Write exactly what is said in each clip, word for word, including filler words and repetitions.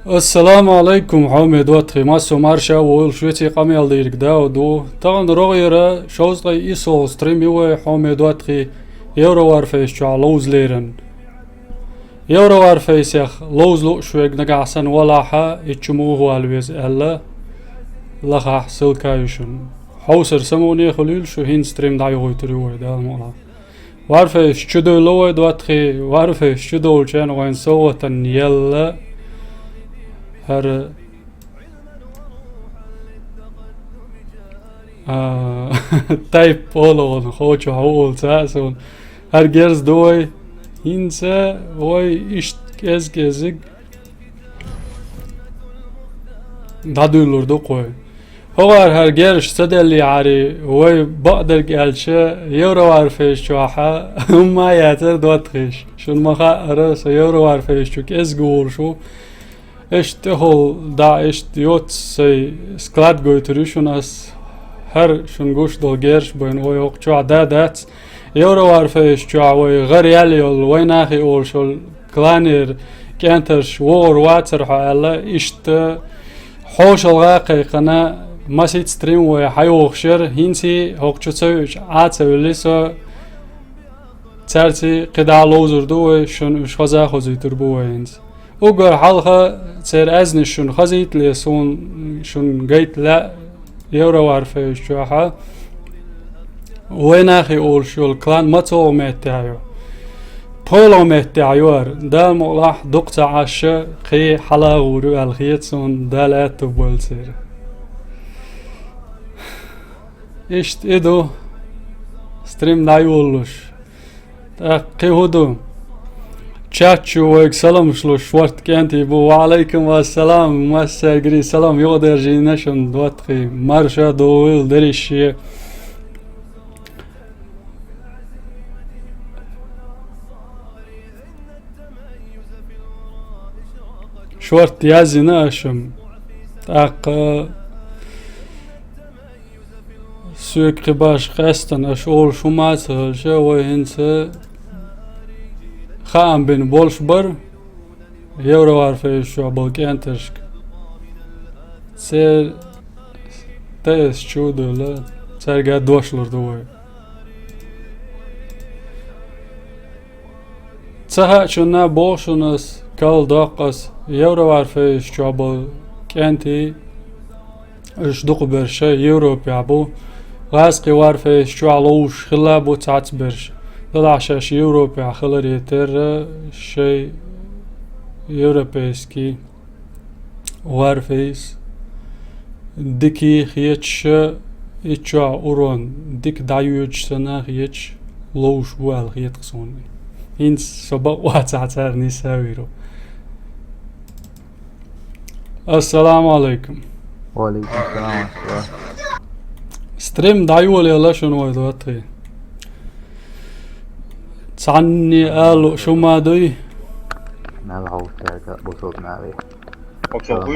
Ассаламу алайкум, хьоме доттагӀий, массо марша войла, шуьца къамел дийриг Дауд ву. Тахана рогӀера шовзткъе исс стрим ю вай, хьоме доттагӀий, Евро Варфейс чохь ловза лерина. Евро Варфейсех ловза лууш верг нагахь санна валахь, иччу муха вала веза аьлла, лахахь ссылка ю шуна. Хьовсар самукъане хуьлийла шу, хӀинца стрим дӀайохуьйтур ю вай, Дала мукъалахь. Варфейс чу девлла вай, доттагӀий, Варфейс чу довлучу хенахь вайн совгӀатан елла. ХӀара, а, тайп олу ван, хо чохь ву олу ца а суна. ХӀара герз ду вай. ХӀинца вай иштта кӀез-кӀезиг дӀадуьйлур ду-кх вай. ХӀокхара хӀара герз ца деллехьара, вай бакъдерг аьлча, Евро Варфейс чохь хӀумма а яцара, доттагӀий. Шуна ма хаъара, со Евро Варфейс чу кӀезга волуш ву. Иштта тӀехула дӀа, иштта йоццу сайн склад гойтур ю шуна ас. ХӀара шуна гуш долу герз байна вай хӀокху чохь да дац. Евро Варфейс чохь вай гӀара яьлла йолу, вайнахи олуш йолу кланера кӀентарш вогӀур вацара хьо аьлла, иштта хьошалгӀа а кхайкхина, масийтта стрим вай хьайохуш яра, хӀинций хӀокху чу ца веача Ӏа а ца велли со, цаьрций кхидӀа а ловзур ду вай, шуна уьш хаза а хозуьйтур бу вай хӀинца. Уггар хьалха церан аьзнаш шуна хазийтале, суна шуна гайта лаьа Евро Варфейс чохь. Вайнахи олуш йолу клан мацалгӀа меттехь ю. ПхоьлгӀа меттехь ю хӀара. Дала мукъалахь дукха ца Ӏаш, кхин хьала а гӀур ю аьлла хета суна, Дала аьтто бойла церан. Иштта и ду стрим дӀайолалуш. ТӀаккха кхин хӀун ду? Чат чу вайга саламаш луш шортта кӀентий бу. Ва Ӏалайкум ассалам, массаьргара салам, юхадерзийна шуна, доттагӀий, марша догӀийла дерриге. Шортта яздина аша-м. ТӀаккха соьга кхин башха къаьстина аша олуш хӀума а ца хилча, вай хӀинца хаам бина болуш бара Евро Варфейс чохь болу кӀенташка. Церан тӀе аса чу а девлла, цаьрга дош лур ду вай. Ца хаьачунна боху шуна ас, кал доккху ас, Евро Варфейс чохь болу кӀентий, уьш дукхахберш Европехь бу. ГӀазкхи Варфейс чохь ловзуш хилла а бу цхьацца берш. Делахь шаьш Европехь хиларе терра, шайн европейский Варфейс дикий хеташ, иччохь урон дика дӀайоьдуш санна хеташ ловзуш бу аьлла хета-кх суна. ХӀинца со бакъ вацахь, цара нисса а вийр ву. Ассаламу алайкум. Ва алайкум салам. Стрим дӀайолаелла шуна вай, доттагӀий. Цхьанне а лууш хӀума дуй? Мел хьовсаьрга бусалба нахе. Салам,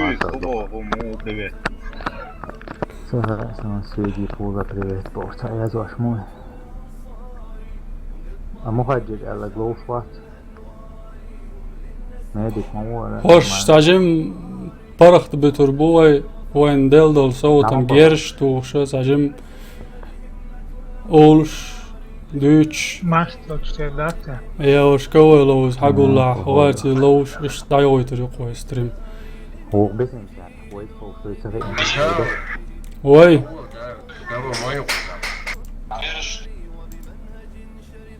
Артур. Ца хаьа, сан Свеги Пула привет боху, ца язош муй? А Мухаджир аьлла ловш вац? Медик ма вара. Хьош цхьа жим паргӀат буьтур бу вай, вайна делла долу совгӀатан герзаш тухуш, цхьа жим олуш, дуьйцуш. Маштокш тера дац? Я, уьш ковай ловза, хьагуллахь, хӀорций ловзуш, иштта дӀайохуьйтур ю-кх вай стрим. Вай.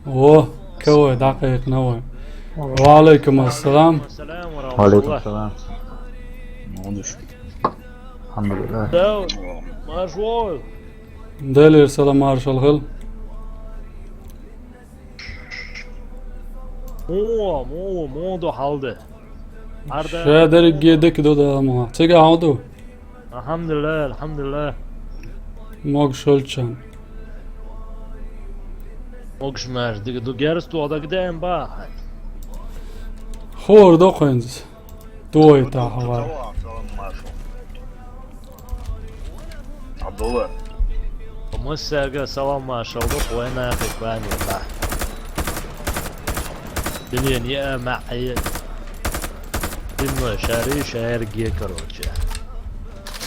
Во, кавай дӀакхайкхина вай. Ва алайкум ассалам. Ва алайкум салам. Алхьамдулиллах. Дав, марш вой. Делера салам маршалла хила. Муха, муха, муха ду хьал де? Ша дерриге дика ду, Дала мукъалахь. Цига хьан ду? Алхьамдулиллах, алхьамдулиллах. Могуш хилча. Могуш-маьрша дика ду, герз тоха дагадеана баха хьайн? Хуур ду-кх хӀинца. Дуй тахьа вай. Абдулла. Массаьрга салам маршалла ду-кх вайнахе, вайна тӀехь. Динан яа маьӀӀе. Имма шаьри шаьрге, короче.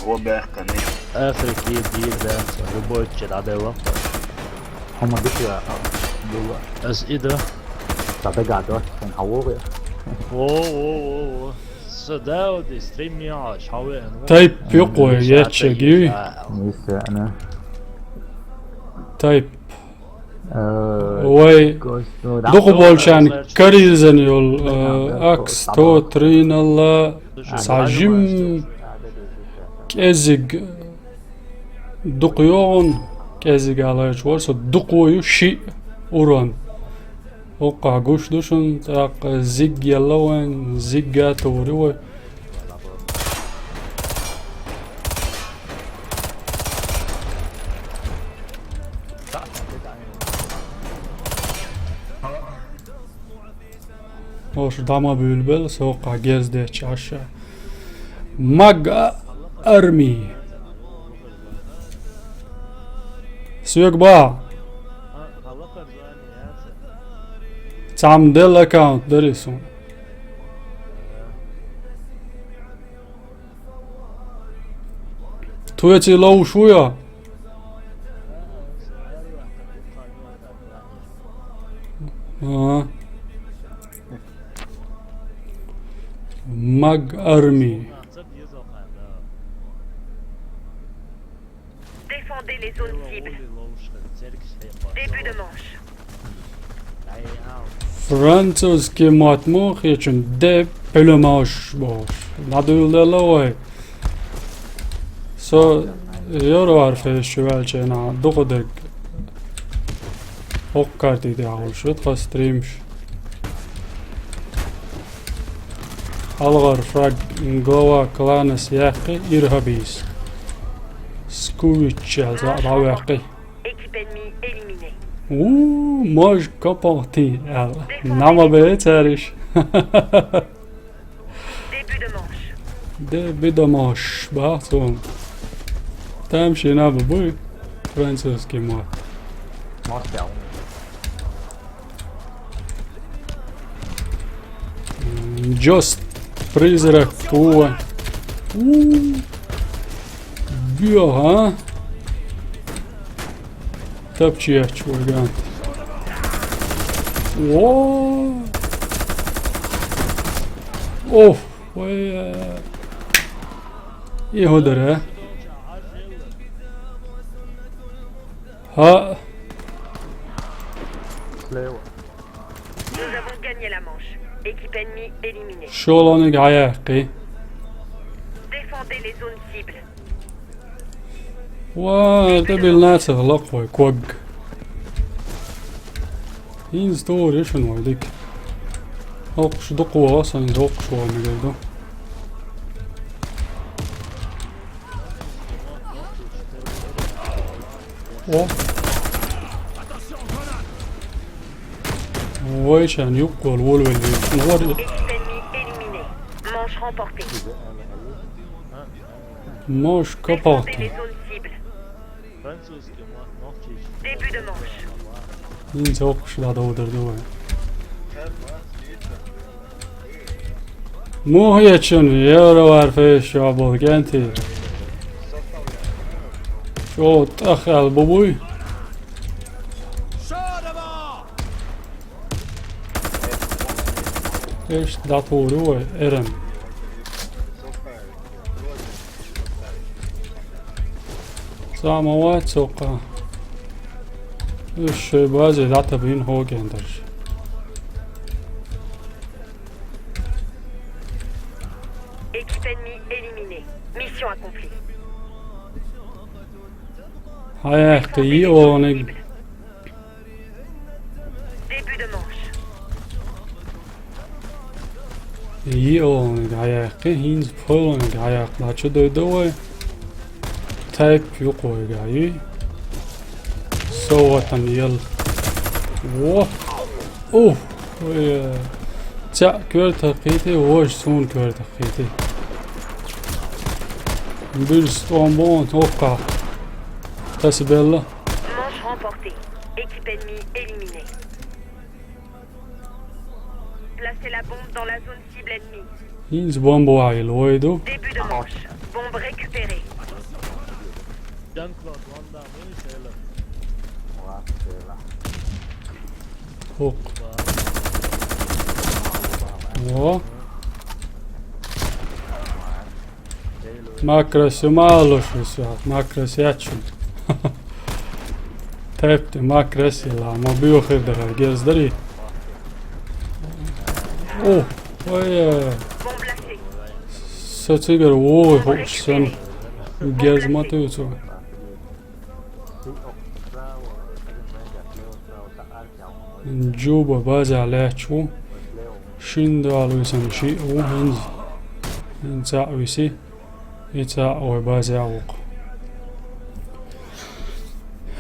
Во баьккхани. Африки, дийр дац, любой чед Ӏадевла. Хьо ма дика ваха, дула. Ас ида. Ца дагадо, сан хьавогӀе. Во, во, во, во. Са Дауди стрим яхаш, хьавеана. Тайп юкъо еччаги. Мисана. Тайп. Э, Вай, гос-, ну, да. Дукха болчарна карийзан йол, э, акс то трин алла, са жим кӀезиг дукха йогӀун, кӀезиг аларч вар, со дукха ю ши урон. Оккха гуш ду шун, тӀаккха зиг елла вайн, зигга тури вай. Ош дама бюлбел, сокъа гезде чаша. Маг арми. Сюек ба. Цам дел аккаунт дари сун. Туеци лоу шуя? А. Маг арми. Défendez les zones cibles. Début de manche. Французский мат мо хечун де пелемаш бош. Надуйла лавай. Со Евровар фестиваль чена дукъдек. Оккарти де аушут ха стримш. Алгъар фраг глава клана сяхи ирхабис. Скувич за бавяхи. Équipe ennemie éliminée. Уу, мож копохти. Нама бе цариш. Début de manche. Де бидамаш, бахтун. Там шина бубуй. Французский мат. Мастер. М, Джост. Призрак. О. У. Бьё, а? Тапчи я чуваган. О. Оф. Ой. И ходара. Ха. Слева. Nous avons gagné la manche. Équipe ennemie éliminée. Шолоник гӀяяхъи. Défendez les zones cibles. Ва, дебил нацах лакъвай кваг. Инз тор ешан вайдик. Окъуш дукъва, сан окъуш ва мегайду. О. Вай, чан юкъвал, вал, вал, вал. Équipe ennemie éliminée. Manche remportée. Мож копохти. Défendez les zones cibles. Début de manche. Инз окъуш да довдер дувай. Мухьячун Евровар фейс шабал генти. Шо тахал бубуй. Эш датуру эрен. Самого цока. Уж базе дата бин хогендерш. Équipe ennemie éliminée. Mission accomplie. Хаяхты и олоник. Début de manche. И олоник хаяхты, хинз полоник хаяхты. Начо дойдовой. Тайп юкъой гай. Соватан ел. Во. Уф. Ой, э, цаӀ коьрта кхийти, вож сун коьрта кхийти. Бирс тӀом бон тохка. Тас белла. Manche remportée. Équipe ennemie éliminée. Placez la bombe dans la zone cible ennemie. ХӀинца бомба ваьлла вай ду. Début de manche. Bombe récupérée. ХӀокху. Во. Макрос ю ма алуш ву со, макрос яц шуна. Тайп тӀе макрос йилла, ма буьйхир дара, герз дарий? О, ой, э. Со цигара вогӀий хууш санна, герз ма туьйцу. Джуба база лаьтташ ву. Шина дола висина шиъ ву хӀинца. ХӀинца цхьаъ виси. И цхьаъ вай база ву-кх.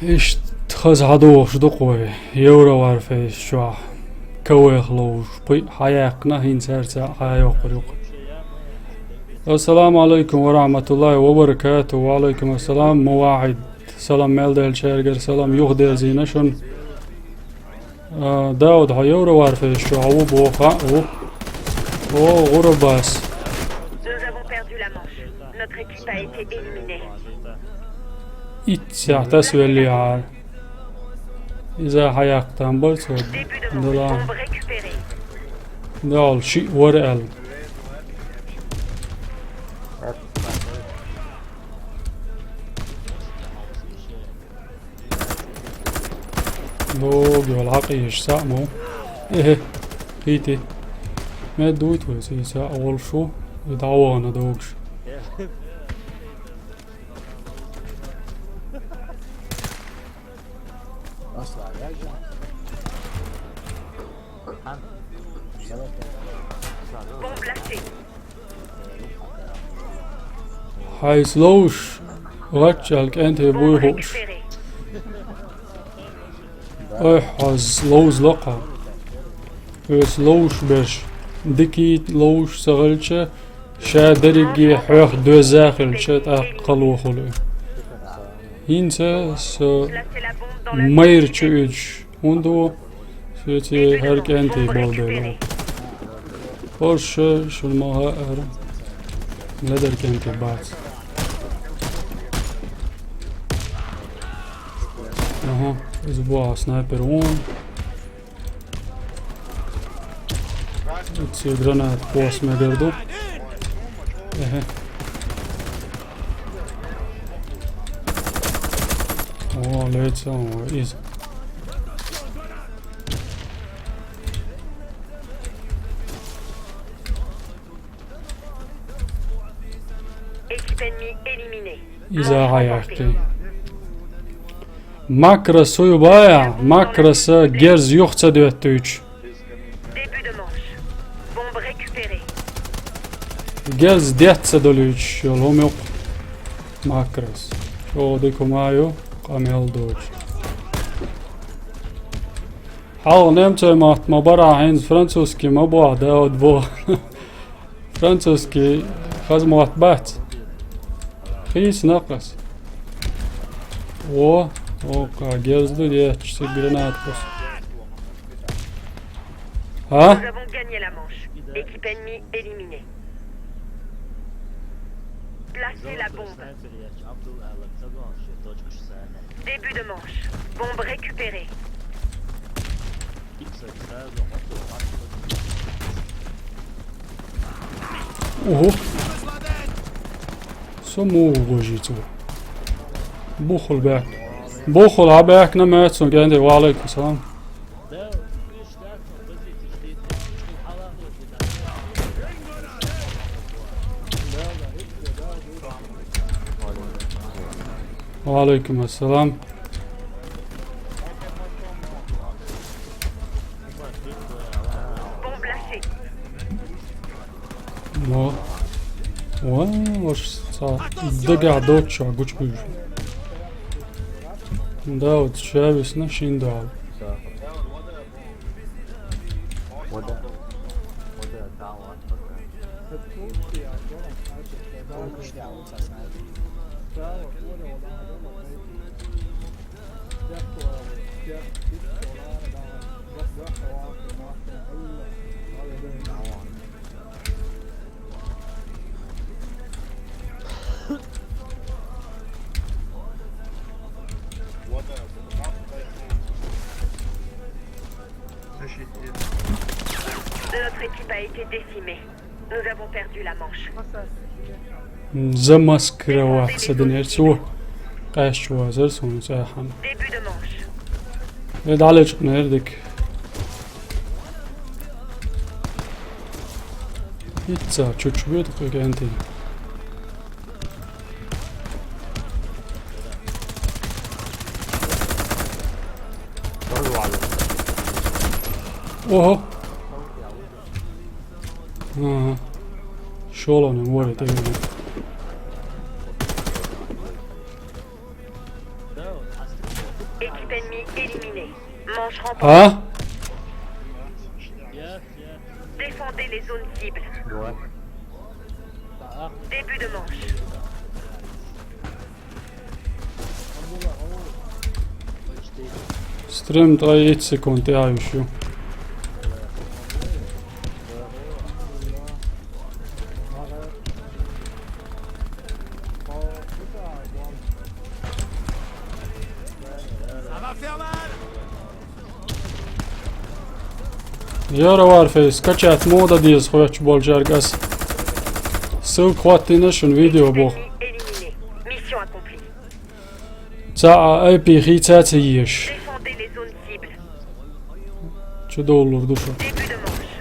Иштта хаза хьадогӀуш ду-кх вай Евро Варфейс чохь. Кавайх ловзуш, пхиъ хьаяьккхина, хӀинца цхьаъ хьайоккхур ю-кх. Ассаламу алайкум ва рахматуллахи ва баракату. Ва алайкум ассалам, Мувахид. Салам мел деллачаьргара салам юхадерзийна шуна. А, Дауд, хьо Евро Варфейс чохь ву боху, хаьа ву. О, гӀур бу ас. Nous avons perdu la manche. Notre équipe a été éliminée. Итт сахьт тасвеллехьара. Иза хьаяккха там бара цо. Début de manche. Дала. Bombe récupérée. Дала шиъ вара аьлла. Догу йолу хьакъ езаш цхьаъ ма ву. Эхе, хийти. Мед дуй тхуьйца, и цхьаъ волуш ву, и дӀавахана догуш. Bombe lâchée. Хьайса ловзуш, гӀаччал кӀентий буй хууш. Ой, хьоьца ловза лакха. Оьца ловзуш берш, дикий ловзуш ца хилча, ша дерриге хьоьх доьзна хилча, тӀаккха кхалохула. ХӀинца со майра чу уьдуш, хӀунда ву? Соьца хӀара кӀентий болу дела. Орша шуна ма хаьара. Ледар кӀентий бац. Аха, иза бу ахь снайпер вон. Оцу гранат кхосса мегар ду. Эхе. О, лецо, о, иза. Équipe ennemie éliminée. Иза хьаяккхий. Макрос ю бая, макроса герз юха ца доьттуьйтуш. Début de manche. Bombe récupérée. Герз детта ца долуьйтуш йолу хӀума ю-кх. Макрос. ЧӀогӀа дика хӀума ю, къамел доцуш. Хьалха немцойн мотт ма бара, хӀинца французский ма боху, Дауд боху. Французский хаза мотт бац. Хийцина-кх ас. Во, оха герз ду детташ, цига гранат кхуссу. А? Nous avons gagné la manche. Équipe ennemie éliminée. Placez la bombe. Début de manche. Bombe récupérée. Ого. Со муха гожийца ву? Буххула баьхна. Буххула хьан баьхна моьтту суна кӀентий. Ва алайкум салам. Ва алайкум ассалам. Мо. Ва, ваш ца дагахь доцуш гучубуьйжу. Да, вот ша висна шин дала. Notre équipe a été décimée. Nous avons perdu la manche. Замаскироваться динер цо. Къаьстча вазар суна цӀахьана. Début de manche. Э, дӀалечкъинера дика. Ицца чучу бе тхо кӀентий. Ого. Ага. ШолгӀанна вара тӀе. Équipe ennemie éliminée. Manche remportée. А? Défendez les zones cibles. Début de manche. Стрим ткъаь итт секунд тӀаьхьа йиш ю. Яра варфейс, скачать мо дан деза хоьттуш болчаьрга ас. Ссылка хӀоттийна шуна видео боху. Mission accomplie. Цхьа а ай пи хийца ца езаш. Défendez les zones cibles. Чу довлур ду шу. Début de manche.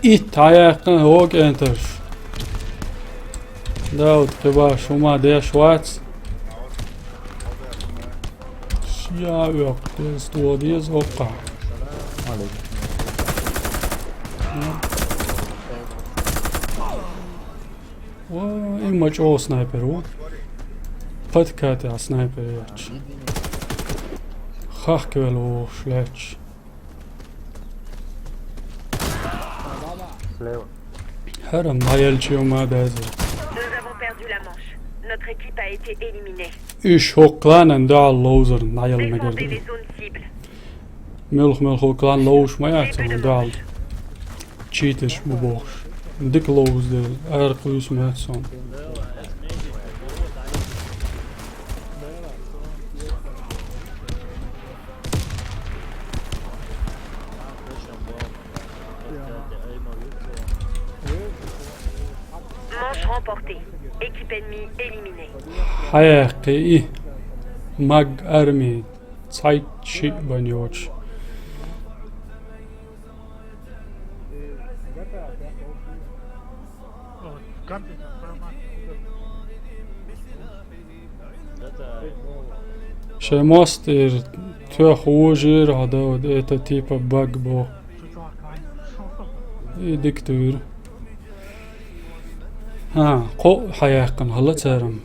Итт хьаяьккхина хӀокху кӀентарш. Дауд, кхин баш хӀума деш вац. Ша оьккху деза, тӀо деза, оккха. Ва, и ма чӀогӀа снайпер ву. Паткатехь снайпер яц. Хахкавелла вогӀуш лаьтташ. Слева. ХӀара ма елча ю ма даза. Nous avons perdu la manche. Notre équipe a été éliminée. Уьш хӀокху кланан дуьхьал ловзар, дӀаяла мегар ду. Défendez les zones cibles. Муьлха-муьлха клан ловзуш ма яц, амма дуьхьал читерш бу бохуш. Дика ловзу дела, ара кхуьйсу моьтту суна. Manche remportée. Équipe ennemie éliminée. Хьаяьккхи и. Маг арми. Цхьайтта шиъ бан йоцуш. Шайн мостагӀера тоьхна вожийра хьо, Дауд, это типа баг боху. И дика туьйра. ХӀан, кхоъ хьаяьккхина хилла церан.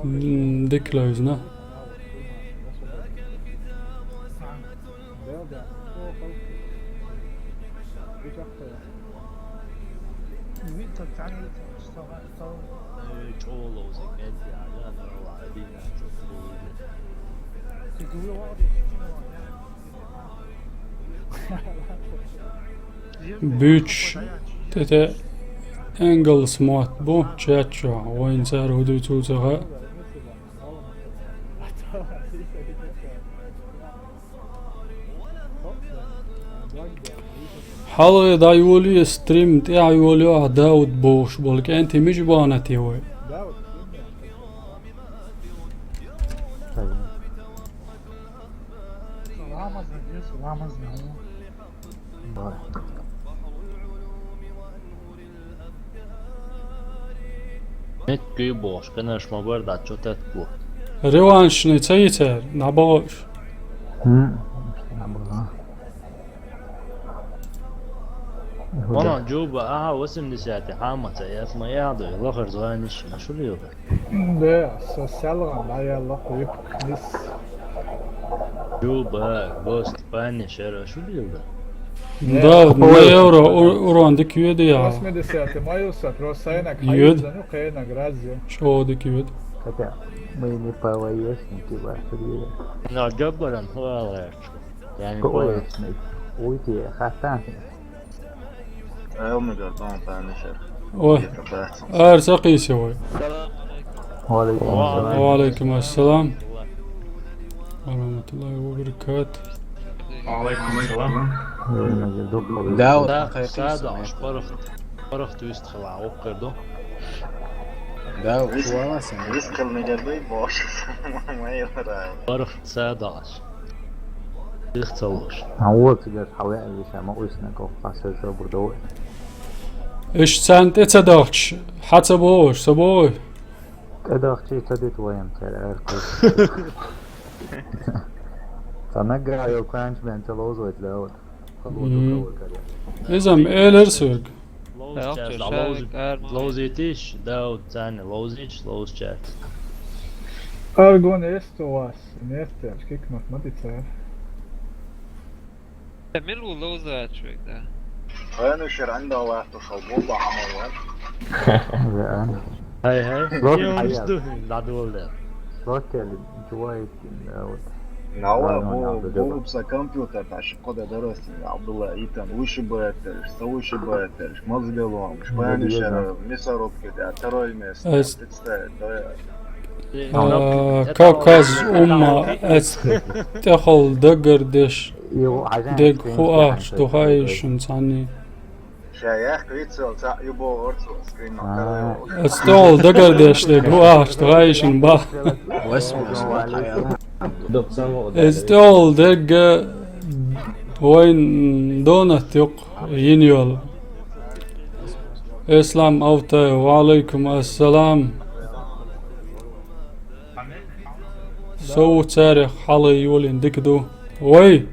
М, дика левзина. Буьйцуш тӀе-тӀе English мотт бу чат чохь, вайна цара хӀун дуьйцу ца хаьа. Хьалха дӀайолае стрим, тӀаьхьа йолайо ахь Дауд бохуш болу кӀентий, мича бахана те вай? Меттиг бохуш, конечно, ма бара дӀа чо тетта бу. Реваншный ца йицара, дӀабахуш. ХӀм, дӀабаха. Вана Джуба, аха, восемьдесят, хьамаца, яц ма яхьа ду, лахара званиш, ма шу лела. Да, со селган, да, я лах випк, нис. Джуба, гост, пани, шера, шу лела. Да, на евро, у-, урон дика йоьду я. Восьмидесятый ма ю со, просто сайнак, йоьду. Хьайзану, кхенаг, разю. Шо дика йоьду. Хотя мы не ПВОшники, ваши люди. Но Джобаран хуалач. Яни ПВОшник. Уйти, хатан. Элмигар, тон панишер. Ой. Ар сакъиси вай. Ва алейкум ассалам. Ва алейкум ассалам. ورحمة الله وبركاته. وعليكم السلام. Дау, Да, кхайкхийса, сада, аш парахт. Парахт вист хила, оккер ду. Дау, чуваласан. Вист хила мегар дуй, бош. Майра. Парахт сада аш. Их цалуш. А вот тебе хаве виса ма уйсна кох пасажир бурдо. Иш цан тӀе ца дахча, хьа ца бохуш, ца бохуй? ТӀедахчи ца дит вайм цер эркъу. Ца нагга йо кванч мен ца лозойт леот. Мгм. Изам элер суг. Лоуз чарс, лоуз, лоуз итиш, Дауд цани, лоуз итиш, лоуз чарс. Аргон эст у вас, нестер, кик махматица. Мин ву лоуз ачвек, да. Ханушер анда лахту шалбуба амалван. Реально. Хай, хай. Лоуз Йо, хай. Что? Дадуолда. Лоуз тели, чувай, вот. Науа Ладно, бу ладно, бу давай. Бубса компьютер таши кода дорослин Абдулла Итан, уши баатер, са уши баатер, мозгалом, Ну, шпани да, шара, мясорубки, да, второй место. Эс- Представь, да. А, Кавказ умма эц тӀехула дагардеш дег ху ахча тухайшин цани. Шаях вицел ца юбо орцу скрин А. Эц тӀехула дагардеш дег ху ахча тухайшин ба. Восемь. Эц тӀехула дерга вайн донат юкъ йин йол. Ислам Автай, ва алейкум ассалам. Со ву царех хьалай йолин дика ду. Вай!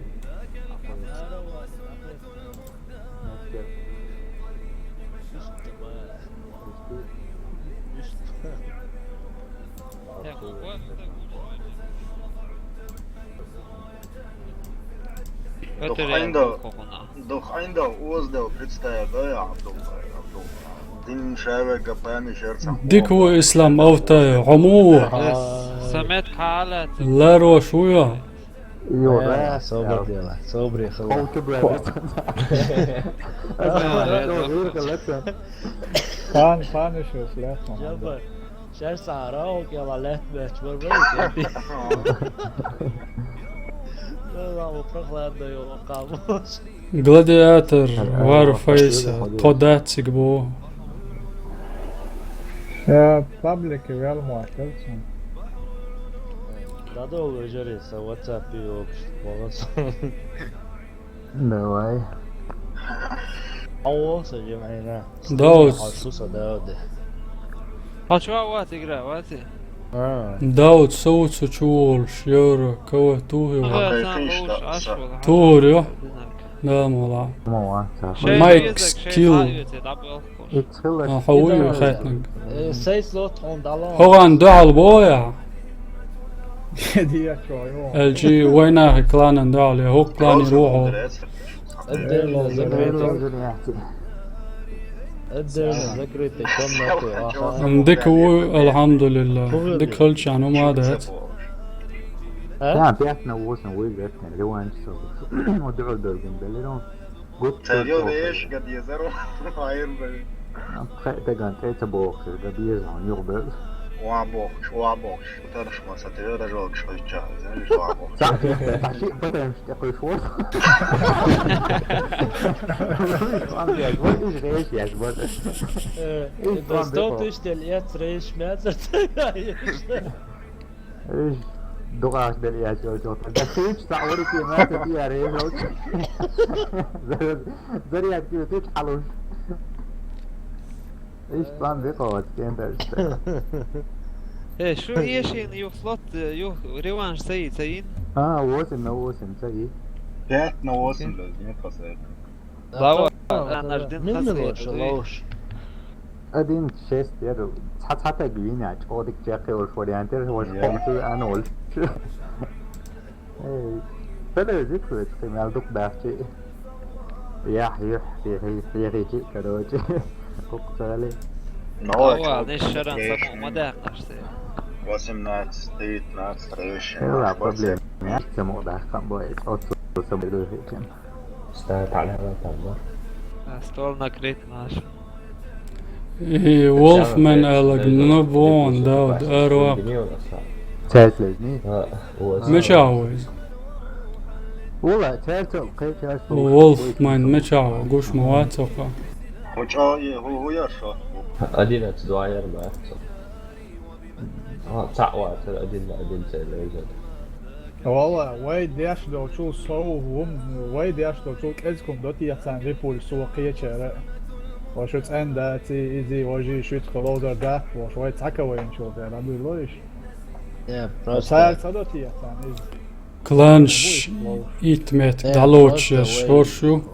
Дух айнда, дух айнда оздал представь, да, Абдулла, Абдулла. Дин шаве гапани шерца. Дика ву Ислам Автай, хьо му ву? Самет хала. Ларош ву йо? Йо, Э, да, собр дела, собри хала. Полки блядь. Пан, пан ишус лехман. Жаба, шар сара ок яла лет беч бар бар. Ла прохладно йо камош. Гладиатор, Warface, кодацик бу. Я паблики вел муателцин. Дадо лежери са WhatsApp и общ. Молос. Давай. Ао са жемайна. Дауд. Хасуса Дауд. Хачва ват игра, вати. А. Дауд, со ву цу чу волуш, евро, кого тухи вала? Тухур, ё? Да, мола. Мова. Майк Скилл. А, хьо ву ю хаьттинарг? Э, сай слот он дала. ХӀокхуьнан дуьхьал боху я? Дия чо, йо. Элчи вайнахи кланан дуьхьал, я хӀокху кланера ву хьо? Отдельно закрытый. Отдельно закрытый комнаты. Аха. М, дика ву, алхьамдулилла. Дика хилча хӀума дац. А? Пятна восемь выиграть, реванш. Вот дуьхьал долгун белерон. Гуд. Царё веш, гад езаро. Айр бе. Пхе теган тӀе ца бохуш, га беза хьуна юхабевлла. Ва бохуш, ва бохуш. Тарш маса теве ражолгаш хойча, знаешь, ва бохуш. Ца, таши, потому что такой швор. Ан я, вот и жрешь, я ж вот. Э, это сто тысяч лет рейш мясо. Иш, дугӀаш дели яц йолчохь. Да хилча цхьа урики мета тӀера езалча. Заряд кира тӀе хьалуш. Иш план бекхавац кенташ. Э, шу ешин ю флот, ю реванш саи, саин? А, восемь на восемь, саи. Пять на восемь даже, нет, последний. Давай, ана ждем. Мин лош, лош. Один шесть, я думаю. Цхьа-цхьа таг вина, чӀодик чекхе уж вариант, я уж. Я. Хомсу ана уж. Эй, подожди, квет, ты мал дук дахчи. Я, я, я, я, я, короче. Кук цали. Ну, Ава, чё, не шаран конечно. Само ма дахнаш те. Восемнадцать, девятнадцать, рейш. Ила проблем. Я, цхьа мо дахкан бой. Оцу сам духи. Ста таьле ала тамбар. Стол накрыт наш. И Wolfman аьлларг, ну, вон, да, вот, аьрвакх. Церт лезни? А, вот. Мича вай? Вала, церт, кхе церт. Волф, майн мича вай, гуш ма вац хьо. Хьо чӀоагӀа, хьо, хьо яр шо? Одиннадцать два яр ма яц. А, цхьаъ вацар, один на один церт лезар. Вала, вай деш долчул сов, вай деш долчул кӀезиг хӀума до те царна репуль со кхечара. Вай шу цӀен дац, изи, вай шуьца хиловзар дац, вай цхьа кавайнчул тӀера дуй лойш. Э, просто. Цар ца до те царна иза. Кланш итт метр, э, далоч просто я вай шоршу.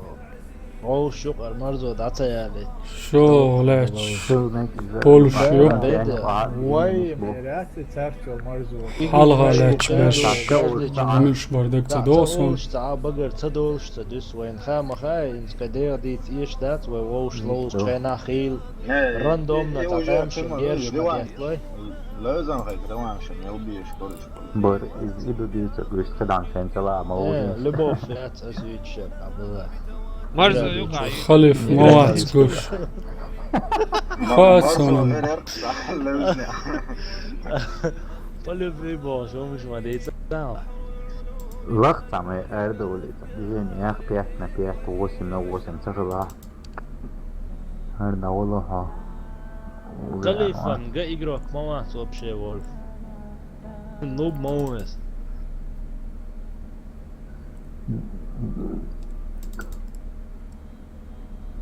Вовш юкъара марзо дӀа ца ялийта. Шо лаьч. Шо лаьч. Полуш ю. Беда. Вай, мерац, царчо марзо. Хьалха лаьч беш. Муш бар даг ца досун. Ца багар ца долуш ца дуьс вайн ха ма хаа, инца кхе дегӀ дийца эш дац, вай вовш ловш чайна хил. Рандомно та там шун герш ма гертлой. Лозан хай граван шун елбиш кориш. Бор из иду дийца гуш кадан шен цала ма. Э, вожин. Любовь яц ас вича, а была. Марзо юкъа. Халиф, да, мавац гуш. Хац сонун. По любви бо, шо муш ма дейца. Лах самый эрдули. Движение пять на пять, восемь на восемь, ца хила. Хар да вала хьо. Халифан га игрок ма вац вообще, Вольф. Нуб ма ву вес.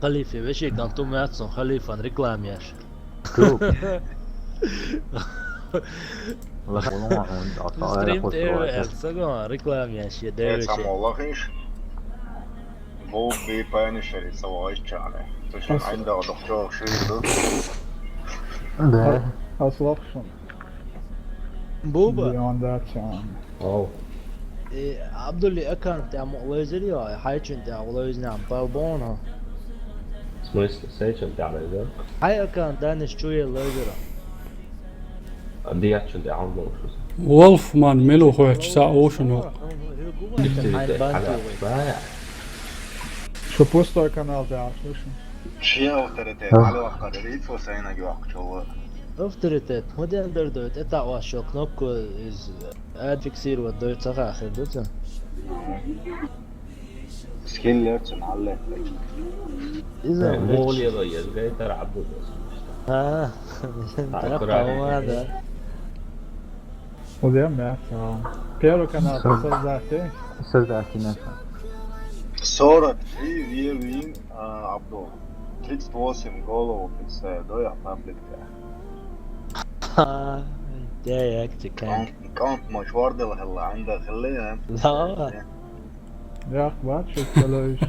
Халифе веший кан ту меца, Халифан рекламеш. Клуб. Стрим ТВ, сага рекламеш, я девиш. Само лахиш. Бу би панишери савайчане. Точно айнда дохчо шиду. Да. Аслахшун. Буба. Биондачан. Оу. Э, Абдулли аккаунт тӀа мо лойзир йо, хьайчун тӀа лойзна балбона. В смысле, сайчун тӀа лойзир? Хьай аккаунт даниш чуе лойзира. А диячун тӀа хьан лоуш? Волфман мелу хоч са оушуно. Хьай банки. Шу пустой канал тӀа ашлуш. Ши авторитет, а? Алло, авторитет, фу сайна гёк чоло. Авторитет, худен дердой, это ваш кнопку из, э, фиксировать дой, цаха хер, да, ца? Скиллер, ца, малле. Иза, да, моле, да, я, да, это работа. А, да, аккуратнее. По-моему, да. Удем, да. Первый канал создать, э? Создать, да. Сорок три viewing, а, Абдул. Тридцать восемь голов, представь, да, я паблик, да. Ха, да, я к тебе. Кон-, конт мочвардел хелла, анда хелла, да. Да. Яхь бац шуьца лойш.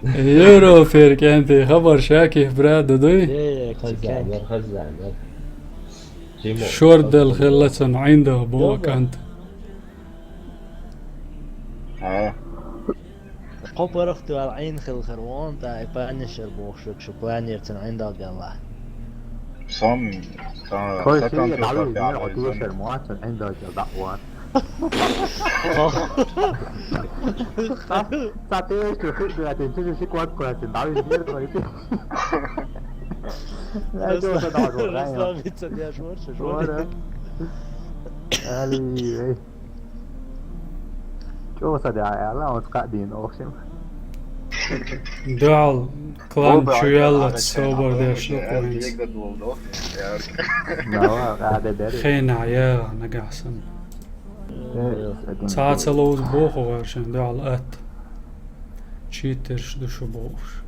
Еврофер кӀентий хабар шаки бра да дуй? Хазза, хазза. Шордал хелла цан Ӏинда бо кӀант. Хьо паргӀат ваьлла Ӏийна хилхар вон, тӀа и панишер бохуш верг шу планер цун Ӏиндаггала. Сан, сан, кой сакан сига тӀе дӀавижа, тӀе мер дӀавижа, хьо тешар мо, цун Ӏиндаггала дӀа а ван. Ца, ца тешар хир дагатин, чу ши квад квадин, дӀавижа мер кой. Ай, Руслан, чё, ца дӀавижа, Руслан, вица деш варша, вара. Али, эй. ЧӀогӀа са де аьлла, оцу кхаъ дийна охшим. Дуьхьал клан чу яьллац, собар деш лукъуьнца. Хенахь яха нагахь санна. Цхьа ца ловза боху вара шайн дуьхьал атта. Читерш ду шу бохуш.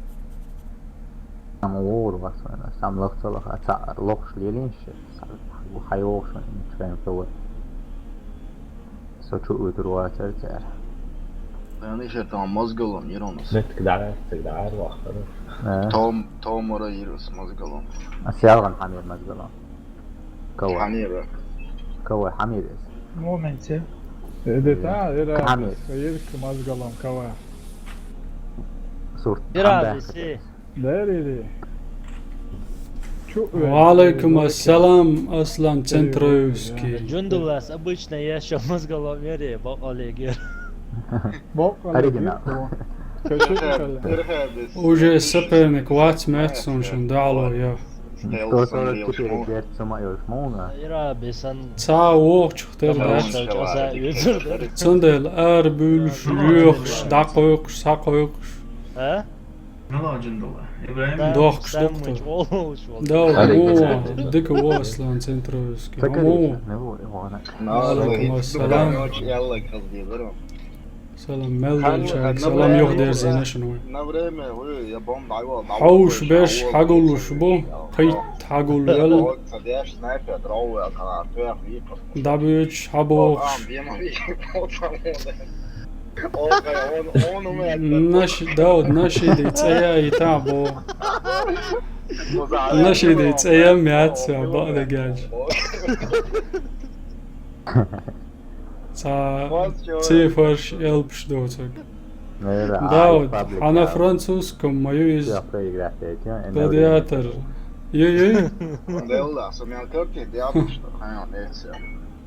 Ам вогӀур вац вайна, сам лах ца лаха, цхьа лохуш лелийна ши, сам хьайогӀуш вайна, чуьйна хилла. Со чу уьйтур вацара цара. Дан ишар тан мозгалом йир у нас. Меттиг дӀа, меттиг дӀа, вахтара. Э. Том, Томара йир ас мозгалом. Ас ялгӀан хьан йир мозгалом? Кавай. Хьан йир? Кавай, хьан йир эс? Моменте. Эдета, эра, хьан йир? Йир мозгалом, кавай. Сурт. Ира, хьан бехк си. Дарири. Чу, э, Ва алейкум ассалам, Аслан Центроевский. Джундулас обычно я ещё мозголом яре, бо олегер. Бо олегер. Оригинал. Уже соперник вац меца, он шун дало я. Сто сорок четыре герц ма йолуш ма вуна. Ира бесан. Ца вохчух тера дац. Цундела ара буьйлуш, лоьхуш, дӀакхойкхуш, схьакхойкхуш. А? Дохкуш дукха. Да, во, дика во, Аслан Центровский. Во. Алейкум ассалам. Салам, мел долчаьрга салам юхадерзийна шуна вай. Хьовш берш хьагуллуш бу, пхийтта хьагулвелла. ДӀабоьдуш, хьабохуш. Наш-, Дауд, Нашиди цӀе яйта бо. Нашиди цӀе я меца, бакъдерг аьлча. Цхьа цифраш элпаш доцург. Дауд, хьан французском ма ю иза? Гладиатор. Ю, ю.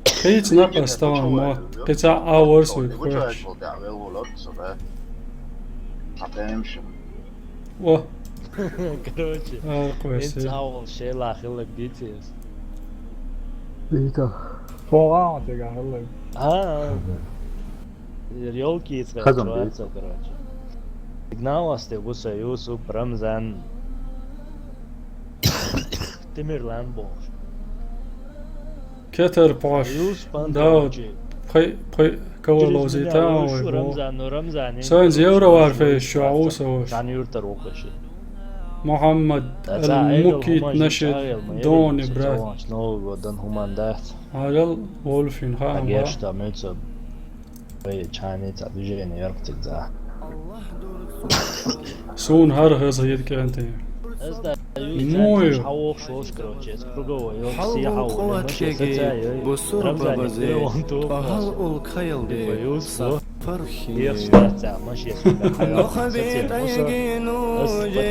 Кхийца напас тахана мотт, кхин цхьа а ворс вуй кхоьхьуш. О. Короче, ара кхойса. Ин цхьа волу шелахь хилларг дийци ас. Дийца. ФогӀа а цигахь хилларг. А, а. Ёлки цигахь хазам чуьра дийца, короче. Сигнал ас де бу сан Юсуп, Рамзан. Тимирлан бохуш. Кетар Паш, Дауд, пхи-, пхи-, кого ловзийта вай бо. Сайнца Евро Варфейс чохь ву со ваша. Мухаммад Ал-Мукит Нашид Дони, брат. Хьажал, Вольфин, хаам, ба? Вай чайни цхьа движение йоьркъа цига за. Суна хӀара хаза хета кӀентий. Ну ю. Хьалху кхетиге, бусурба базе, тӀохьал улкхайалде, сафар хине. Нохе тӀайге нуже,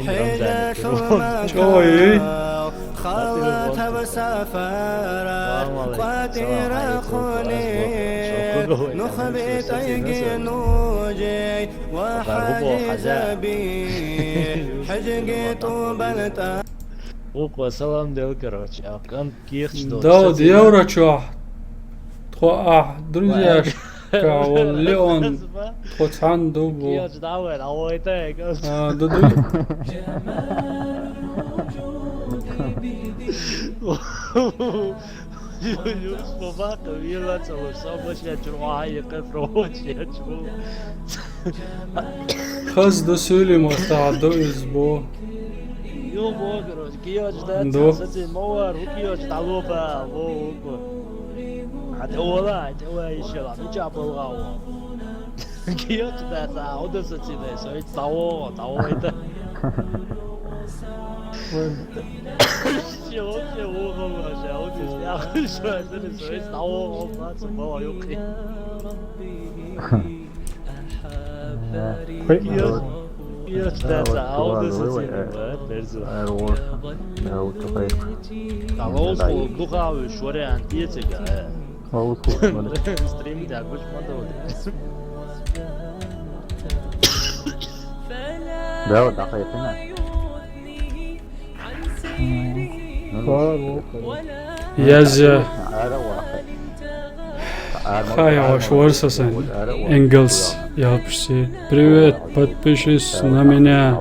хьежа хала. ЧӀой. Кхатар сафара, кхатар хьуне, нохе тӀайге нуже, ва хьажа заби, хьежаге тӀубалта. Укхо салам дел, короче, а кӀант кехаш долчу. Дауд, Евро чохь. Тхо ахь, друзьяш. Ка волу Леон, тхо цхьаьна ду бу. Кехаш дӀа вай, дӀа вай тайга. А, ду, ду. Юс, баба, вела ца луш, со баш я чур вахьа, я кафро, я чур. Хаза ду суьйлий ма стагӀа ду иза бу. Ю, бо, короче, кехаш дац, ду. Саци ма вар, хӀу кехаш дӀалоба, бо, хӀу ку. Хьан тӀе вола, хьан тӀе вай йиш яла, мича балгӀа ву. Кхечу дац, а, хӀун ду со цига, со иштта дӀавогӀу, дӀавогӀу. Ши вовче вогӀу, ша, хӀун ду со, я, ша, со иштта дӀавогӀу, бац, бала юкъе. Кхечу, кхечу дац, а, хӀун ду со цига, берзо. ДӀалоцу, духавуьйш вариант е цига, э? Стрим дагуш ма ду. Да, вот так и фина. Язъя. Хай, ваш ворса сан. Энгельс, я вообще. Привет, подпишись на меня.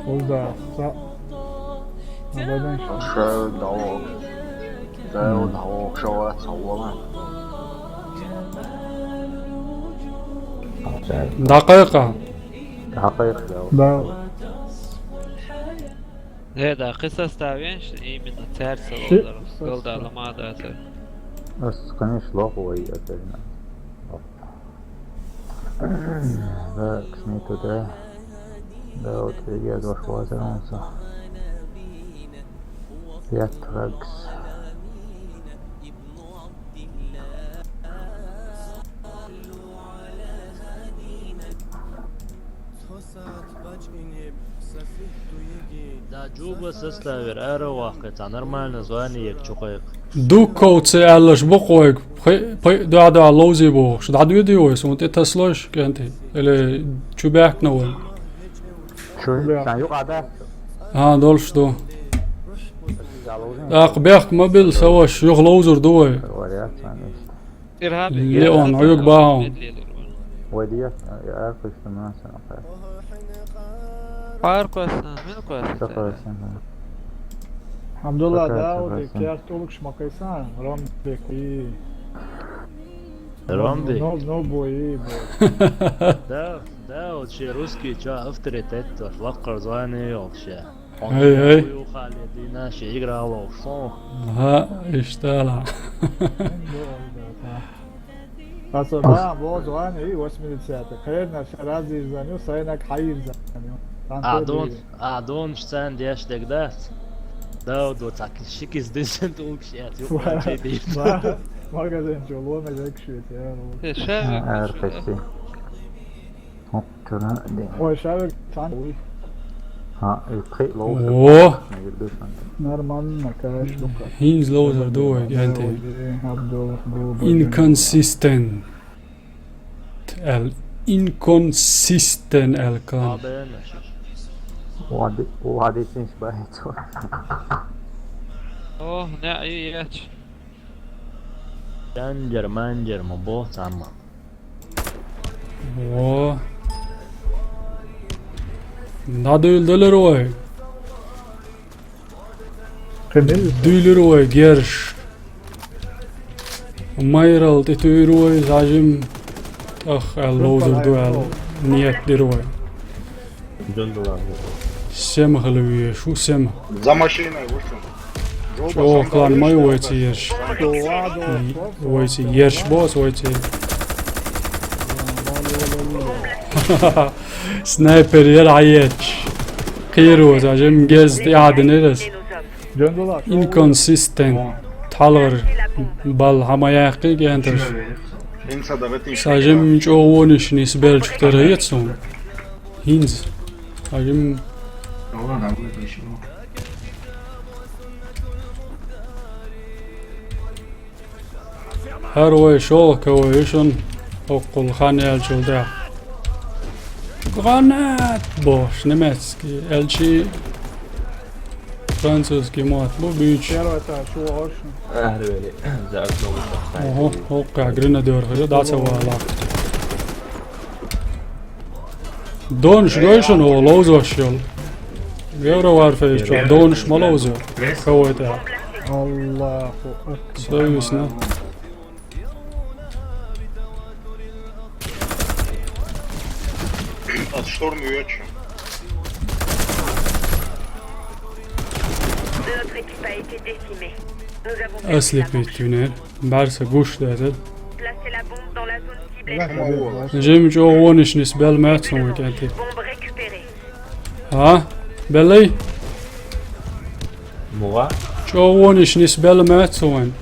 Улда, са. Ша, дӀавогӀу. Ша, дӀавогӀу, ша вац, хьо вала. ДӀакхайкха. ДӀакхайкха, да. Да. Э, да, кхин составен именно цаьрца ши ловзар. Галдала ма дацар. Ас, конечно, лоху вай, я, конечно. Так, кшни туда. Да, вот я дош вазарамса. Пять трекс. Да, джуба составер, ара вахка, ца нормально звание як чукхайк. Дукков ца аьллаш бу кхойга, пхи-, пхи-, дуьхьа-дуьхьа ловзий бохуш. ДӀадоьдий вай, суна тӀе таслойш, кӀентий? Или чу баьхкина вай? Шу, сан юкъа дац? А, долуш ду. Дала узун. ТӀаккха бехк ма билла, са ваша, юха ловзур ду вай. Вариант сан иш. Леон, Ӏуйга бахьа. Вай диас, я, я, кхуьйсу ма сан кхаьа. Пар кхоьссина, мила кхоьссина? Ца кхоьссина. Абдулла, Дауд, керт улгаш ма кхайсан, Ромбек, и. Ромбек? Ну, ну, бу, и, бу. Да, да, вот ши русский ча авторитет, вот, лаккхар звание вообще. Эй, эй. Ю хали дина ши игра лоу, шо? Ага, иштта ла. Аса ба, бо звани и восьмидесятый. Кхерна ша разирзан ю, сайнаг хьайирзан ю. А, дон, а, дон шцан деш дег дац. Да, до так шикис десент улкшият, ю. Ва, ва, магазин чу ломе зекшит, я. Э, ша. А, эр хести. Хо, чура де. Ой, шавер цан уй. Ха, э, пхи лоу. О! Нормально, каш, дука. ХӀинца ловзур ду вай, генти. Абдул, бу, бу, бу. Inconsistent. Аьл, inconsistent аьл кан. Вади, вади синш баьхьа. О, не, и, яч. Чанжар, манжар, ма бо цамма. О. ДӀадуьйладелира вай. Кхин мел ю? Дуьйлира вай герш. Майрал тӀетуьйра вай, зажим. ТӀах аьлла ловзур ду аьлла, ниет дира вай. Сема хила везаш ву, сема. За машиной вышел. ЧӀогӀа кхоана ма ю вайца ерш. Вайца ерш бос, вайца. Снайпер яра хьаетташ. Кхийра ваза, жим геза тӀе а динарас. Inconsistent. ТхьалгӀар бал хьама яьккхи генташ. Са жим чӀогӀа вонаш нисбелча тера яц суна. ХӀинца. Ша жим. ХӀара вай шолгӀа кавай ю шуна, хӀоккхул хан яьлчул тӀаьхьа. Гранат бохуш, немецкий, элчи французский мотт бу буьйцуш. Первая та шу ошна. Ахьа, вели, за окно вышел. Ого, хӀоккхехь гренадер хир, дӀа ца вала. Донаш гой шуна оха ловзош йолу? Евро Warfare чу донаш ма ловзо. Кавай тӀехь. Аллаху акбар. Союзна. От шторм уйочу. Notre équipe a été décimée. Nous avons perdu la manche. Ослепить винер. БӀаьрса гуш деза. Placez la bombe dans la zone ciblée. Жим чӀогӀа вонаш нисбелла моьтту суна вай кӀентий. Bombe récupérée. А? Беллий? Муха? ЧӀогӀа вонаш нисбелла моьтту суна вайн.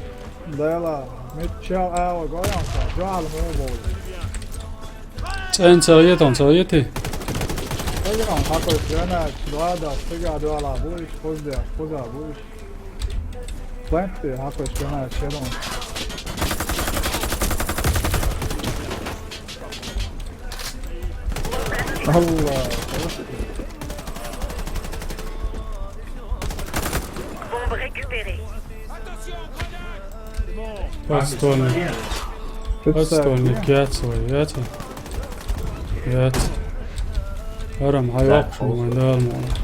Дела, миччал ала гоян са, жал мо бо. ЦӀен ца гӀетон, ца гӀети? Эгрон, хьакхуьйсу гранат, дуада, стига дуала буйш, кхузде, кхуза буйш. Планте, хьакхуьйсу гранат, шерон. Алла. Bombe récupérée. Подствольник. Подствольник яц вай, яц? Яц. ХӀара-м хьайоккхуш вайн, Дала мукъ лахь.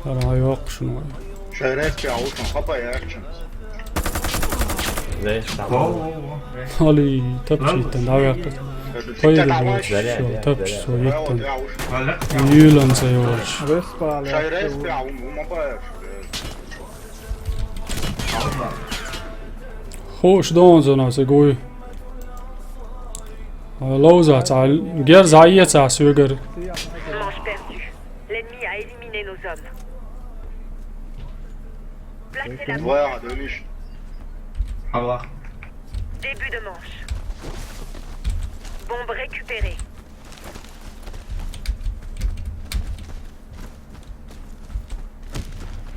ХӀара хьайоккхуш вайн. Шайн рейс чу а ву шуна, хапа яьхча. Веш там. Али, тапчийтан, давай. Пайда боцуш, тапчи со йиттан. Юьйлан ца йолуш. Шайн рейс чу а ву, ву ма баьш. Хууш донзано ца гуй. Ловза ца, герза а ца соьгара. Manche perdue. L'ennemi a éliminé nos hommes. Placez la bombe. Début de manche. Bombe récupérée.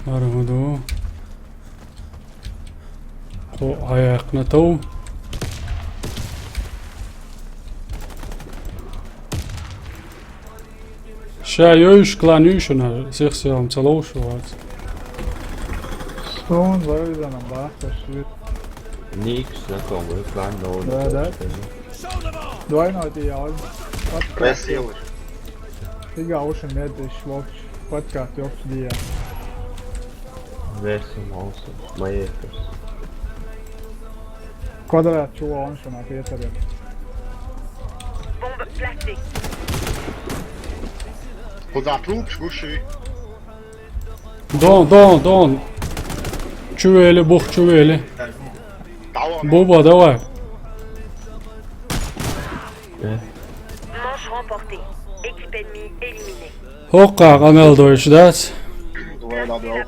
ХӀара хӀун ду? Кхо хьаяьккхина тов. Ша йойш клан юй шуна, сих сиом ца ловш вац. Суна вайзанам бахташ вит. Ник знакомый клан, но да, да. Двойной ты я. Красивый. Ты гауши медыш ловч. Подкат ёпс дия. Весу молсу. Моей. Квадрат чего он шуна петаре. Bombe placée. Куда труп, слушай. Дон, дон, дон. Чувели, бух, чувели. Давай. Буба, давай. Э. Manche remportée. Équipe ennemie éliminée. ХӀокхагӀа къамел дойчу дац. Placez la bombe.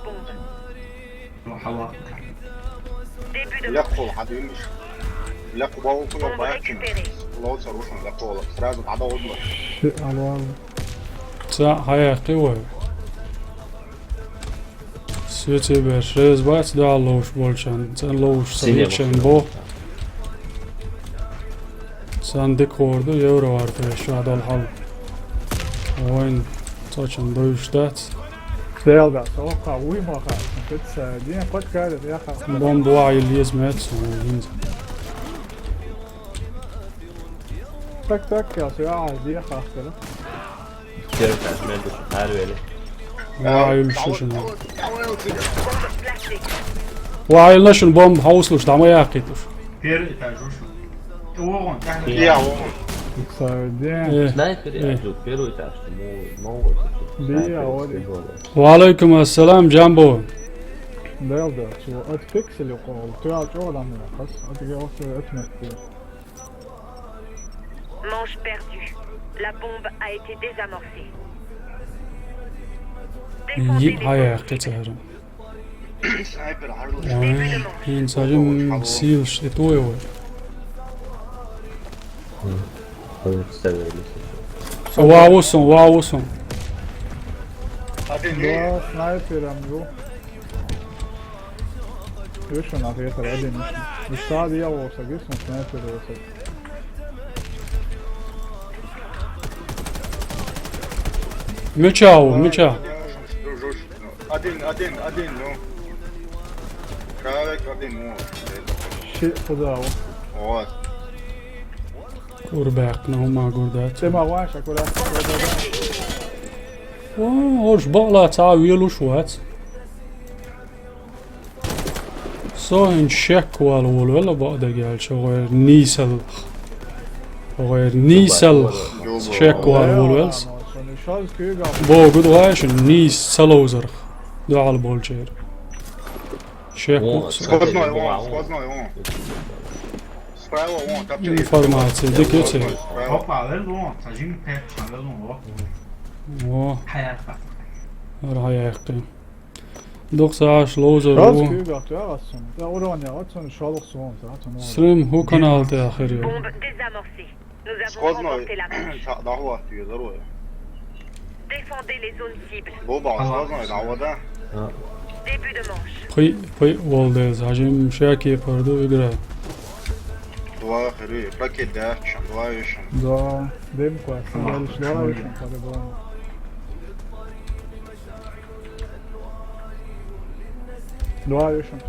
Début de manche. Лекхул хьадуьллуш. Лекху бовлу кхуьнур баьхкина. Лоцар вушун лекхула. Сразу дӀадовдула. Ши алвала. Ца хьаяьккхи вай. Свети беш, реза бац дуьхьал ловш болчан, цӀен ловш ца Сине вичен боху. Сан дика хӀора ду, евро варта веш ша дала хьал. Вайн цочун дуйш дац. Сел дац, оха, уй маха, кыца, дин, подкарит, яха. Бомба вай лез мец, вай лез. Так, так, я, я, я, хахтера. Первый этаж, между, арвели. Вай, уьллуш шуна. Вай, уьллуш шуна бомба хьовсалуш, дӀа ма яьккхийтуш. Первый этаж, уьш. Вогон, тахта. Я, вогон. Иксайден. Э, снайпер, э. Я, первый этаж, ну, новый. Бия, снайпер, ори. Ва алайкум ассалам, Джамбо. Дел да, чего, от пикселю кол, ты а чего там, хас, от я, от метки. Manche perdue. La bombe a été désamorcée. Défendez les zones cibles. Début de manche. Ай, хӀинца жим сийлаш тӀе тойо вай. Ва вусун, ва вусун. Да, снайпером ю. Вышел на ветер один. Вышла, я его сагис, но снайпер его сагис. Мича ву, мича. Один, один, один, ну. Человек один, ну. Ши, куда ву? Вот. Курбек, ну, ма гурдат. Ты ма ваша, куда? О, ош бала ца вилуш вац. Со хӀинца шек вала волавелла бакъдерг аьлча, гӀойр нийсаллах. ГӀойр нийсаллах шек вала волавелла. Богу дуьхьа шуна нийса ца ловзарх дуьхьал болчеран. Шек ву со. Сквозной вон, сквозной вон. Справа вон, капчи. Информация дика яц. Справа. Опа, вел вон, са жин пепча, вел вон, во. Во. Хьаяккха. Ара хьаяккхи. Дукха сагӀаш ловзар ву. Раз куьйгах тоьгӀац цунна. ТӀе урон яхац цунна, шолгӀа сугӀун сац цунна. Стрим хӀу канал тӀе а хир ю. Bombe désamorcée. Nous avons remporté la manche. Сквозной, ца, дӀахӀоттийо, здорово. Défendez les zones cibles. Боба, сквозной, дӀахӀода. Début de manche. Пхи, пхи, волдез, хьажим, шаки, парду, игра. Два хир ю, пакет, да, чам, два вишен. Да, дым класс, дальше, два вишен, по-любому. Два вишен.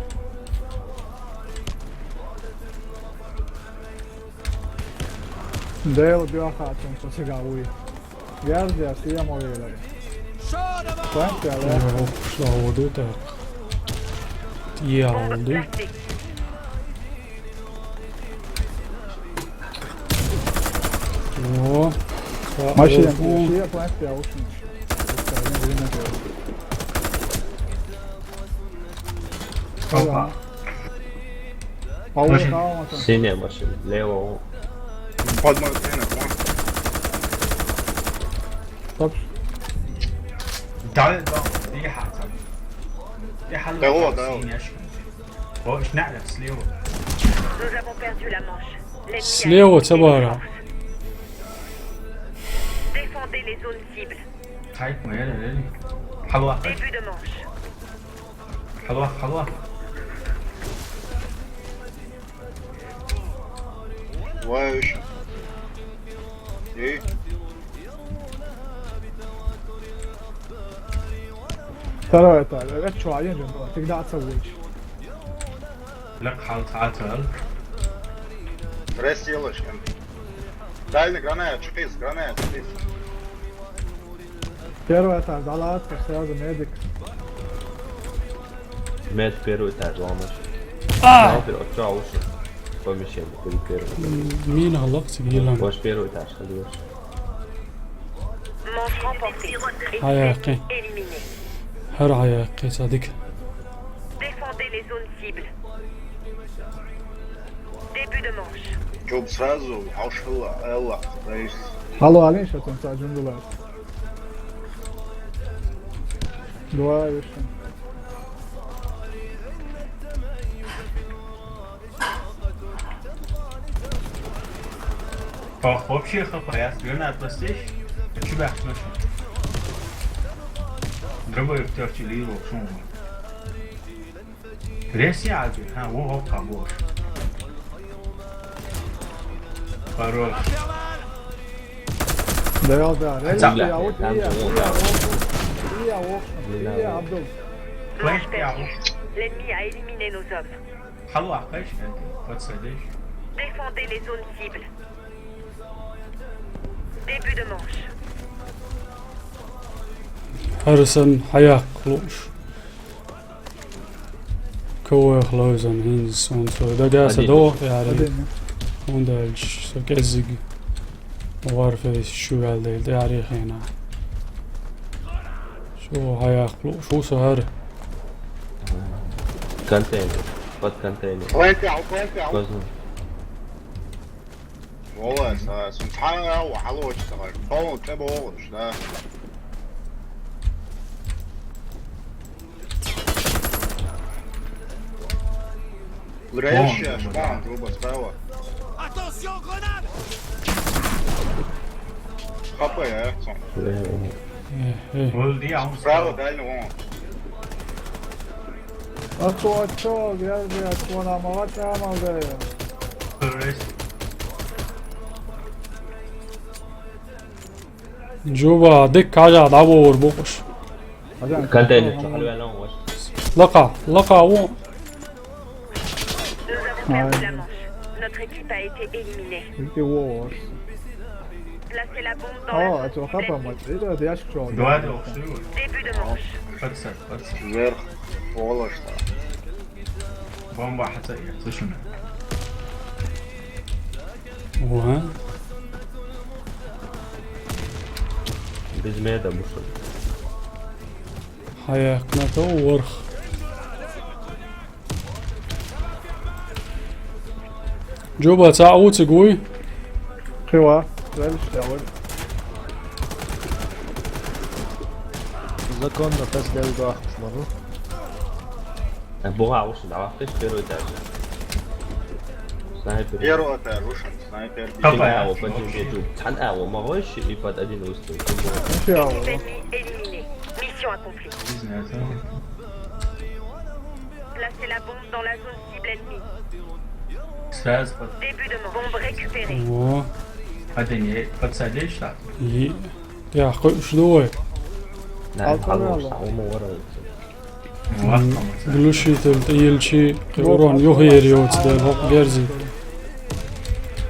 Дел бьёхатун со цига вуй. Гердя, сия мовила. Панча, да? Ох, шла воду так. Я воду. О, машина, о, машина, план, я очень. Опа. Машина. Синяя машина, лево. Под мою спину, вон. Стоп. Да, да, я хатан. Я хатан. Да, вот, да, вот. Синяя машина. О, шнаря, слева. Nous avons perdu la manche. L'ennemi a Слева, гагné Цабара. Défendez les zones cibles. Хайт, моя, да, да. Хава. Début de manche. Хава, хава. Вай, ещё. Эй. Второй этаж. Это что, один же был? Тогда отсовываешь. Лек хал цаатал. Ресилочка. Дальний гранат, чукис, гранат, чукис. Первый этаж, да ладно, сразу медик. Мед первый этаж, ладно. А! Снайпер, отчего лучше? Помещение, ты первый. М, мина лак сигилан. Ваш первый этаж, ходишь. Manche remportée. Aïe, aïe, aïe. Éliminé. Har aïe, aïe, ça dit. Défendez les zones cibles. Début de manche. Чуб сразу, аушла, элла, рейс. Алло, Алин, что там, Саджин Дулат? Два вещи. Ох, вообще хапа, я с гранат достиг. Чубак слышал. Другой актер чили его шум. Ресни аги, ха, во, во, кабо. Хорош. Да, да, да. Хотя, я вот, там я, же, я, да. Вот, я, вот, я, Абдул. Флэш, я, вот. L'ennemi a éliminé nos hommes. Халу ахкаш, подсадишь. Défendez les zones cibles. Début de manche. Харсан хаяк луш. Кавах лозан хинз он со дагаса Один. До яри. Один. Он дальше со кезиг. Варфейс шугал дел яри хена. Шо хаяк луш, шо сар. Контейнер. Под контейнер. Планте, а, планте, а. Возможно. Вола, са, сун цхьа а, ва, хьалочу ца гӀайр. Тхьовна тӀе богӀуш, да. Луреш, Вон, шпан, да. Грубо, справа. Attention, grenade! Хапа, я, сон. Э, э. Вон, ди, а он Справа, справа. Дальний, вон. А то, а то, я, я, то нам, а вот там, а, да. Луреш. Джуба, дик кажа, да, бор, бокуш. Контейнер, чухал валан ваш. Лака, лака, вон. Nous avons perdu la manche. Notre équipe a été éliminée. Икки вогӀуш. Placez la bombe dans la О, а зоне цо хапа cible. Ма, это ящик чё? Два, два, всё. Début de manche. Подсад, подсад. Вверх, полош. Бомба хата, я слышно. Ва? Без меда бушо. Хаяк на то ворх. Джуба, цаӀ вуцига вуй? Хила, велш ялар. Законно пес дел дахуш мару. Э, бугӀа вуш, давай, ты первый этаж. Снайпер. Первый этаж, вуш, снайпер. Капа, Цхьан я, ава, вообще. Поддержи, цхьан ава, могу и под один выстрел. Вообще, ава. Ennemi éliminé. Mission accomplie. Бизнес, а? Placez la bombe dans la zone cible ennemie. Сразу под- Début de manche. Bombe récupérée. Во. Один, я подсадишь так? И я хуй шдуй. Да, алкоголь. Алкоголь, а, ума вара. Глушитель тӀеелчи, кхи урон юххера йоцу дела хӀокху герзи.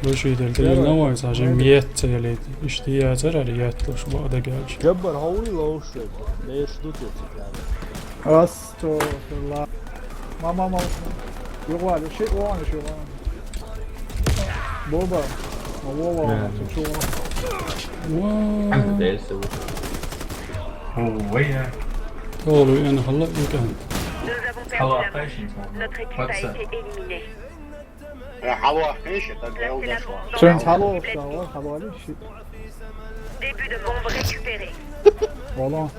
Глушитель тӀеелна вай, ца жим етта ца елийта. Иштта яцара али етталуш бакъ дагахь. Габбар, хьо вуй ловш вай? Берш ду те ца кхаьра. Астагфирулла. Ма, ма, ма. Югъал, ши вон, ши вон. Боба. Ма, во, во, Да. Цу чу вон. Ва. Дерси ву. О, вай, я. Толу эн хала икан. Nous avons perdu Хала la manche. Апайшин. Notre équipe a Подсад. Été éliminée. Э, хьалавахкхийша, тӀаккха Placez la bombe dans Цуьнца la зоне хьалавахкхийша, cible ennemie. Хьалавахкхийша. Début de bombe récupérée. Вала.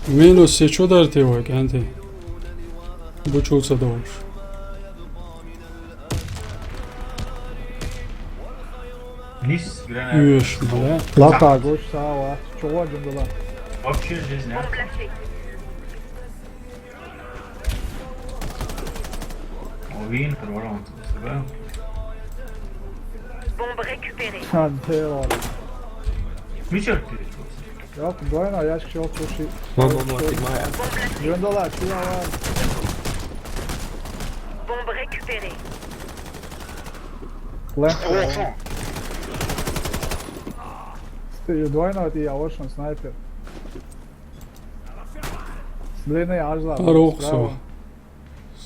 Минус се чу дара те вай, кӀанте? Бу чу ца долуш. Нис гранат. Уьш, бля. Лака гуш, сава. ЧугӀа жиндала. Вообще жизнь, а? Bombe lâchée. О, вин, проворон, да? Bombe récupérée. Хан, те вала. Мичара тӀе? Йоп, двойной ящик щёлкнул ши. Ма, ма, ма, ти мая. Две доллар, ти авар. Bombe récupérée. Лен. О, шо? Сты, двойной ти я, вот он снайпер. С длины ажла. Хорошо. Справа.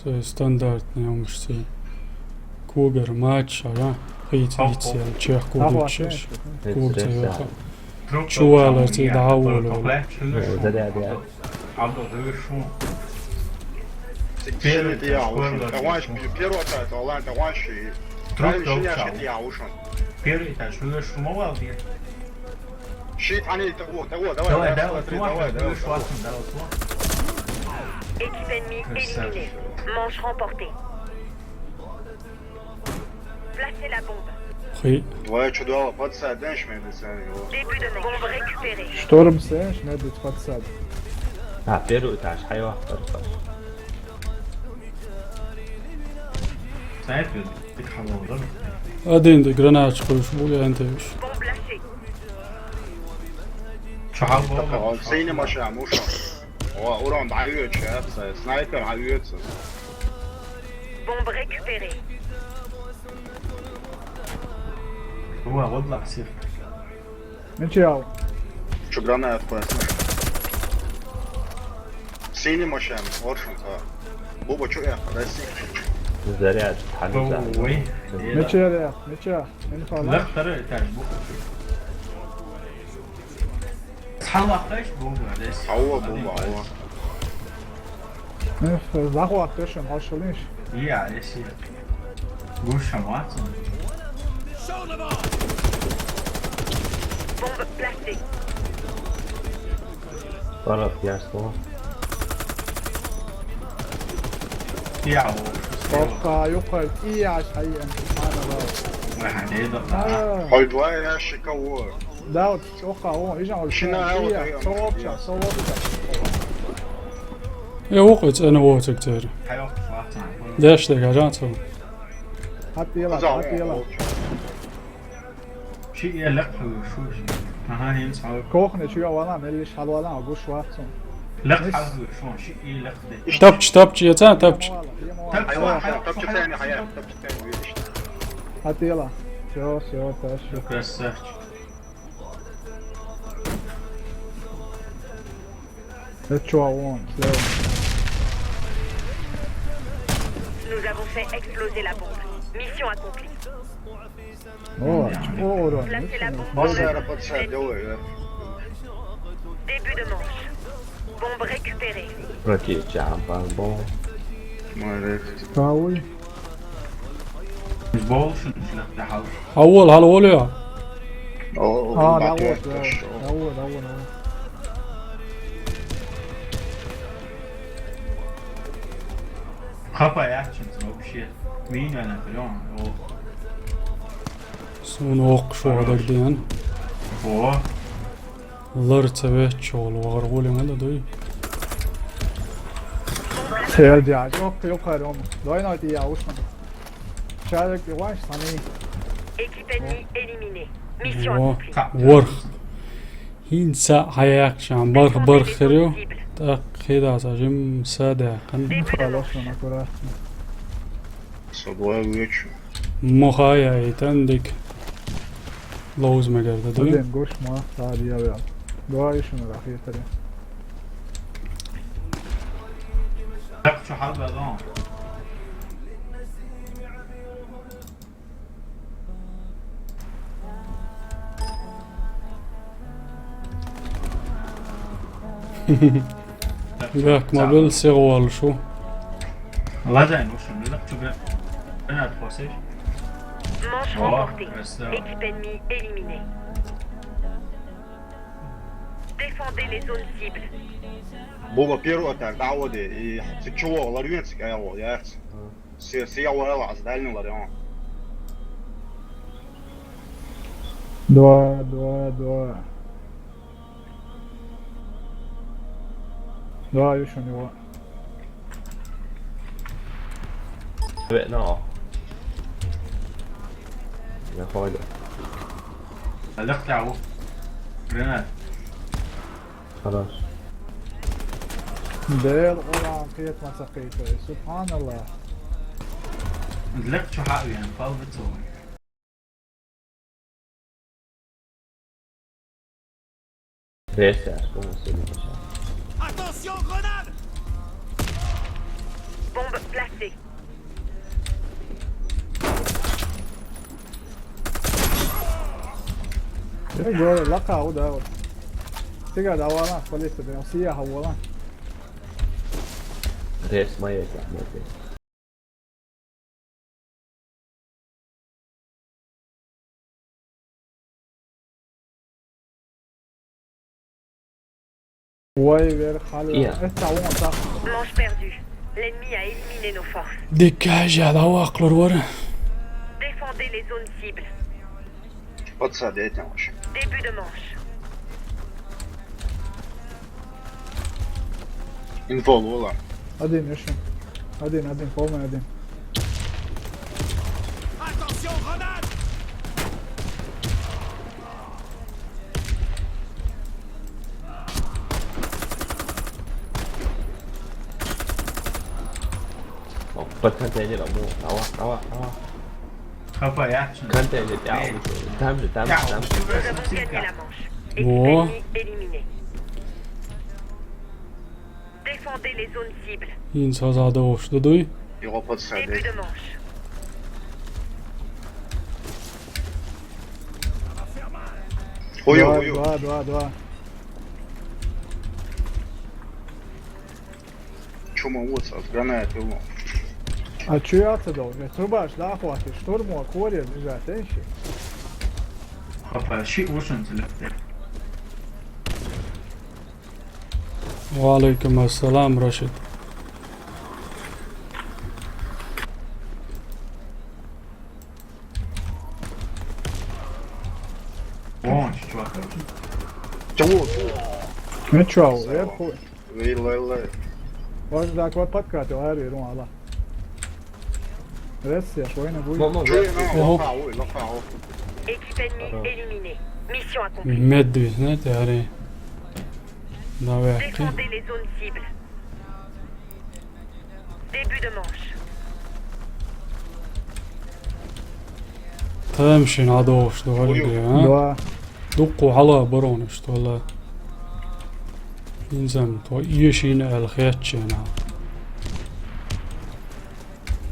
Се стандартный, он же се. Кубер матч, а я. Хейт, хейт, се, чех, кубер, чеш. Кубер, се, я. Чувала, се, да, воло. Да, да, да. Первый, я, первый, первый этаж, шуга шумовал, бе. Шит, они, того, того, давай, давай, давай, давай, давай, давай, давай. Équipe ennemie éliminée. Manche remportée. Placez la bombe. Хи. Двоє чудово, подсадишь мне, десант, его. Début de manche. Bombe récupérée. Шторм сеш, надо подсад. А, первый этаж, хайва, второй этаж. Снайпер, ты хамал, да? Один, да, гранаточку уж, були, антевиш. Bombe lâchée. Чё, хамал? Синий машина, муша. О, урон, да, снайпер, а. Bombe récupérée. Уа, вот лаксир. Мичал. Чё, гранат, поясни. Синий машин, оршин, а. Буба, чё я, подожди. Заряд, ханза. Ой. Мича, мича, инфа. Лак, второй этаж, буба. Саллахаш, буба, здесь. Ава, буба, ава. Э, захват, ты что, машалиш? Я, если. Гуша, Ватсон. Bombe placée. Парад, я слово. Я, о. Тоха, юха, и я, шайен, субханаллах. Ва, не, да. А. Хой, два ящика, о. Да, вот, тоха, о, и жан, шина, вот, я, я, совопча, я. Совопча. Э, окъуц, ана оцак цер. Деш дег, а, жан цо. Хатила, хатила. Ши я лакъ, шо ши. Аха, хин сау. Кухня чуя вала, мелиш хал вала, гуш ватсон. Лакъ, шо ши я лакъ де. Тапч, тапч, я ца, тапч. Тапч, тапч, тапч, тапч, тапч. Хатила. Всё, всё, таш. Красавчик. That's what I want, so. Nous avons fait exploser la bombe. Mission accomplie. О, о, о, о. Placez la bombe. Базара подсадил, э. Début de manche. Bombe récupérée. Окей, чампан бом. Молодец. Правый. Болшун, шулах дахал. Аввал, хал аввал я. О, а, да, вот, да. Да, вот, да, вот, да. Хапа яхчын, вообще. Мин ана, прям, о. Сун ок шо. Хорош. Дагден. О. Лар цаве чол, вагар гулин ала дой. Сел дя, жок, ёк, харом. Давай на, я ушман. Человек, ты ваш, сами. Équipe ennemie éliminée. Mission accomplie. Ворх. Хин са хаяк шан, барх, барх херю. Так, хеда са жим са да. Хан. Хорошо, аккуратно. Со двое вычу. Мохая и тандик. Лоуз мегер да, да? Блин, гош ма, да, я, я. Два ещё на рахе таре. Так, что, хал, да, да. Так, мобил сегъуал шу. Ладно, ну что, ну так, что, блин. Она отпасешь. Manche remportée. О, красава. Équipe ennemie éliminée. Défendez les zones cibles. Буба, первый этаж, да, вот и, и цик чего, ларюнец, я его, я их. Се, се я вала, аз дальний ларюн. Два, два, два. Два, ещё у него. Wait, no. Я ходю. Алёх, ты ау. Гранат. Хорош. Дел Къуръан кхетма ца кхетӀе. Субханаллах. Лек чу хьа вен, пал вицо. Ресерс, como se dice? Attention, grenade! Bombe placée. Ego, laka, o da, o. Tiga da wala, polícia, de, o sia, ha wala. Res, mai e, mai e. Uai, ver, hallo. Ja. Esta, uno, ta. Manche perdue. L'ennemi a éliminé nos forces. Dégage, ya da wa, klor wara. Défendez les zones cibles. What's up, date, manche? Début de manche. Info, Lola. Один, еще. Один, один, полный один. Attention, grenade! Bon, pas de temps à dire, là, bon, au revoir, au revoir, au revoir. Papa, action. Quand elle est out, time to time to time. Nous avons gagné la manche. Équipe ennemie éliminée. Défendez les zones cibles. Ин саза довш додуй. Европа. Début de manche. Ой, ой, ой. Два, два, два. Чё, ма вот, а граната его. А чё я-то должен? Трубаш, да, хватит. Штурму, а корень лежат, энши. Папа, щи ушен целёвте. Ва алейкум ассалам, Рашид. О, чувак, короче. Чего? Ну чё, вверху. Лей, лей, лей. Вот так вот подкатил, ари, румала. Ресия, швейна будет. Чё, ну, лопа, ой, лопа, ой. Équipe ennemie éliminée. Mission accomplie. Медвис, знаете, ари. Наверх. Défendez les zones cibles. Début de manche. Тамшин адовш довалга, а? Да. Дукку хала барон, что ли. Инзам, то ешин эл хетчена.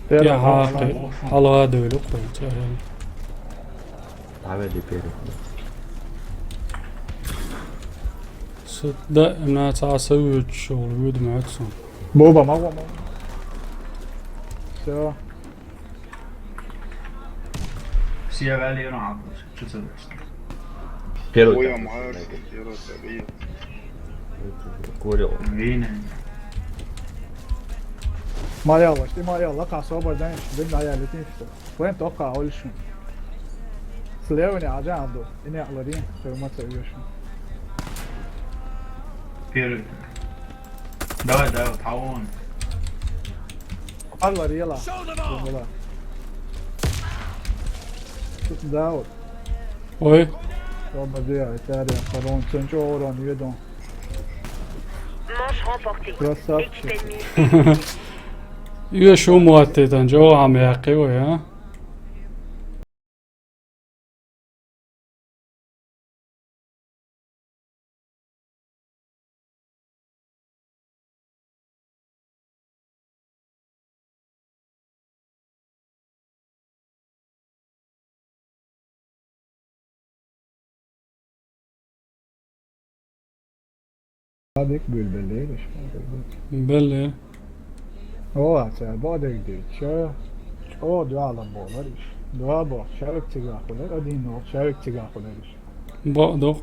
Я хакы, хала дөлү кой, чарен. Давай, теперь. Су, да, на ца савыч, шоу, выдмётся. Боба, могу, могу. Всё. Все вали на, что ты делаешь? Первый. Ой, так, мэр, так. Первый, так. Курил. Вина. Марьяла, ты Марьяла, как освобождаешь, ты на я летишь, что? Вен тока ольшин. Слева не, а жан ду. И не аларин, ты мать ольшин. Первый. Давай, давай, тавон. Алар ела. Думала. Да, вот. Ой. Оба, да, это реально, парон, ценчо, орон, ведом. Manche remportée. Красавчик. Équipe ennemie. Ю шумуатте тан жо ам яқи ой, а? Садик Бюлбюллейбиш. Белли. О, ацар бодегди. Чо? О, дуала болариш. Дуа бо. Шарик цига хулер, один нол. Шарик цига хулериш. Бо, дох.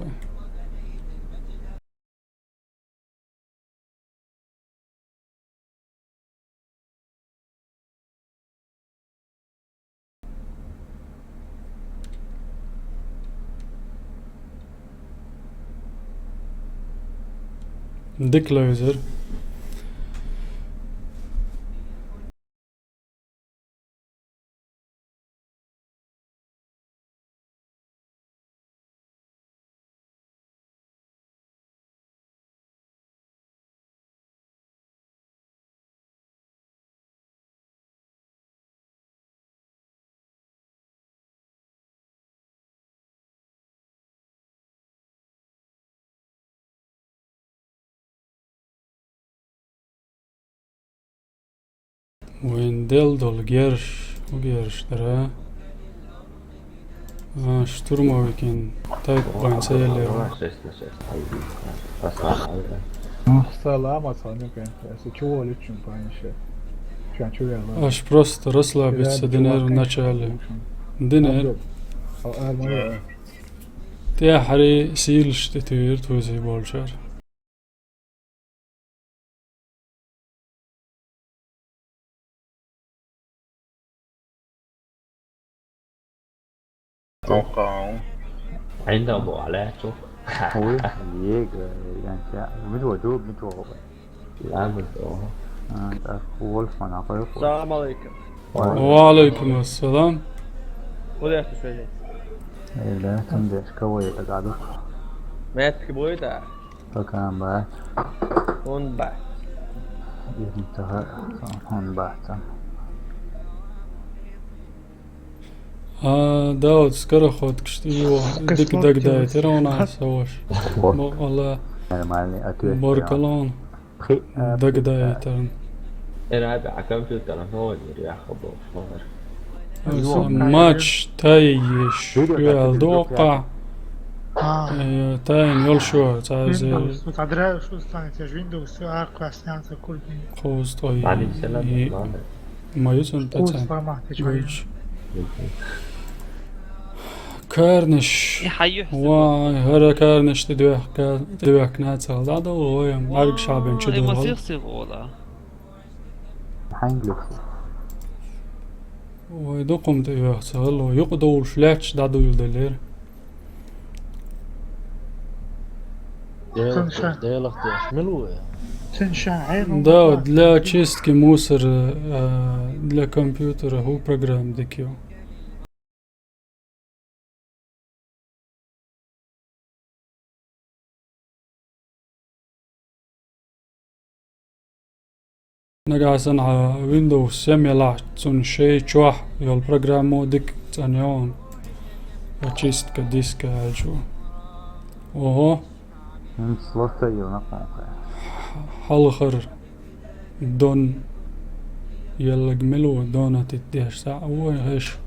Дик лойзер. Вайн дел долу герш, хӀун герш дара? А, штурмовикин тайп вайн ца еллера. Салам, ассаламу алейкум. Если чего лучше, конечно. Чё, чё я ладно. Аш просто расслабиться динер в начале. Динер. Абдул. А, а, моя. ТӀаьхьарий сийлаш тӀе туьйра тхоьзий болчара. ӀиндагӀ бу Ӏалаьцу. Ой, ега, янча, мит ваду, мит ваду. Ла, мит ваду. А, так, вольф мана, хой, хой. Салам алейкум. Ва алейкум ассалам. Куда я слушаю? Э, да, там десь, кого я так аду? Мэтт ки будет, а? Пакан бац. ХӀунда бац? Ирнтаха хӀунда бац. А, Дауд, скороходкаш тӀе йо, дика дагадайтира вон аса ваш. Бакъала. Нормальный ответ. Баркалла. Хи-, а, дагадайтарна. Эр аби, а компьютер хӀун яхха боху, хӀун яхха? Аса матч тай еш, шу ял доккха. А. Э, тайна йолу шу, цаьрца. Windows, тут адрес, что станет, я же Windows, всё, а, класс снялся, курдин. Кхузткъа и ма ю цунна тӀе цхьа. Кхузткъа ма, ты чё, вуьйцу. Карнаш. И хьан юьхь сан? Вай, хӀара карнаш тӀе доьхка, тӀе доьхкина цхьа дӀадолу вай, бӀаьргаш хьабен чу. Вай, догӀу. Масих сих вола. Хьайна луьху? Вай, дукха хӀума тӀе йоьху ца хилла, юкъа довлуш лаьтташ дӀадуьйладелира. Делах деш, мила ву? Да, для чистки мусора, а, для компьютера хӀу программа дика ю. Нагахь санна хьан Windows семь ялахь, цунна шайн чохь йолу программо дика цӀанйо хьуна. Очистка диска аьлча. Ого. ХӀинца лоцайо накъонхой. Хьалхара дон еллаг мила ву, донатит деш цхьаъ ву вай хӀеша.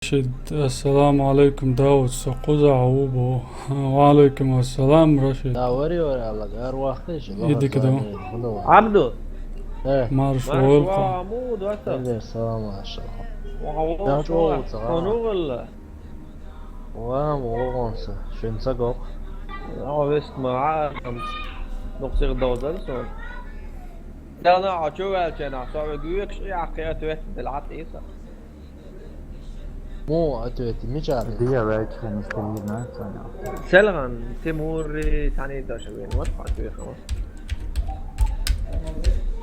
Рашид, ассаламу алейкум, Дауд, со кхузахь ву боху. Ва алейкум ассалам, Рашид. Да, вари, вари, Алла, гар вахтиш. И дика ду. Абду. Э. Марш валла. Марш валла, Абду, аса. Салам алейкум. Ва алейкум ассалам. Ва ма вогӀанса, шуьнца гӀо. Ӏа вест ма Ӏа, ам, нукъсигӀ довзар сон. Селгана Ӏа чу ваьлча нах, со вегу векаш и Ӏа кхета веттадала Ӏа тӀе са. Муха ответ, мичара? Дия ваьлча хенаш тӀе йина ца нах. Селган, Тимури, тани дош вен, вот хьан туьйхама.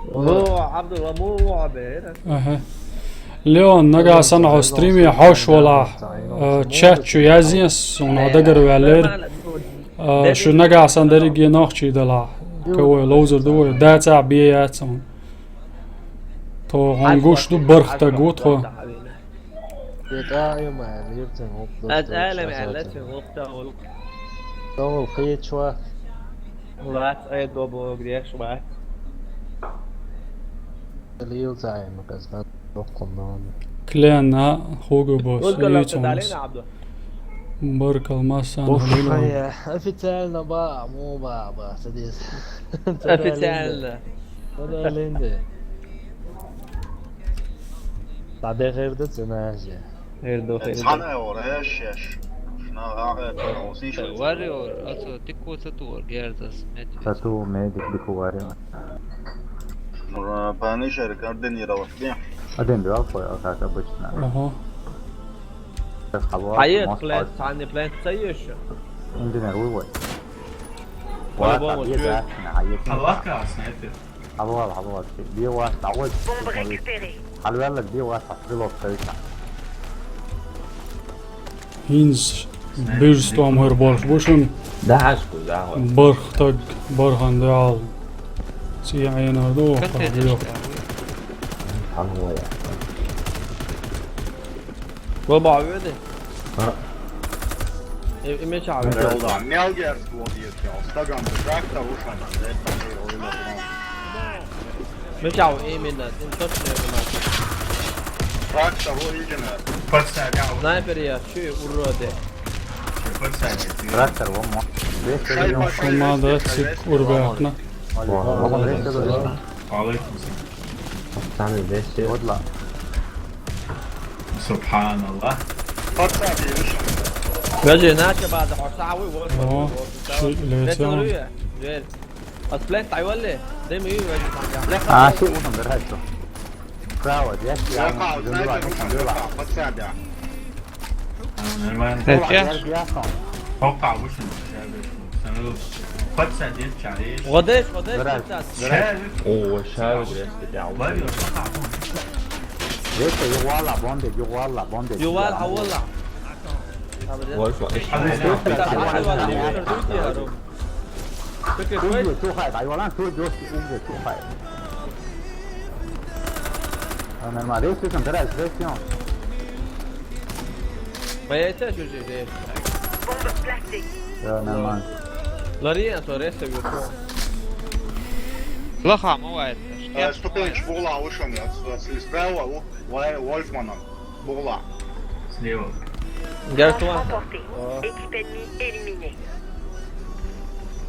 Во, Абдулла, мо во бер. Аха. Леон, нагахь санна хьо стриме хьош валахь, а, чат чу язъе, суна дагар ваьллера. А, шу нагахь санна дерриге нохчий далахь. Ка вай ловзар ду вай, дацахь бе яц хьуна. Тхо хьуна гуш ду, бархӀ стаг ву тхо. Аз алам аьлла, цуьнан гӀуллакх. ДогӀу кхечо. Вац, ай, добу, греш, вац. Лил цаьрна казна, доккхун нона. Клен, а, Хуго босс, Хуго юйцунус. Лапта далина, Абду. Баркал, массан, уф, халилан. Хая, официально ба, му ба, ба, садис. Официально. Садалинде. Садехерда цена же. Хердо, хердо. Цхьана а вара, эш, эш. Шуна гӀагӀа тара усиш. Э, вариор, аса тикко сатур, герзас, медведь. Сату медик дику вариор. Ура, панишер координировать бе. Один, два, понял, как обычно. Ага. Сейчас хабар, а есть может, плент, пас- цхьана плент ца еш? Инженер, вывод. По-любому, вот, чё? Аллах, снайпер. Хьалвала, хьалвала. Бе вац, дӀавац. Бомба рекупере. Хьалвала, бе вац, хьалвала, хьалвала. ХӀинца бирза стом хӀара болуш бу шуна. ДӀахьажа кхузахь. Барх таг, бархан дуьхьал. ЦӀе Ӏенар ду, Кан хьан тедеш бех. Хьан вая. Баба, а ведь? А. И, и меч а ведь? Мел да, мел герц вот есть, я. Стаган, трактор ушан, это же, ой, ой, ой. Меча именно, им точно не знаю. Трактор, о, именно. Подсадя, вот. Снайпер я, чё, уроды. Подсадя, ты. Трактор, вон, вон. Шай пошёл, шумада, есть, цик, есть, урбакна. Вон, вон, вон, вон, вон, вон. Алейкум салам. Сами вместе. Вот ла. Субханаллах. Подсадя, видишь? Подожди, наша база, а сави, вот, вот, О, вот, вот, ши-, вот. Леся. Дверь. А сплэш дӀайолле? Деми ю вежа там я. А, ши ушан дерхьай цо. Право, я, я, я, я, я, я, я, я, я. Нормально. Эча? Хокка вушин. Подсадить, чариш. Гъодеш, гъодеш, Дерхьай. Подсадить. Дерхьай. О, шави дерхьай. Вари, хокка вушин. Веша, югъуала, бомбе, югъуала, бомбе. Югъуала, югъуала. Вольфа, эш. Подсадить, подсадить. Угзе тухай, дӀайолан, цо доьшуш угзе тухай. А, нормально. Рейс, рейс, рейс, рейс. Боец, а чё же, же? Бомба пластик. Да, нормально. Лари, а то рейс, а то. Плохо, ма вайт. Э, ступенч, була, вышел, я, с-, с-, справа, у, Вай-, Вольфманом. Бугла. Слева. Герц ван. Remporté. О. Équipe ennemie éliminée.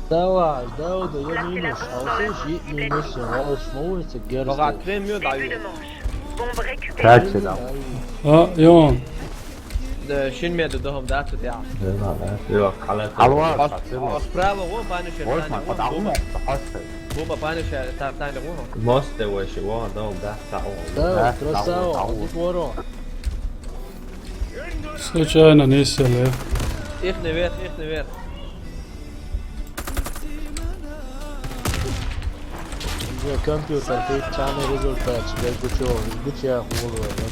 Давай, Дауда, я минус. А вот здесь и минус, а уж на улице Герц. Бага, трем минут даю. Début de manche. Bombe récupérée. Как всегда. А, Йон. Да, шин меду дохом да, тут я. Да, да, да. Йо, халат. Алва, Ос-, сатыло. Ос право, вон, панишер, Вольфман, тани, вон, под алма, Буба. Под алма. Буба, панишер, та-, тани, вон. Мосте веши, вон, дом, да. Да, да, красава, да, вот, да, вот. Здесь ворон. Случайно не сели. Их наверх, их наверх. Где компьютер, ты самый результат, блядь, гучо, гучо, голову, вот так.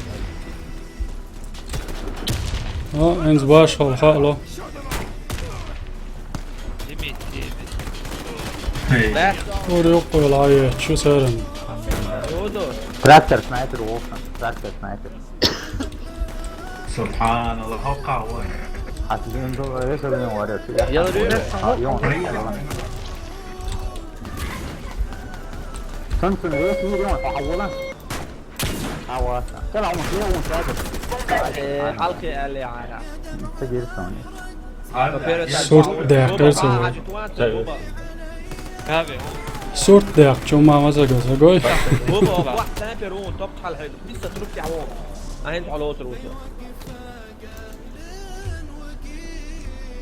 А, энз башхал, хаало. Эй. Ори оккуйла ая, чу саран. Трактор, снайпер, Волфан, трактор, снайпер. Субханаллах, хокка вай. Хасбин до, э, сабин варя. Я говорю, А, Йон. Сон, сон, э, сабин варя, хавала. Хавала. Кала, он, он, он, сабин. Э, алхи али ара. Сабир сон. Сурт дехкер сабир. Сурт дех, чума маза газа гой. Буба, буба, снайпер, он, топ хал хай. Лиса труп я, он. Ахин хало труп.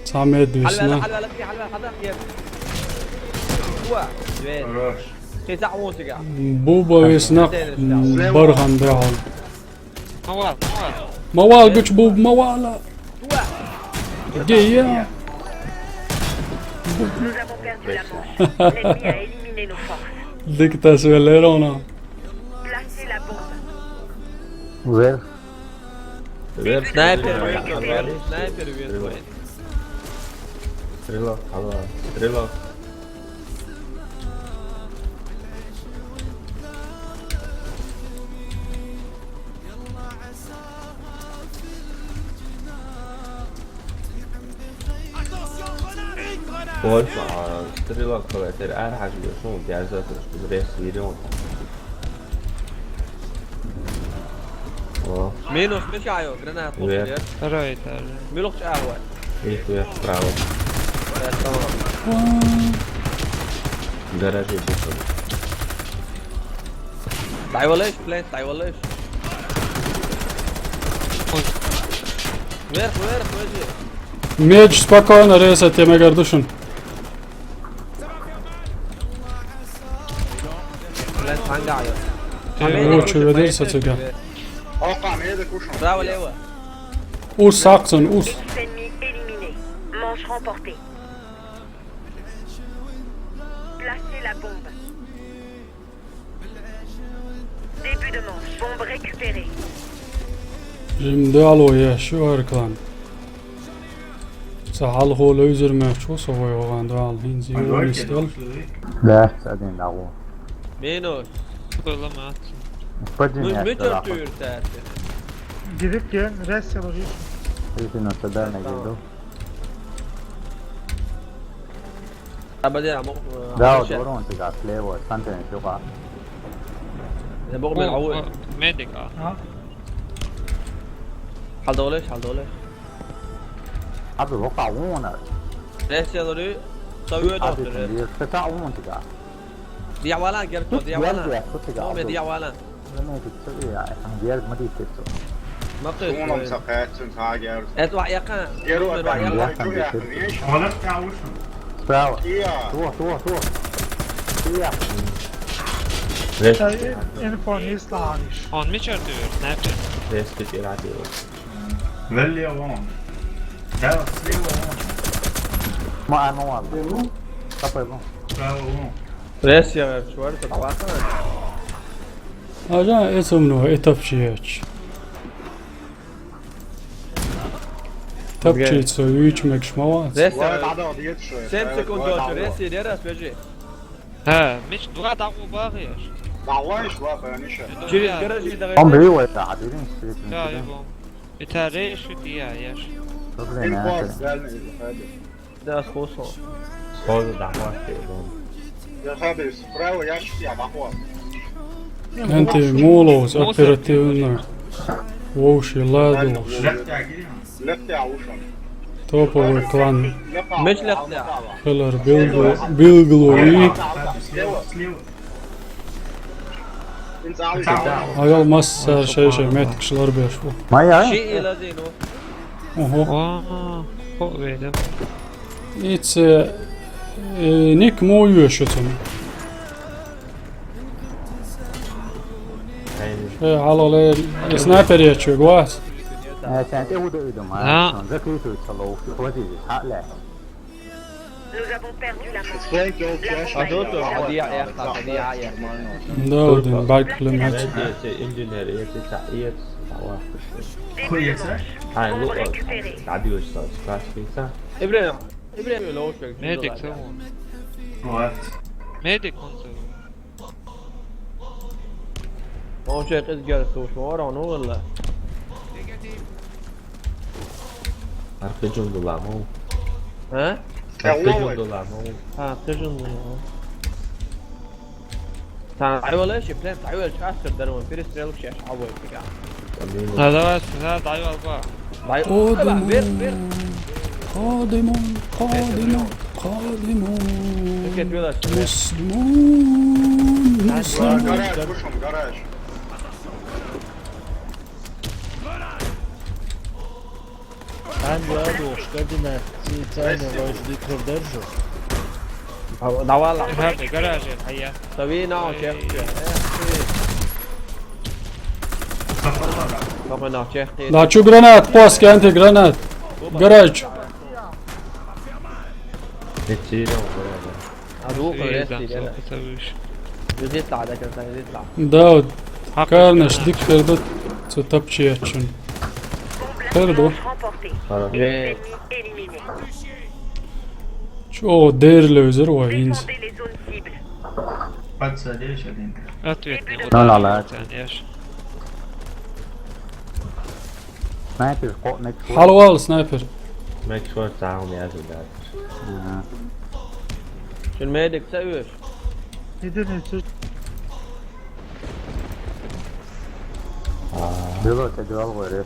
Самед висна. Хьалвала, хьалвала, хьалвала, хьалвала, хьалвала. Уа, вен. Хорош. Кхин цхьа вон цига. Буба висна, бархан бехал. Мавал, мавал. Мавал гуч Буба, мавала. Уа. Где я? Nous avons perdu la manche. L'ennemi a éliminé nos forces. Диктас велерона. Placez la bombe. Вер. Снайпер, снайпер, снайпер, снайпер. Стрелок, алло, стрелок. Больше, а, стрелок, блядь, теперь архаж, ну, я за то, что зря сверён. О. Минус, мича ю, гранат. Вверх. Второй этаж. Милух ча ю. Их вверх, справа. Э, тамам. Гаражи бухали. ДӀайолеш, блядь, дӀайолеш. Вверх, вверх, вверх. Меч спокойно резать, я мегар душин. Блядь, ханга ю. Лучше ведь сатига. Браво, лево. Ус сакъ цун, ус. Équipe ennemie éliminée. Manche remportée. Placez la bombe. Début de manche. Bombe récupérée. Жим дуал еш ю хӀара клан. Ца хьалхо левзар меч ву со вай вогӀан дуал хӀинца юнис дол. Лаьц один дагӀу. Минус. Было мат. Падин Ну, яц мы дагӀу. чертуем, кстати. Гирик ген, ресси лугиш. Исина садарна гиду. Абадия, мо. Да, вот ворон ты как, слева, сантен сюка. Бог من عوي. Медик а. А? Хьал долеш, хьал долеш. Абы вокъа вона. Ресси лури. Савуэ Абы доктор. ты, ты та вон ты как. Диавалан, герто, диавалан. Герд, герд, Моме, диавалан. Ну, ты что, я, там герд, смотри, ты что. Мапты. Уунам сакъаатсин саагерс. Это ва якан. Геру Ва атан якан. вайду яхвеш. Справа. Иа. Тух, тух, тух. Сия. Та инфо не славиш. Он ми чертуем, снайпер. Ресты пирати. Валли вон. Да, слева вон. Ма ама вал. Капай вон. Справа вон. Ресси, я чуар, это ва якан. Ажа эцумну этапчиеч. Тапчица вич мекшмава. Ресси. Вай, надо отъедешь, что ли? Семь секунд дольше. Ресси, не раз, бежи. Ха, мич два дагу багыш. Давай, шла, конечно. Через гаражи давай. Он бил это, а ты не светит. Да, его. Это рейшу диа, еш. Проблема. Инфо, реально, не заходит. Да, слушал. Сразу дагу ты, вон. Я хабис, справа ящик, я бахуа. Энти мулоз оперативно. Вовши ладуш. Лехтя гирим. Лехтя ушам. Топовый клан. Меч лехтя. Хелер билгу билглуи. Слева, слева. Аял массар шайша меткшлар бешву. Моя? Ши иладину. Ого. О, хо ведем. Ице э, ник мою шутун. Э, алло, э, снайпер я чё, глаз. Э, сен ты уда идем, Да. а? Он закрытый салон, хватит, а, ля. Nous avons perdu la manche. Адото, адия, я, адия, я. Да, один байк лемет. Эти, эти инженеры, эти та, эти та, ва. Хуеца? Ай, лу, Récupéré. дадиош са, спрашивается. Ибрем, Ибрем, лоушек. Медик саву. Вот. Медик он саву. Лоушек из гер слушал, ора, ну, валла. Аркы джундула, мо. А? Аркы джундула, мо. А, ты же не. Та, айвалаш, блин, айвалаш, астер дарван, перестрелка сейчас, а вот, фига. Да, давай, да, дай алба. Дай, О, ала, дымон. вер, вер. Кадымон, кадымон, кадымон. Пакет велаш. Муслимон, А, муслимон. гараж, пушим, гараж. Ан ладу, шкадина, цайна ваш дикрдержу. Давай, ла. Гаражи, гаражи, а я. Тави на, чек. Капа на, чек. Да, чё гранат, пос, кенти гранат. Гараж. Эти, да, да. А, двух, Эй, рести, там, да. это выше. Юзит ла, да, как-то юзит ла. Да, вот, карнаш, дик пердот, цо тапчи ячун. Пердо. Remporté. Хорош. Жесть. Éliminé. Чё, дерле узер ва инз. Défendez les zones cibles. Подсадишь один. Ответный удар. Ну, ла, ла. Еш. Снайпер, ко-, меч. Халвал снайпер. Make sure down, я же, да. Ага. Шин медик, савиш. Иди не суть. Было это дело, рес.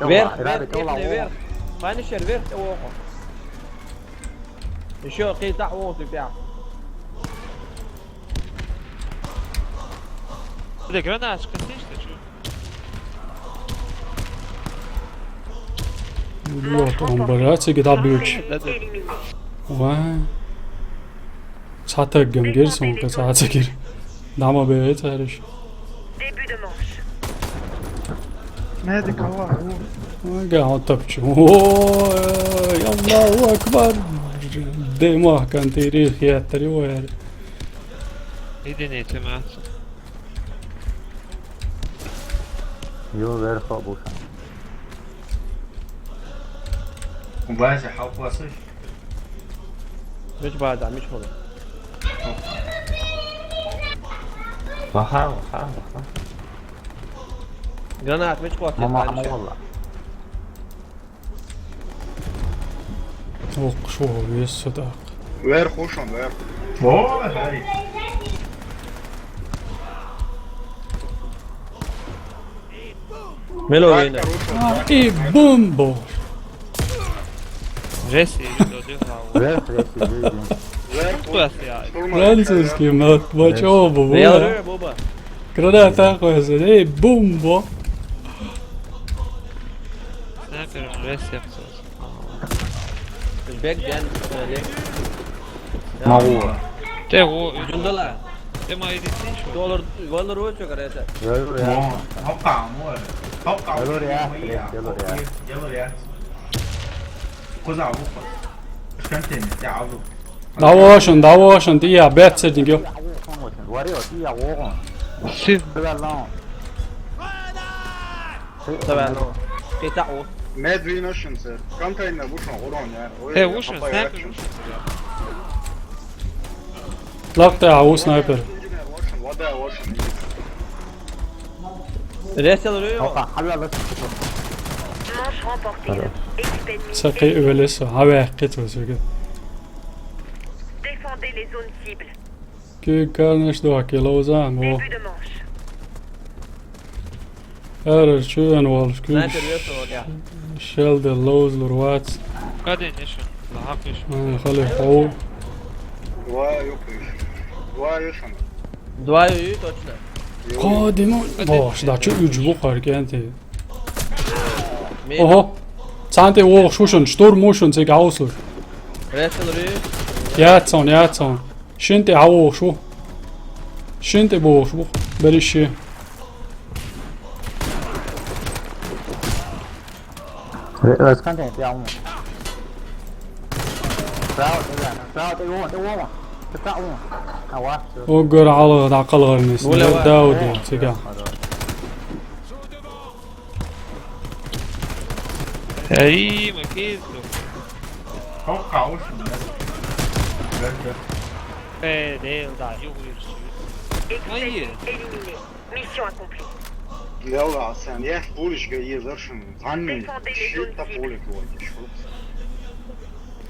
Вверх, вверх, тепни вверх. Панишер, вверх, его. Еще какие-то вон у тебя. Бля, гранаточка, слышишь, ты чё? Вот он, блядь, циги дабьюч. Да, да. Éliminé. Ва. Цатаггам герсон ка цацагир. Дама бе цариш. Début de manche. Медик, ала. Га он тапчу. Ой, Аллаху акбар. Дема кантери хиатри вер. Единицы, мать. Ё, верху буша. Убази, хьалквасиш. Мич бада, мич хода. Ваха, ваха, ваха. Гранат, мич хватит? Мама, ама валла. Ох, шо вес садак. Верху шон, верху. О, гьари. Мело вейна. И бомбо. Жеси, видео дюха. Верх, верх, верх. Верху. Французский, французский, мат, мачо, бу, бу. Реал, бу, бу. Граната хватит. Эй, бомбо. Снайпер, жеси, Бек ден, э, лек. Маву. Те о, Жундала. Те ма иди син шу. Доллар, доллар о чё карета? Ё, ё, ё. О, хапка, мо. Хапка. Ё, ё, ё, ё, ё. Коза вухо. Шкантеме, те аву. Давошун, давошун, ти я, бет сетинг ё. Варио, ти я, вогон. Сив. Давай, ну. Кита о. Медвиношин сер. Контейнер вушон, урон, я. Ой, Э, вушон, хапай, снайпер вушон. Лапта, а, у снайпер. Вушон, вода, вушон. Ресел рю. Опа, хабла лас. Manche remportée. Équipe ennemie Сакай éliminée. Өвелесо, хаве кит васуге. Défendez les zones cibles. Ки карнеш до хакелоза, мо. Début de manche. Ара чуян волш, ки Снайпер вешал, я. Шел де лоуз лурвац. Каден ешан, ла хакиш. Ай, хали хо. Два юкиш. Два юшан. Два ю, точно. Ко димо. Бош, да чу уч бу харкенти. Мин. Ого. Цанте вогъ шушун, штурм мушун, цег аусур. Ресел рю. Яцон, яцон. Шинте авогъ шу. Шинте богъ шу. Бери ши. Расканте, я ум. Право, ты, да, право, ты, вон, ты, вон. Ты, право, вон. А, вот, всё. Огъар алгъа, акъалгъа мис. Воля, Дауд, воля. Цега. Эй, Макизу. Хо хаус, да. Да, да. Э, дел, да, юг юрсю. Ай. Mission accomplie. Гелга, сен, я, пулишка, я, зашим. Анни, Défendez les zones шита cibles. Пулик, вот, ещё.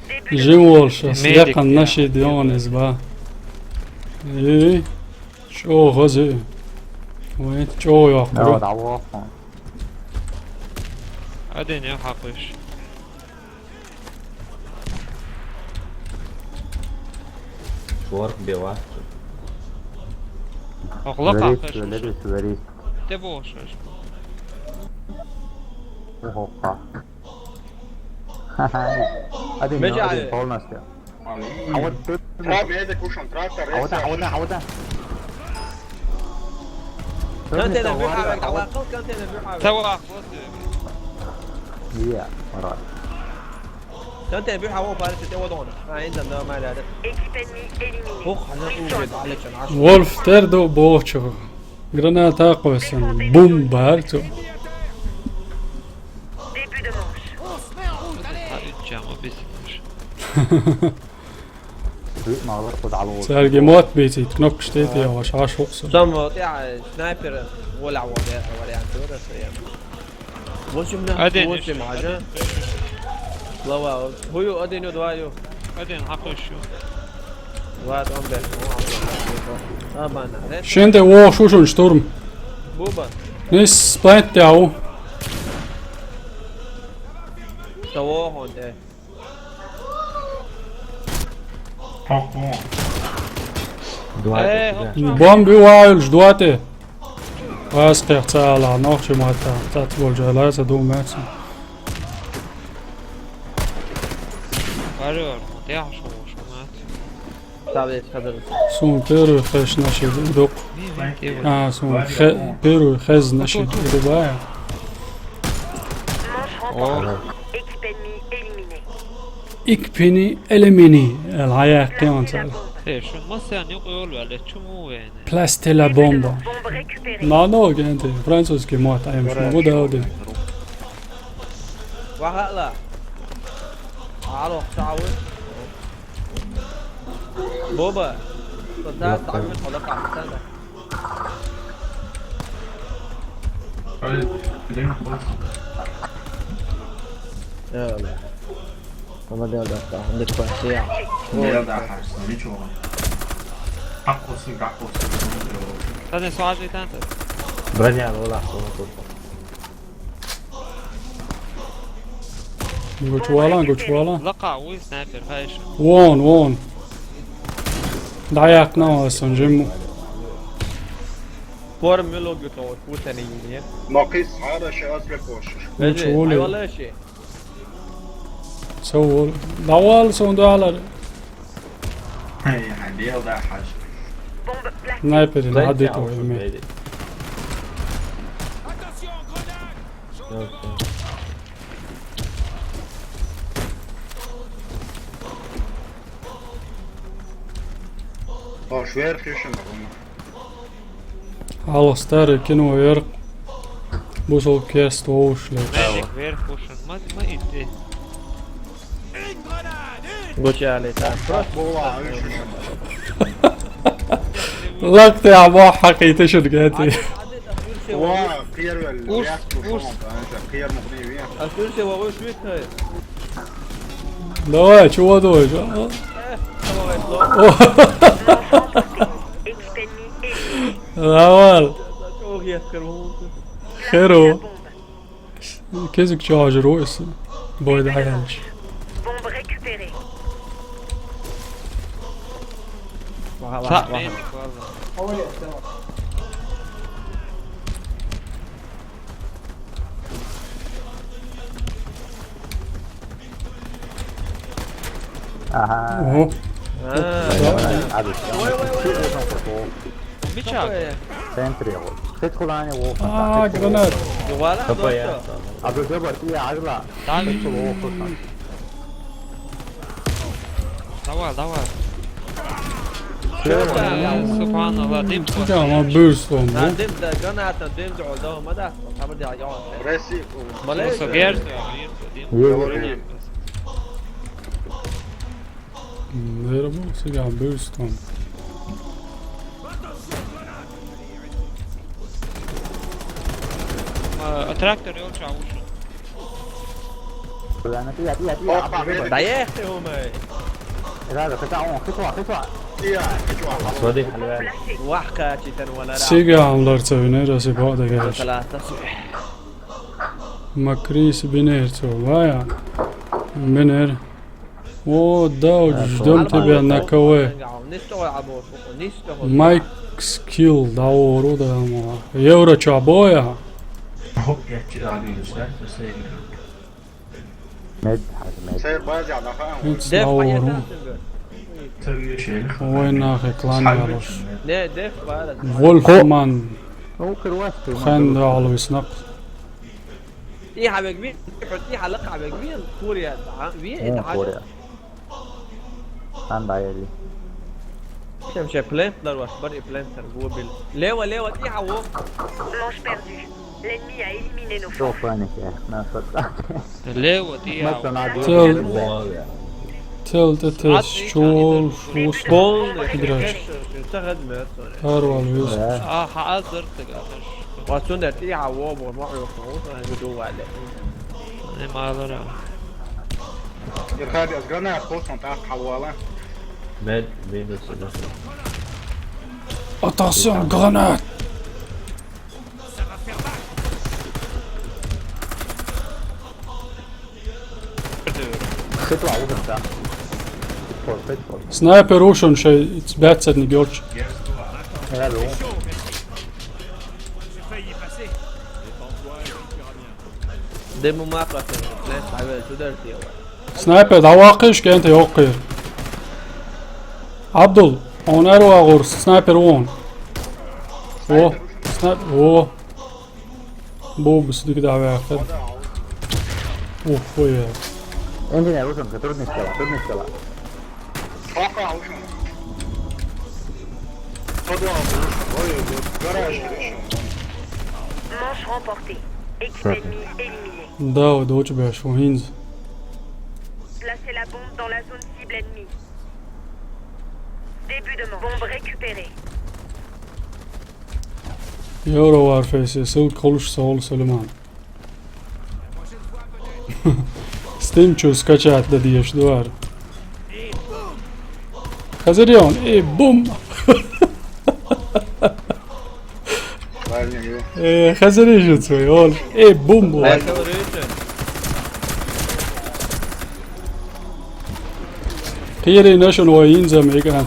Début de Жим волша, Медик, якъан я. Наши дионис ба. Эй, чо гъази. Вай, чо яхъ. Да, да, вот. Аден я хакъиш. Шорт бева. Охла Верис, хакъиш. Верис, Верис. Те бошаш. Охо. Аден, Меджа аден, ай. Полностью. Авод, трап, меда кушан, трап, трап, Авода, авода, авода. Контейнер бюхавек, авакъыл контейнер бюхавек. Сава. Iya, مرات. Контейнер бюхавек, парит, те водон. А, индан да, ма ляда. Équipe ennemie éliminée. Ох, хана Mission уже, accomplie. Алечен, аш. Вольф тердо бочо. Граната къойсан. Бум бар ту. Début de manche. Ха, үч чама бис. Ма алар худа алу. Сарги мот бити, кнопка штейт, я ваш аш хоксу. Сам вот, я, снайпер, воля, вот, я, вариант, вот, это я. Восемь, да? Один восемь, ещё. Ага. Слава, хую, один, два, ю. Один, хакушу. Два, там, бля. Абана, да? Шинде о шушун штурм. Буба. Нис плент яу. Того, он, да. Хокмо. Два, Э, да. Хокмо. Бомби вайл, ждуате. Вас къехцала, нохчи мата. Тат бол жала, са ду мат. Вари вар, я шо, шо мат. Табе, табе. Сун первый хэш наши дук. А, сун хэ-, первый хэз наши дубая. О. Équipe ennemie éliminée. Икпини элемини, эл хая кион цал. Э, шун масса никъ йолваьлла, чу му вене? Place de la bombe. Bombe récupérée. Нано генте, французский мат, айм шма гу даудин. Вахала. Алло, сау. Боба. Сата сагын хола капсана. Öyle, öyle mi? Öyle. Ama ne olacak daha? Ne çıkar şey ya. Ne olacak daha? Hiç olmaz. Hak olsun, hak olsun. Hadi sağ bir tane. Bırak ya, ola, ola, ola. Go čuvala, go čuvala. Laka, uj sniper, hajš. Won, won. Dajak na vas, on džemu. Form mi logika, ovo puta ne ide. Ma kis, hajde še vas prepošiš. Go čuvali. Ajde, ajde, še. Sa wol. Dawal, sa onda alar. Hey, hajde, da hajš. Sniper, hadi to ime. Aa, şu her köşe mi bunlar? Alo, stari, kinu jer. Busol kjest ušli. Velik ver pušan, ma, ma iti. Goćali, tako. Bova, još, još. Lak te amo haqi te šut gati. Wa, qiyar vel, Uš, uš. Qiyar muqni. Asur se wa uš vit. Давай, чего думаешь, а? Давай. Херо. Кезик чажыр ойсы. Бойда аялыш. Bombe récupérée. Sa, Aha. Oho. Abi. Bičak. Centri, evo. Kretko lane u ofa. A, granat. Duvara, došao. Abi, dobar, ti je agla. Davi. Kretko u ofa. Давай, давай. Subhanallah, dim. Tamam, boost oldu. Dim de, granata, dim de oldu, olmadı. Tamam, ya, ya. Resi. Malezya. Gerçi. Yok. Vero mu se ga boost on. Traktor yol çavuşu. Tija, tija, tija. Da je te umaj. Rado, kaj on, kaj to, kaj to. Svodi halve. Vah, kači ten wala. Siga amlar cevine, rasi bada geliš. Salata su. Makris binerco, vaja. Biner. O, da, uđdom tebe na kave. Mike Skill, da, oru da, ama. Euro čaboja. Med, hadi med. Hiç da oru. Vojna heklanja los. Ne, def, Wolfman. Hen da alo isnak. Tiha vegvin, tiha laka vegvin, Kurija, ha? Vi, ha? Kurija. Han da jeli. Šem še planter, vaš, bar i planter, gobil. Leva, leva, tiha, wo. Manche perdue. L'ennemi a éliminé nos forces. Çok panik ya. Nasıl? Leva, tiha, wo. Nasıl? Tel, tel te te šol, šus. Bolne, igrač. Šta ga dme, to ne. Harval, Yusuf. Aha, hazır. Wa tun der tiha wo bo ma yo ko so ne do wa le. Ne ma lo ra. Irhadi az granat ko son ta hawala. Med, med. Attention, granate. Sniper ušao še bacati ni Gjorč. Demo mapa se, ne, stavio, sudar ti ovaj. Sniper, da ovakviš, gente, okej. Abdul, on ero agor, sniper on. O, sniper, o. Bobus dik da ve akhir. Uf, o ya. Engineer, uzun, trudničkela, trudničkela. Kaka, uzun. Подвал вышел, ой, вот, гараж вышел. Manche remportée. Équipe ennemie éliminée. Да, вот очень беш, хӀинз. Placez la bombe dans la zone cible ennemie. Début de manche. Bombe récupérée. Евро Warface, ссылка хулаш, Саул Сулейман. Steam чу скачать да деш дуар. Хазарён, э, бум! Правильно, Ю. Э, хазарежен свой, он, э, бум! Кири нашон вай инзам эган.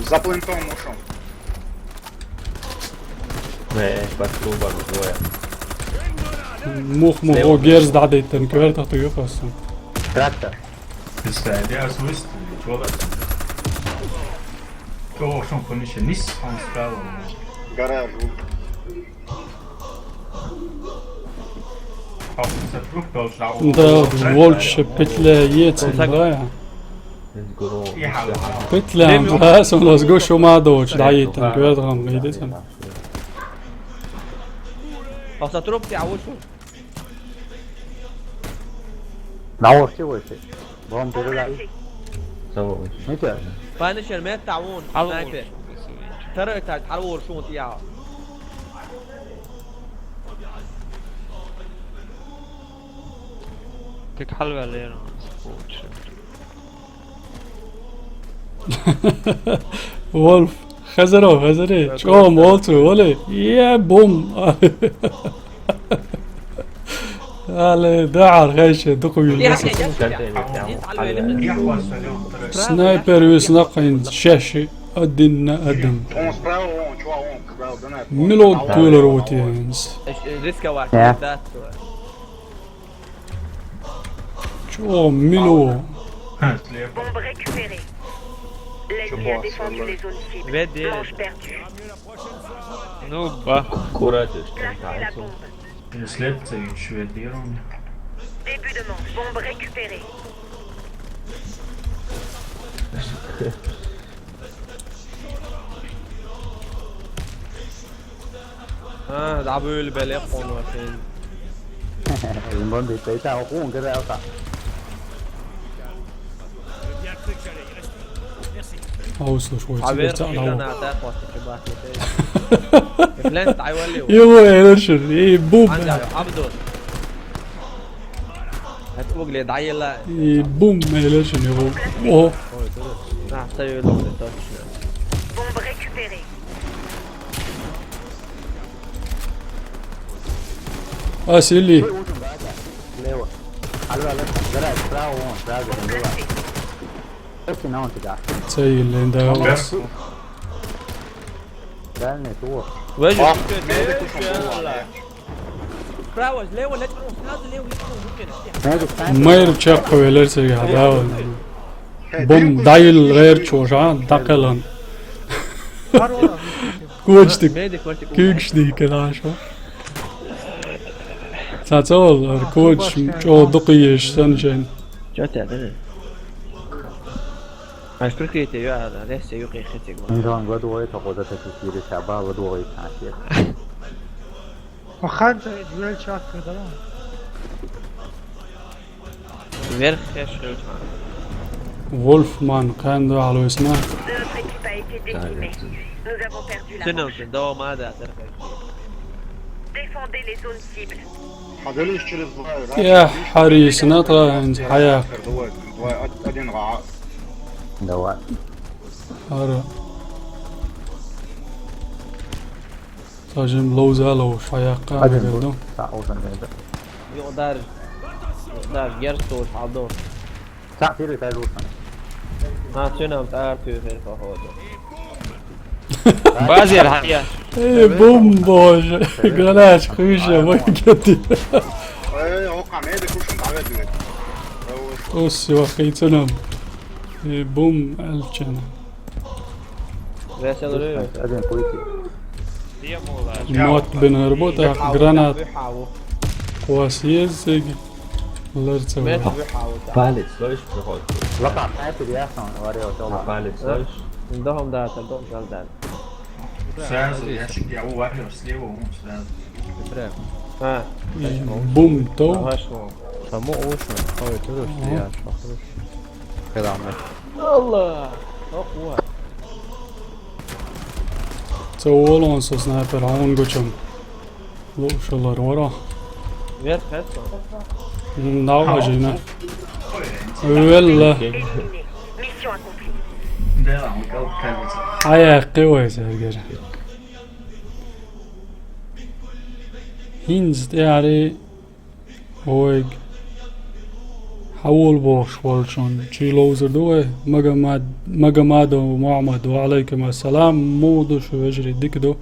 За плентом ушел. Nē, es pats klubā uz to. Мух, мух, о, герз дадайтан, квертах ты юхасан. Трактор. Представляю, я свойственный человек. Кто шум, конечно, не сам справа. Гараж. Auch dieser Druck должна Да, больше петля ецен, да. Петля, да, сон лас гошо мадоч, да, ецен, квертах гидетен. Ах, сотрудники, а вот что? Наушки вышли. Бомб передали. Того. Митя, Punisher, мед таун, Алло. Снайпер. Второй этаж, арвор шунт я. Как халва лера. Вольф, хазаро, хазаре, чом, олцу, оле, е, бум. Але, даар, хайше, дукуй. Снайпер вис нақин шаши, один на один. Он справа, он, чувак, он справа, да, на. Мило тулер утиенс. Рисковать, Да. Да. Чё, мило? Слева. Bombe récupérée. L'ennemi a défendu les zones cibles. Ведь Manche perdue. Ну, ба. Куратиш. Placez la bombe. Следствие шведирования. Début de manche. Bombe récupérée. ها، لعبوا البالي يقولوا فين. Бомб передали. Ухун, гараж. Аус, слушай, ой, حبير тебе كده لا. انا اعطاك وقت كبار. فلان تعالوا. Его элешин, и бум, عندي عبدو. هتقول لي دعي لا. и бум элешин его. О, لا، سيو لو توشنا. Bombe récupérée. Асили. Слева. Алло, алло. Гараж, справа, вон, сразу, слева. Эти на он тебя. Цей лендавас. Дальний тур. وجه Ах, كده медик ушел, يلا. да. براوز ليه ولا تروح هذا ليه ولا تروح ممكن. Медик снайпер. Майр чакка велер сеги хадаван. Бум дайл рер чожа дакалан. Кучтик, ميديك وانت كوكش. кучтик калашо. Сацол, куч, чо дукиеш санжен. شو تعمل؟ عايز تركي تيو هذا ليس يوقي ختك. Инжон годуой тохода тасири шаба годуой тасир. Оханца дуэль чакка, да? Вверх я шел. Вольфман, кандо алуэсна. Notre équipe a été décimée. Nous avons perdu la manche. سنة دو ما دا تركي. Défendez les zones cibles. Подались через два. Я харисна транс хаяк. Давай, два, од- один га. Давай. Ара. Сажим лоуза лоу хаяк. Один. Та озан да. يقدر يقدر يرسل حضور. Та перед айрусна. ما تنام تعرف في فوق. Базер хая. Э, бум, боже. Гараж, хуйша, мой гети. Эй, ока, медик ушел, давай, давай. Оси вахицунам. Э, бум, алчана. Весел рыв. Один пойти. Мот бен работа, гранат. Квас езеги. Ларцева. ميت بيحاول. Палец, слышишь, приходит. Лака, снайпер ясно, говорил, А что палец, слышишь? Да, да, да, да, да. Сразу, я щас, я уварил слева, он сразу. Прям. А, Bum, to. Хорошо. Samo ošan, kao je to došli, ja špahruš. Kelamet. الله. اقوى. Це олонсо снайпер, а он гучам. Лушалар вара. Вверх, хорошо. Наважина. Велла. Mission accomplie. Да, он кал-, кажется. Ая, кивай сергер. Хинз, яри. Ойг. Хавул бохш волчун. Чи лоузер дуэ. Магомад, Магомадов Мухаммад. Ва алейкум ассалам. Муду шу вежри дикду.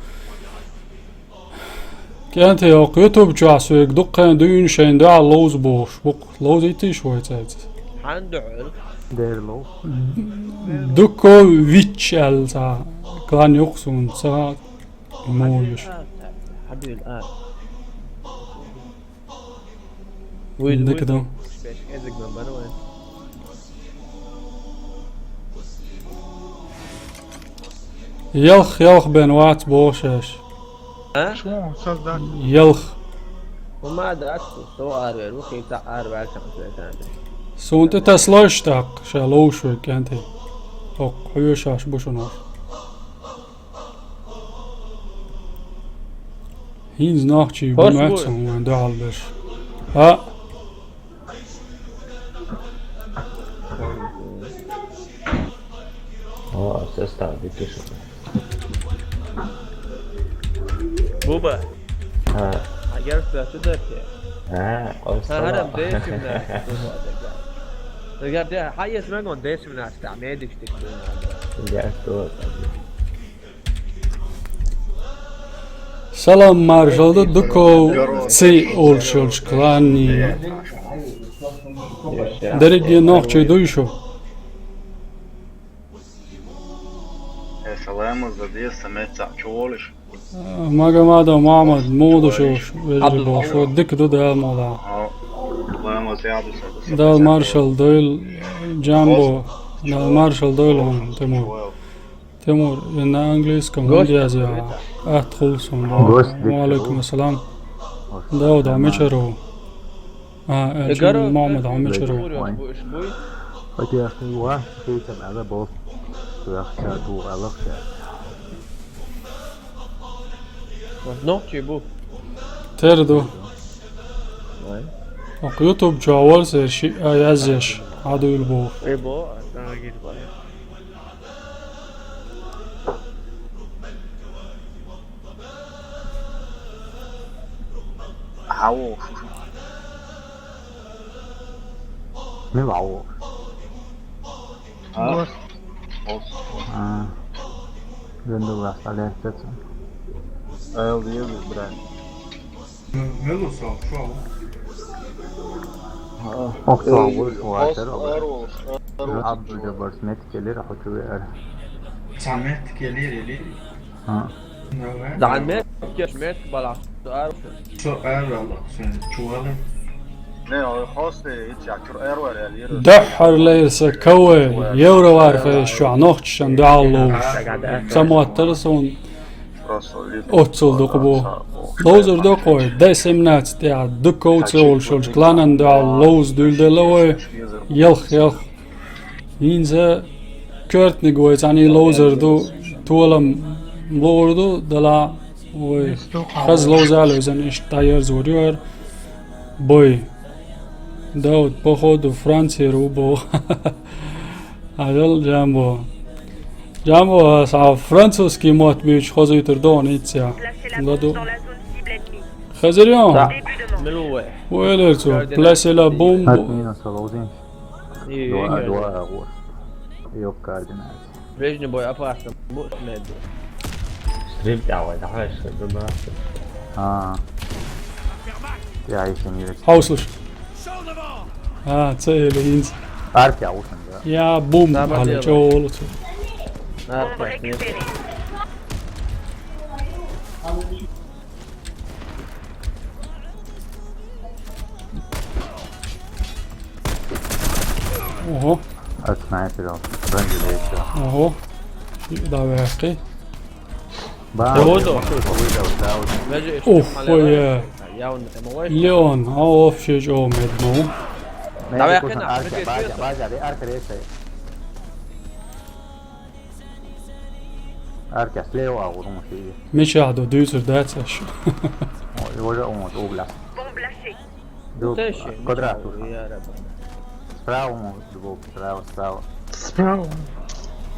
Кенте ок YouTube чуасуек дукхен дуин шен да лоуз бохш. Бук лоуз ити швой цайц. عنده عرق. Дерло. Дукович алца. Клан юксун ца. Моюш. حبيبي الآن. Индекдо. Ялх, ялх бен вац бошеш. Шо создать? Ялх. وما درست سو آر وير وخي تاع آر وير كان في ثاني. Сунт это слоштак, ша лоушвек, кенте. Ок, хуешаш бушунов. Хинз нахчи бумацсан ван дахал беш. А, О, состав, видишь. بوبا. ها. عيرت تدرتي. ها، ها، هرم ديش من الناس. بوبا، دقا. دقا، دقا، حي اسمه قون ديش من الناس، تعميدش تكتبون هذا. هذا. салам маршалды дуков ци олшолш кланни. Дерги нахчи дуйшу. Саламы за дес самец чуолиш. Магомадов Мухаммад Мудушев вежи бошо дик ду дал мола. Саламы за дес. Дал маршал дойл Джамбо. Дал маршал дойл он Тимур. Тимур, на английском он дязя. Ахт хулсун. Ва алейкум ассалам. Дауд Амичару. А, э, Мухаммад Амичару. Хотя я снова хейтом, она был. Туда хотя ту алахся. نوكي بو. Терду. Ок YouTube чуавар сер ши а язеш. Адуил бу. اي بو، انا قلت بو. Хау. Не вау. А? А. Рендовый оставляется. Эл дию, бля. Мелусов, шо? Оксо, Эй, вот, хос вот, эр болуш. Абдулжаббар, сметкелер, хочу эр. Самет келер или? А. Давай. زعل مات كيف مات بلا سؤال. Шо эр болуш, сен чувалы. Не, ой, хос, э, ич я чур эр вар, я лир. Дахар лейрса каве евро варфа шуа нохчан дуаллу. Самуаттар сон отсулду кубу. Лоузер докой, дай семнадцать я дуков цеол шолш кланан дуал лоуз дюлделовой. Елх, елх. Инза кёртни гой цани лоузер ду туалам лоурду дала. Ой, хаз лоуза лоузан иш тайер зурюар. Бой. Дауд, походу, Франция рубо. Ажал Джамбо. Джамбо, са французский мот бич хозуйтер дон иця. Ладу. Хазарён. من هو؟ Уэлэр цу. Пласела бомбу. Отмена солозин. Два, два, вот. Ёк координат. Ближний бой опасно. Бу смеди. Стрим давай, давай, что ты нахуй. А. Я еще не вижу. Хау слыш. А, цель инз. Арки аушен, да. Я бум, Да, але дело. чё олуцу. Арка, нет. Ого, От снайпера. Вроде вечера. ого. Давай, окей. Ба, Тэ водо? Вежи, Ух, ой, е. Явно, тэ могой? Леон, а вообще чё медно? Давай, Арка, кена, арка, бежи, бежи. База, база, арка рейсай. Арка, слева, а, урун шиги. Меча до дюсер, да, цаш. О, его же он, угля. Бомб лаши. Друг, Тэ ещё, квадрат меча, уже. Я рядом. Справа он, друг, справа, справа. Справа.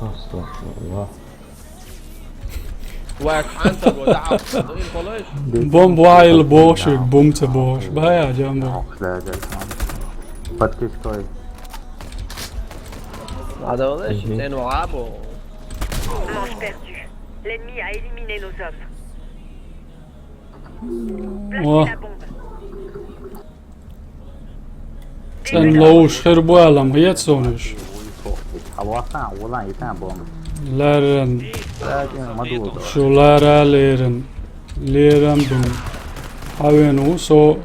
Астагфируллах. Вай, ханта го, да, а, да, им полош. Бомб вайл бош, бомб ца бош. Бая, джамбо. Ох, да, да, да. Под кишкой. Надо было, Мгм. Щитен вабо. Manche perdue. L'ennemi a éliminé nos hommes. Placez О. La bombe. Цӏен лоуш хир буалам, гъецунаш. Аллахьан, улан итан бомб. Ларан. Ма дулу. Шу лара леран. Леран бин. Авен усо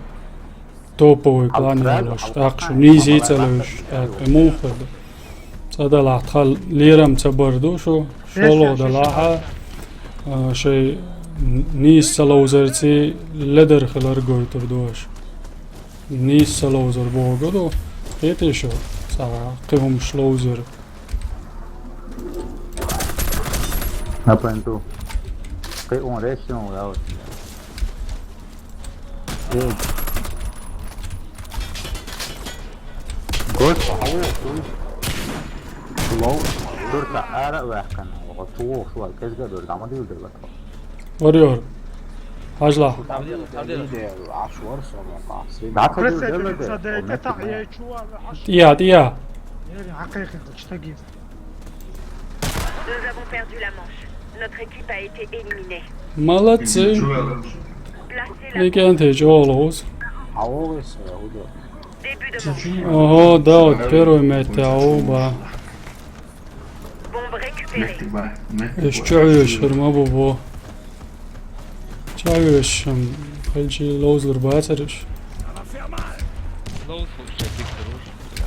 топовый план ялош. Так шу низи цалош. Так эмухад. Цӏадалахь тхал лерам ца бар ду шу. Шоло далахьа. А, шей низ ца ловзарци ледар хилар гойтур дуаш. Нийса ловзар богу ду. Хетишо, ца кивумш ловзар. Напомню. Кай он ресион, да, вот. Эй. Гос, ау, лоу. Дурка ара вахкан. О, туу шуал, кезге дурка, ма дил дурка. Варьёр. Хажла. Тия, тия. Nous avons perdu la manche. Notre équipe a été éliminée. Молодцы. Placez la Викенд хеч олоус. Début de manche. Ого, да, вот первый мет, а, оба. Bombe récupérée. Эш чуеш, херма бобо. Чуеш, ам, хелчи лоузлер бацареш.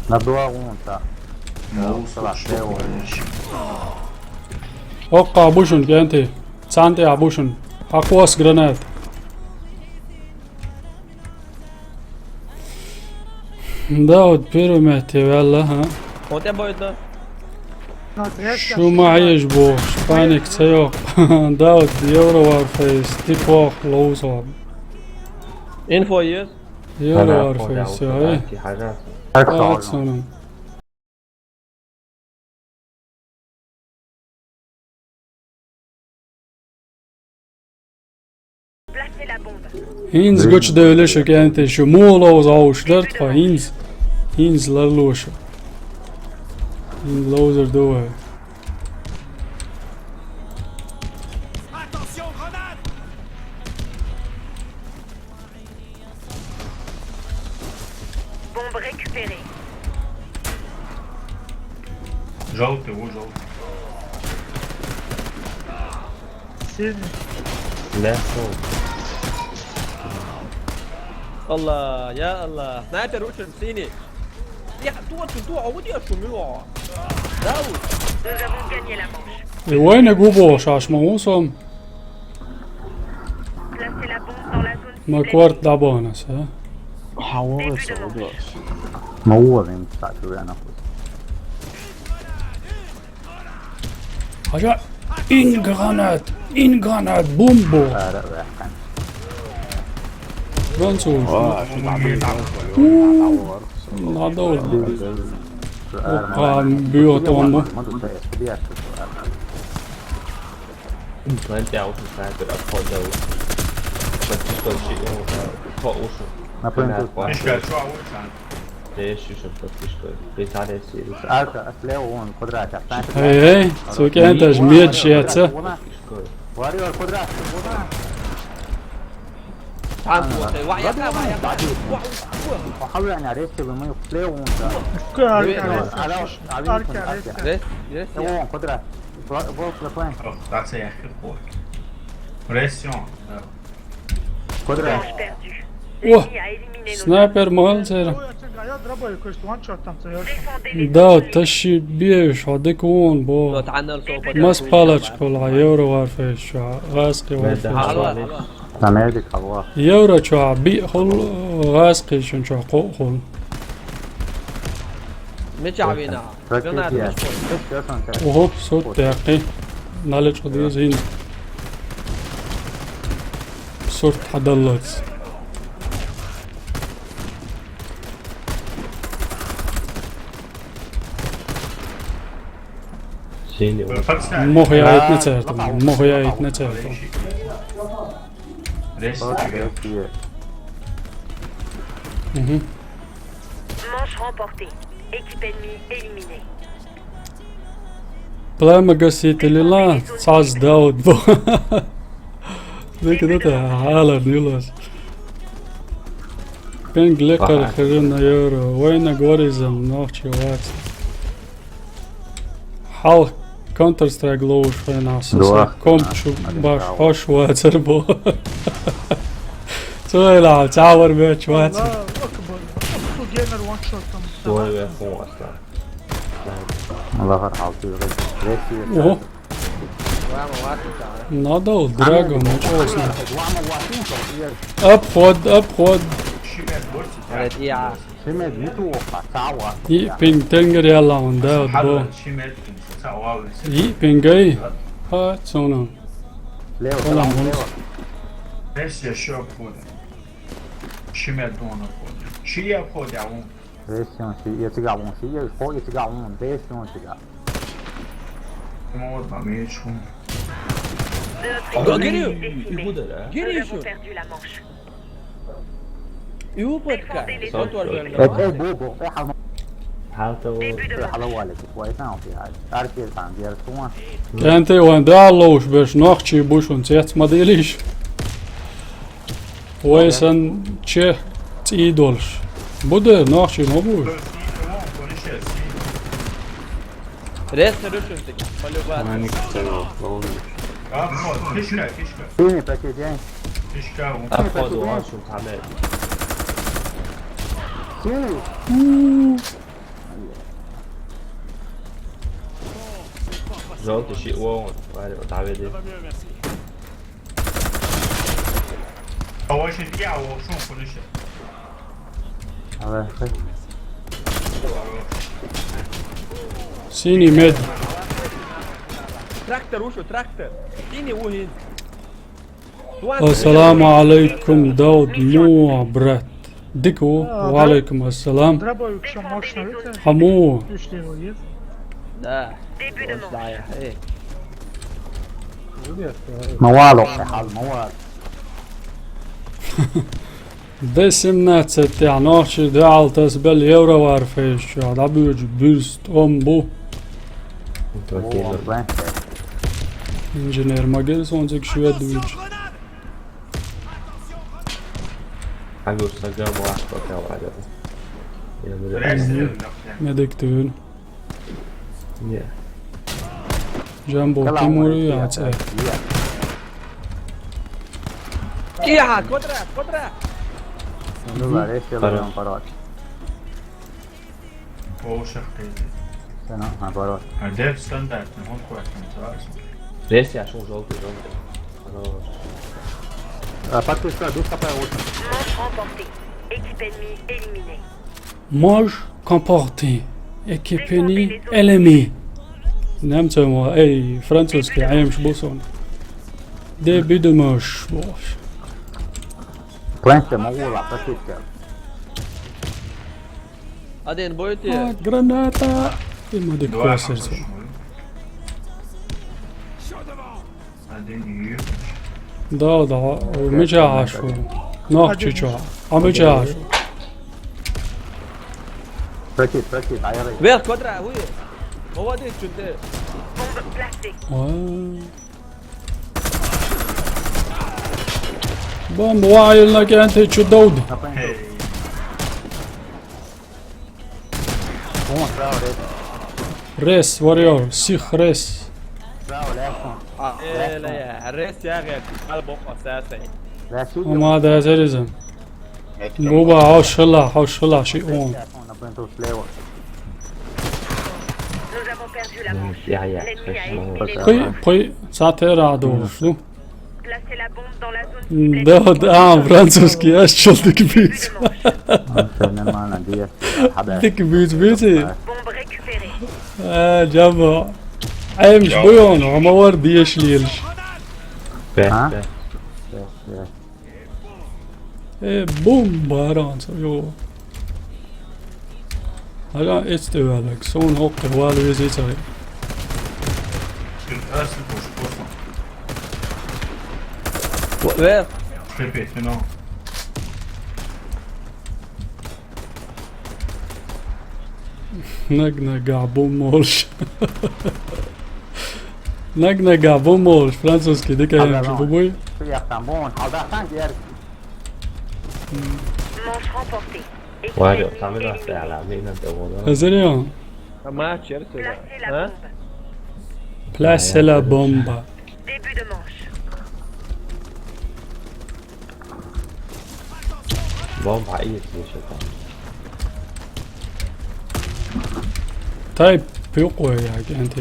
На два вон та. Лоуз, что, конечно. Окка бушун, кенти. Цанти абушун. Аквас гранат. Да, вот первый мет я вялла, а? Вот я бойда. Шу ма еш бо, паник ца йоаккх. Да, вот Евро Warface, типох лоуза. Инфо есть? Евро Warface, ай. Ай, хажа. Ай, цана. Placez la bombe. Инз гуч девле шу кенте шу мулоуз ауш дерт ха инз. Инз ларлуш. Инз лоузер дуэ. Bombe récupérée. Желтый, у, желтый. Синий. Бля, что? Аллах, я Аллах. Снайпер учен, синий. Я, туа, туа, туа, а вот я шумила. Да, вот. Nous avons gagné la manche. И войны губо, шашма усом. Placez la bombe dans la zone ciblée. Ма кварт дабанас, а? Хавора содос. Ма уа вен сату я нахуй. Хажа, ин гранат, ин гранат, бомбо. Ара, вахкан. Француз. А, что там, блин, там, Надо вот. Опа, бьёт он. Ма дутая, студия, что ли? Знаете, я уже снайпер обходил. Подписывал, что я уже по уши. Напомню, тут. Ишка, что, а вот там? Да я ещё что-то подписываю. Виталий Сириус. Арка, слева вон, квадрат, а снайпер. Эй, эй, сука, это ж меч, я ца. Подписываю. Варьёр, квадрат, квадрат. Танк, вот, э, ва, я, я, я, я. Ва, ва, ва. Похавляй на рейсе, вы мы в плей, он, да. Арка, арка, арка. Рейс, рейс, Э, я. Вон, квадрат. Гол, гол, плей. О, так, я их кирпо. Рейс, всё, да. Квадрат. О, снайпер молодец. Ай, дробовик, квест, ван чё там, ца, я там. Да, ташши беш, хьо дика вон, бо. Мас палочка ла, Евро Варфейс чу, гӀаскхи Варфейс. Америка, хьалва. Евро чу, биъ хул, гӀаскхи шун чу, кхоъ хул. Мича вина? Оп, сурт тӀаккхи. Наличка деза хӀинца. Сурт хьадаллац. Мох яйт на церт, мох яйт на церт. Мгм. Manche remportée. Équipe ennemie éliminée. Плама гасителила цаз Дауд бо. Дика да та, хьалар нилос. Пинг лекхар хирна Евро. Вайна горизм, нохчи вац. Хьал Counter-Strike ловуш вайна са. Комп чу баш хьош вацар бо. Цойла, цавар беч вацар. Аллаху акбар. Генер ван чё там. Сой ве хо аста. Аллахар хьалту рейси. Ого. Надо, драго, мучился. Обход, обход. И пинг тенгер яла он, да, вот, бо. И пингай. А, цона. Лево, Салам, салам, лево. Дальше ещё обходим. Шимет дона обходим. Ши обходим, а он. Дальше он, ши, я тебя вон, ши, я, ши, я тебя вон, дальше он тебя. Мод, мамечку. Гири! Гири ещё! Nous avons perdu la manche. И упадка. Défendez les deux. Эй, эй, бо, бо, эй, хьал. Хьалту. Début de match. Хьалавалик, квайсан, фи хьал. Аркер сан, дер суан. Кенте ван да лоуш беш нохчи бушун цец мадилиш. Вайсан че цӀий долуш. Буде нохчи ма буш. Рез рушунтик, полюбаться. Маник цена, ловлю. Фишка, фишка. Синий, прокидень. Фишка, он. Обход у вас, там, э. Синий. Желтый щит, о, вот, смотри, вот там иди. А очень я, о, шум, кулише. Давай, хай. Синий мед. Трактор ушел, трактор. Синий угин. Ассаламу алейкум, Дауд, муа, брат. Дика ву, ва алейкум ассалам. Дробовик шо машина витя? Хьо муа? Ишти ву, ес? Да. Дебют де манш. Ма вало, хьал, ма вало. Д семнадцать тӀехь нохчий дуьхьал тасабелла Евроварфейс чохь дӀабоьдуш буьрса тӀом бу. Инженер ма гира суна цига шоьда вуьйцуш. Хьан гуш сан ган вац бакал Ӏадада? Я говорю, Мгм. Медик туьйна. Не. Жамбо, калам кем вара вара яц, яц, э? Я. Иа, квадрат, квадрат! Ну, ладно, я сделаю Хорош. Наоборот. Сана, наоборот. А деф стандартный, он квартный, сразу. Здесь я шел желтый, желтый. Хорош. А, подписка, без хп очень. Match remporté. Équipe ennemie éliminée. Можешь компорти, экипени, элеми. Немцев ма, эй, французский, Ӏемаш бу суна. Де бидумаш, бохуш. Планте ма вула, паситка. Один будет? А, граната. И ма дик косарца. Да, да, мича ашу. Нах чича. А мича ашу. Прокид, прокид, ай, ай. Вверх, квадра, уй. Молодец, чё ты? А. Бомба, вай, на кенте, чё, Дауд? Эй. Вон, справа, рез. Рез, Warrior, сих рез. Справа, левком. А, э, левком. Ле, рез, я, я, кал бок, а, сасай. Левком. Ама да, зарезан. Буба, хьо шала, хьо шала, ши он. Nous avons perdu la manche. L'ennemi a éliminé les Пхи, пхи, сатера долуш ду. Placez la bombe dans la zone ciblée. Да, да, а, французский, а что ты кипишь? Все нормально, где? Хабар. Ты кипишь, видите? Bombe récupérée. А, Джаба. Ай, миш буйон, ама вар диеш лиеш. А? Э, бум, баран, йо. Ага, эцтевалак, сон хокке вал везицай. Where? Наг-нага бум молш. Наг-нага бум молш, французский, дика Ага, ям давай. Буба. Приехал, вон, алдасан, дер. Manche remportée. Équipe Why ennemie do come in éliminée. Like that? Like, me not the one. Hazırlan. Match, yes, sir. Placez la Hein? bombe. Place la bomba. Début de manche. Bomb حقيقي شكرا. Type yok o ya, انت.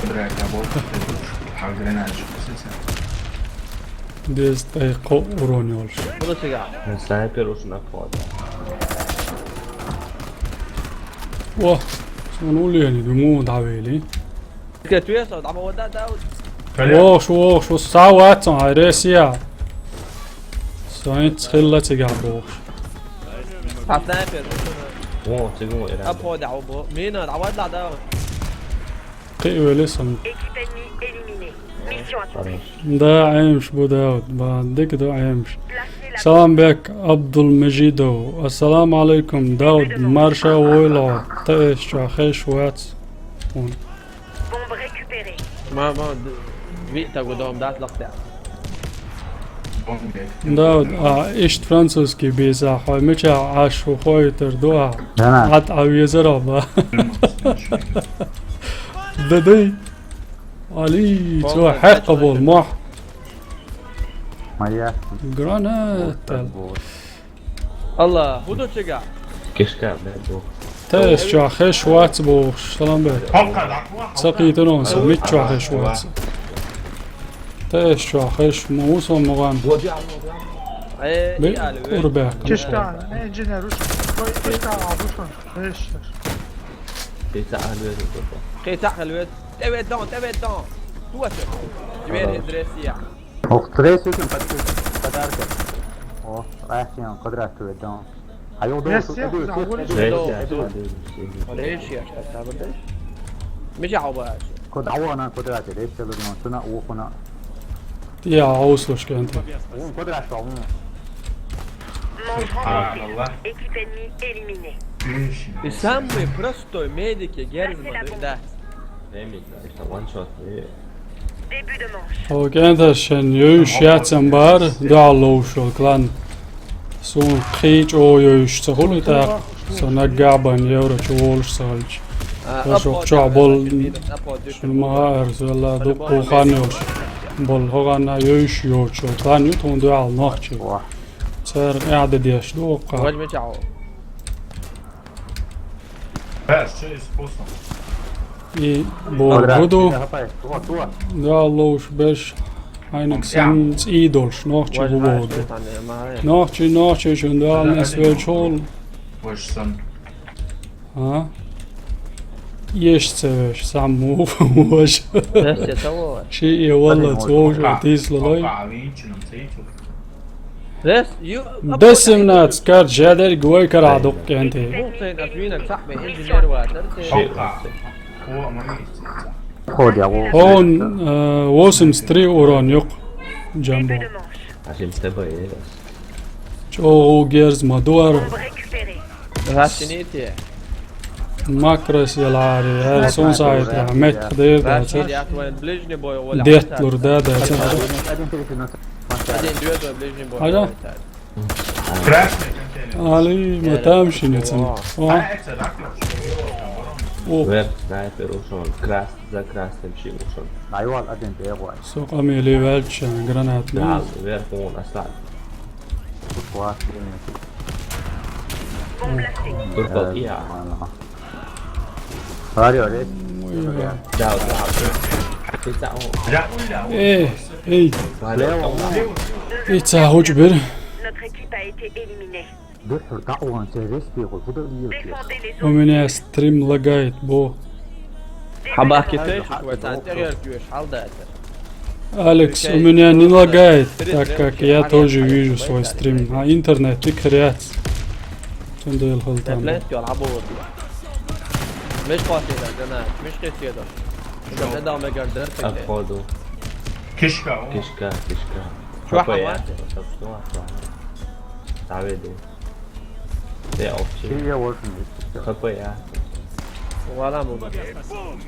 Бля, работа, حاول гранатчик. Дез тайко урон ёлш. Буду чига. Снайпер уж на входе. О, сон улени, думаю, давели. Катуеса, там вот да, да. Вохш, вохш, вохш, саватсон, ай, Россия. Сон цхилла цига бохш. Снайпер. О, ты говоришь. Ап ходи, ау бу. Мина, давай да, да. Кы өлесен. Équipe ennemie éliminée. Mission accomplie. Да, эмш бу Дауд, ба, дик да эмш. Placez la Салам бек Абдулмажидов. Ассаламу алейкум, Дауд, марша ойло. Та эш ча хеш вац. bombe récupérée. Ма, ма, ви та гудом дат лахта. Дауд, а, ишт французский биза, хой мича аш хой тер дуа. Жана, Ат авезера ба. Дадей. Али, цо хакъ бол, мох. моя. Граната. Алла, буду чига. Кишка, блядь, бу. Та эш ча хеш вац бу, салам бек. Хоп, хоп, хоп. Сакитон, са мит ча хеш вац. Та эш ча хеш мусон муган. Э, Бе, и алве. Урбек. Кишка, э, инженер, уж. Кой, кишка, а, уж, уж. Эш. Ты это алве это. Кита алве. Тебе дон, тебе дон. Туа. Тебе не дресия. Ох, трейс этим под-, подарка. О, рахиан квадрат твой дом. А я удовольствие. Yes, yes, I will. Леш я, что там, да? Мича обаш. Код, а вон она квадрат, рейс целый дом, цена охуна. Я, услышь, кенте. Вон квадрат, а вон. Manche Ah, remportée. là, là. Équipe ennemie éliminée. И самый простой медики Герзман, да. Maybe, это one shot. Début de manche. Хо кенте шен юш яцен бар, да лоушо клан. Сун хич о юш цахулу та, сона габан евро чу волш сахалч. Ошо чо бол. Шун ма арзу ла ду кухан ёш. Бол хогана юш ёчо клан ю тун дуал нохчи. Цер яда деш ду окка. Возьми чао. Бля, что из вкусно? И бол буду. Хапай, вот, вот. Да лоуш беш. Айнек син идолш нохчи бу боду. Нохчи, нохчи шун да не свечол. Больше сам. А? Еш цевеш саму вож. Здрасте, того. Ши и вала цвож отислой. А винчином цейчу. Здрасте, ю. Десимнац кар жадер гвой кара док кенте. Мухтен отвинок сахме инженер ватер. Опа. О, мами. Ходи, а вон. Он э, восемьдесят три урон юк. Джамбо. عشان تبقى ايه بس. Чо герз мадуар. Bombe récupérée. Рашините. Макрос ялари. Сон сайт мет дер Раши дацер. я твой ближний бой валя. Дет лур да дацер. Один перед нас. Один, две, твой ближний бой. Ага. Красный контейнер. Али матам шинецен. О. А, это рак. О. Вер снайпер ушел. Крас, за красным щи ушел. Айвал один перевод. Сок амели велч гранатный. Да, вер он остал. Класс, блин. Bombe placée. Good copy, yeah. Sorry, already. Ciao, ciao. Happy ciao. ايه، ايه. Welcome. ايه تاع هو جبر. Notre équipe a été éliminée. This for that one, say this people. Who don't you? Défendez les У zones. меня стрим лагает, бо. حباكي فيش وتعتري الجيوش حال داتا. Алекс, у меня не лагает, так как я тоже вижу свой стрим. А интернет, ты хряц. Чем да الخلطان. بلانت يا العبود. مش قاتل يا جنات، مش قتيلة. إذا بدأ ما قدرت. أفقدوا. Kishka. Kishka, kishka. شو Hoppa, ja. حماتي؟ Hoppa, ja. تعبدوا. Det er opp See til. you working this. Hoppa, ja. ولا مو.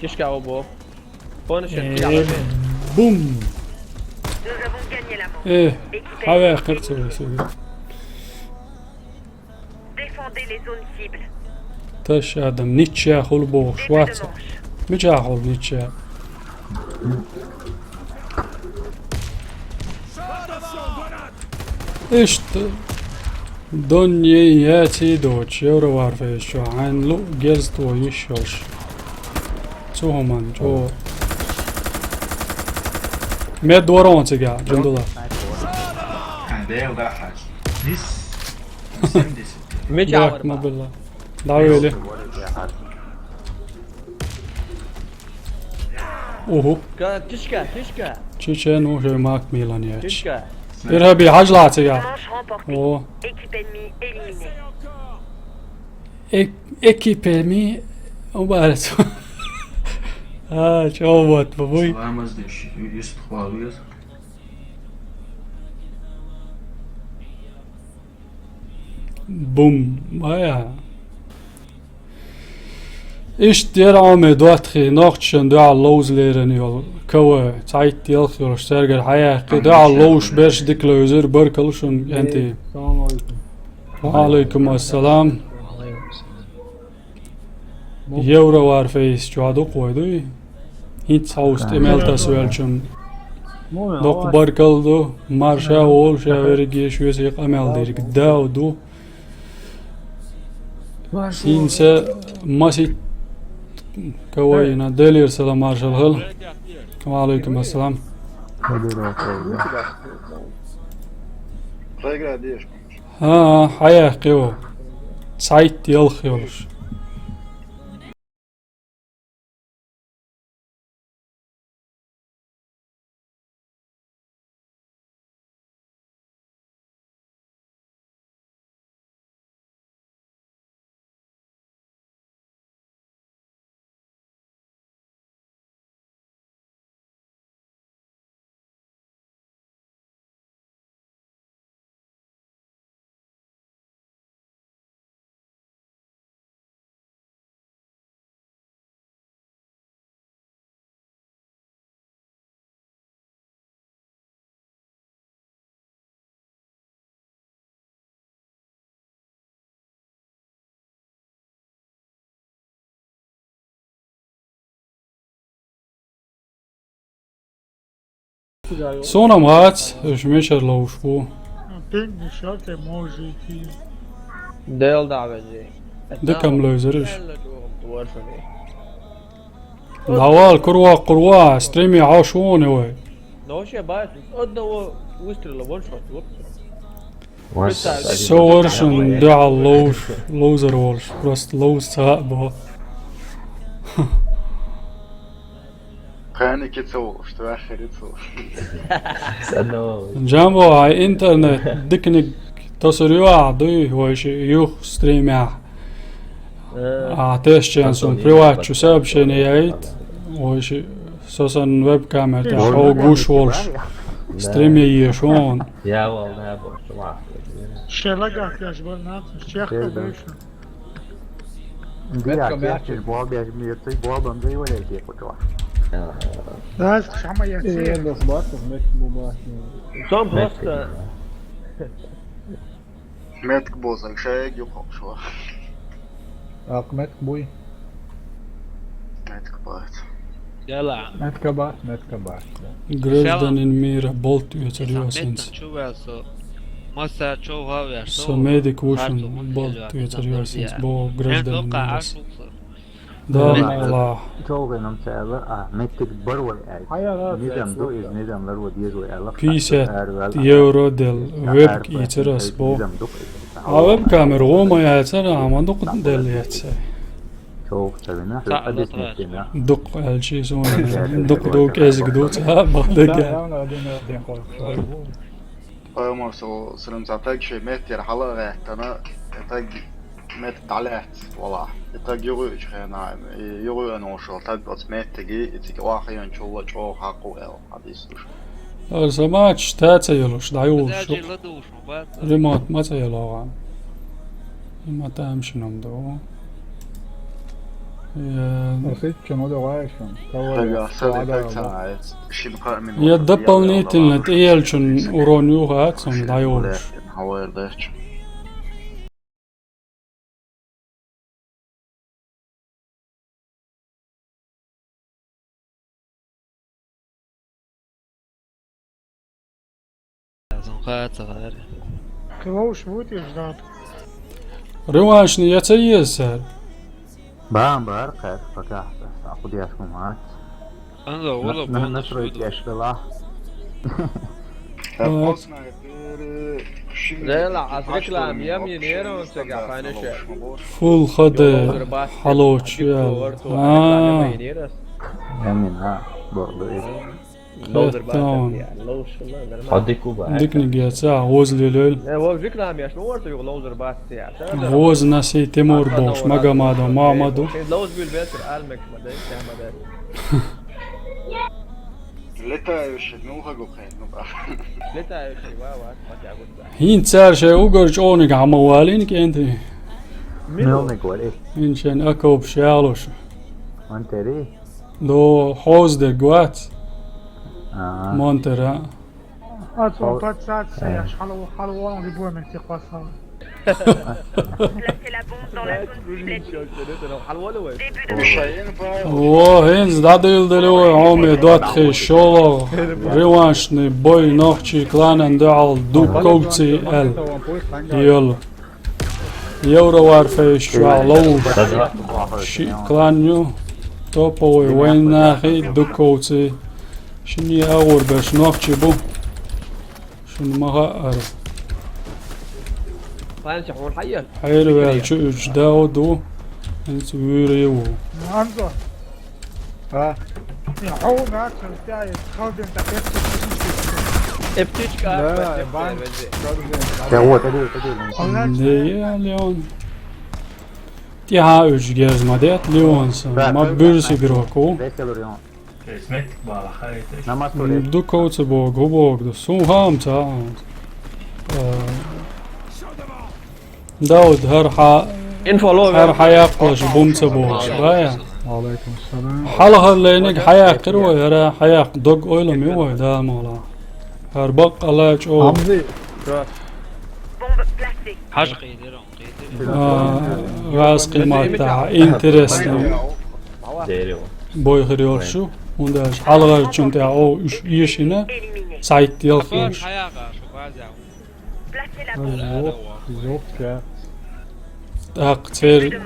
كشكا أبو. فون إيه، شكل. بوم. Nous avons gagné la manche. ايه، Équipe حاجة éliminée. قرصة بس. Défendez les zones cibles. تش آدم نيتشا خل بوخ Début de شواتسا. manche. مش آخل نيتشا. إشت. دنيا ياتي دوتش يورو وارفيش شو عين لو جزت ويشوش. شو همان، شو. ميد ورون تقع، جند الله. Dale that has. This. Send this. مش لا، عاور ما بقى. بالله. دعوة لي. اوهو. ك- كشكا، كشكا، تشيتشين وشو ماك ميلان ياتش. كشكا. إرهابي حاج لا تقع. Manche remportée. اوه. Équipe ennemie éliminée. إك- إكيبيمي. وبارت. اه، شو بوت بابوي. Salam as this. You used to call you. بوم. آه، يا. إيش دير عمي دواتخي نوخشن دعا اللوز ليرن يول كوا تعيت يلخي ولا اشترقر حياة دعا اللوش بيرش ديك لوزر بركلشن أنتي. السلام عليكم. وعليكم السلام. يورو وارفيس جوادو قويدو. هيت هاوست إيميل تسويلشن. مو دوق بركلدو مارشا وول شاوري جيش ويسيق أميل ديرك داودو. سينسا ماسي كوينا ديلير سلام مارشال هيل. وعليكم السلام. ها، حياة قيو. سعيد يلخ يولش. Sona maat, dus Michel Loosbo. Pink nisharte može ići. Del da veđe. Dikam lozeriš. Dawal, kurwa, kurwa, streami ašone, oj. Noše bajat, odda ovo ustrela, one shot, uopće. So vršen da loš, loser volš, prost loser bo. Kani kico, što je herico. Sad na ovo. Džambo, aj internet, diknik, to se rjua, duj, vojši, juh, streamja. A tešćen sam privatno saopštenje, jajt, vojši, so sam webkamera, te ho guš volš, streamje ješ on. Ja, val, ne, bo, što ma. Še lagak jaš bar nakon, čehka bešno. Dija, kešćeš bolbe, mi je to i bolbom da i volje ti je počela. Znaš, samo ja Ej, cijel. Endos Basov, Metk Bubasni. Son prosta. Metk bozak, še je gdje pošla. Ak Metk Buj. Metk bojat. Jela. Metka Bat, Metka Bat. Građanin mira, bolt jučer Sam josins. Metan čuva so. Масса чов хьа а веш, со медик ву шун, бал тӀе цар йоьлла сенца боху гражданин. Да, Аллах. ЧӀогӀа йина ца аьлла, а, меттиг бара вай аьлла. Низам ду иза, низам ларван деза вай аьлла. Пятьдесят евро делла, вебка ийцира ас боху. А веб-камера гӀо ма яцара, а ма дукха делла яц. ЧӀогӀа ца вина, хӀара объяснить дина. Дукха аьлча суна, дукха ду, кӀезига ду, цхьа а бакъдерг. Пайхамар саллаллаху Ӏалайхи ва саллам, цхьа таг шен меттера хьала а гӀаьттина, и таг метта дӀалаьцна, валлахӀи. И таг юхавеача хенахь, и юхавеана волуш волу таг оцу меттиге, и цига охьайоьначул а чӀогӀа хьакхо аьлла хьадис ду шу. Аса мачаш та ца йолуш, дӀайолуш шу. Ремонт ма ца йолу гӀан. И ма тамашийна ма ду. Я. Ахиттачун ма ду гӀайшан. Тагахь сан и таг ца гӀайца. Шина кхаа минот. Я дополнительно тӀееллачун урон юха а цунна дӀайолуш. Хьавар дерча. Сан кхаца гӀаьрри. Кхин вовшах ву тӀе ждать? Реваншна я ца еза цара? Бан бара кхаьчча, пока хьан деш хӀума вац. Анза, вала бонус настройка ду. Эш велахь. Рела, ас реклама ям йинера он цигахь хьайна ше. Фул ха де хьалоч я. А. Ямина, бо, бо. Лоузер бац. Хьо дика ву бац. Дикниг яц, а, гӀоза лелойла. Э, вов реклама еш, ма варта юха лоузер бац, я. ГӀоза Насий Тимур бохуш, Магомадов Махьмад ву. Шен лоуза буьйлабелчара ала мегаш ма дай, я ма дай. Летающий, ну, хагу хай, ну, ба. Летающий, ва, ва, ма тя гуттар. ХӀинца цара шайн угар чӀогӀаниг хьан ма валийна кӀентий? Милниг вали. ХӀинца шайн окопаш ялош. Монтери? До хьоза дерг вац. А. Монтера. А цо подсадся, я ж хьала, хьала вон гибо меттиг кхоссал. Placez la bombe dans la zone ciblée. Début de manche. О, хӀинца дӀадийла делла вай, хьоме, доттагӀий, шолгӀа реваншный бой нохчий кланан дуьхьал Дубковций аьлла. Йолу. Евроварфейс чохь ловзуш шиъ клан ю, топовый вайн нахий, Дубковций. Шинне агӀор берш нохчий бу. Шуна ма хаьара. Хьерваьлла чу уьдуш Дауд ву, хӀинца вуьйр а ву. Анзо. А? Я хьо ву нах, хан стяй, халдин та эптичка. Эптичка, да, эптичка, бан. Я вот, иди, иди. Де я, Леон. ТӀаьхьа уьш герз ма дет, Леон сан. Да, ма буьрса игрок ву. Весело, Леон. Намаз туре. Дубковций боху, хӀун боху ду? Суна хаам ца хаам. Э, Дауд, хӀара хьа-, хӀара хьаяккхалаш бу ма ца бохуш, бая? Валайкум салам. Хьалхара лайниг хьаяккхира вай, хӀара хьаяккха дог-ойлам ю вай, да, мала. ХӀара баккъала чӀогӀа. Хьамзи. Хьажа кхийдира, кхийдира. А, гӀазкхий маттахь интересный бой хир йолуш ю, хӀунда аьлча хьалхарчун тӀехь оха уьш эшийна, цхьайтта ялх йолуш. ТӀаккха церан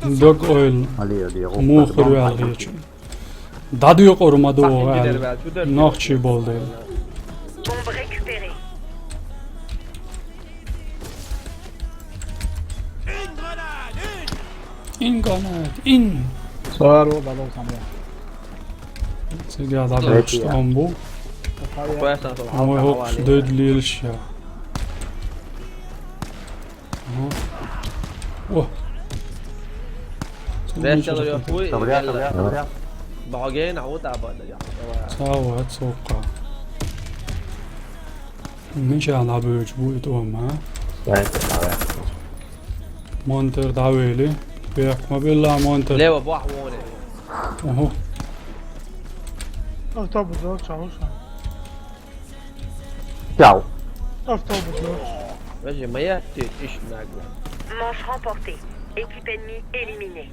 дог-ойла муха хир ваьлла хеташ. ДӀадоькъур ма ду оха аьлла, нохчий болу дела. Ин гранат, ин! Цара ву дӀадовсам бу. Цигахь дӀадовш тӀом бу. Вай хӀокхуш дойду лелаш я. Ага. О! Весело я хуй, Добря, добря, добря. Багена хьо тӀа бада я. Цава цокка. Мича набуьйчу бу и тӀома, а? Монтер дӀавели. Бехк ма билла монтер. Лева бахь воне. Ага. Автобус зор чавуша. Чао. Автобус зор. Вежи, моя ты, ишь нагу. Manche remportée. Équipe ennemie éliminée.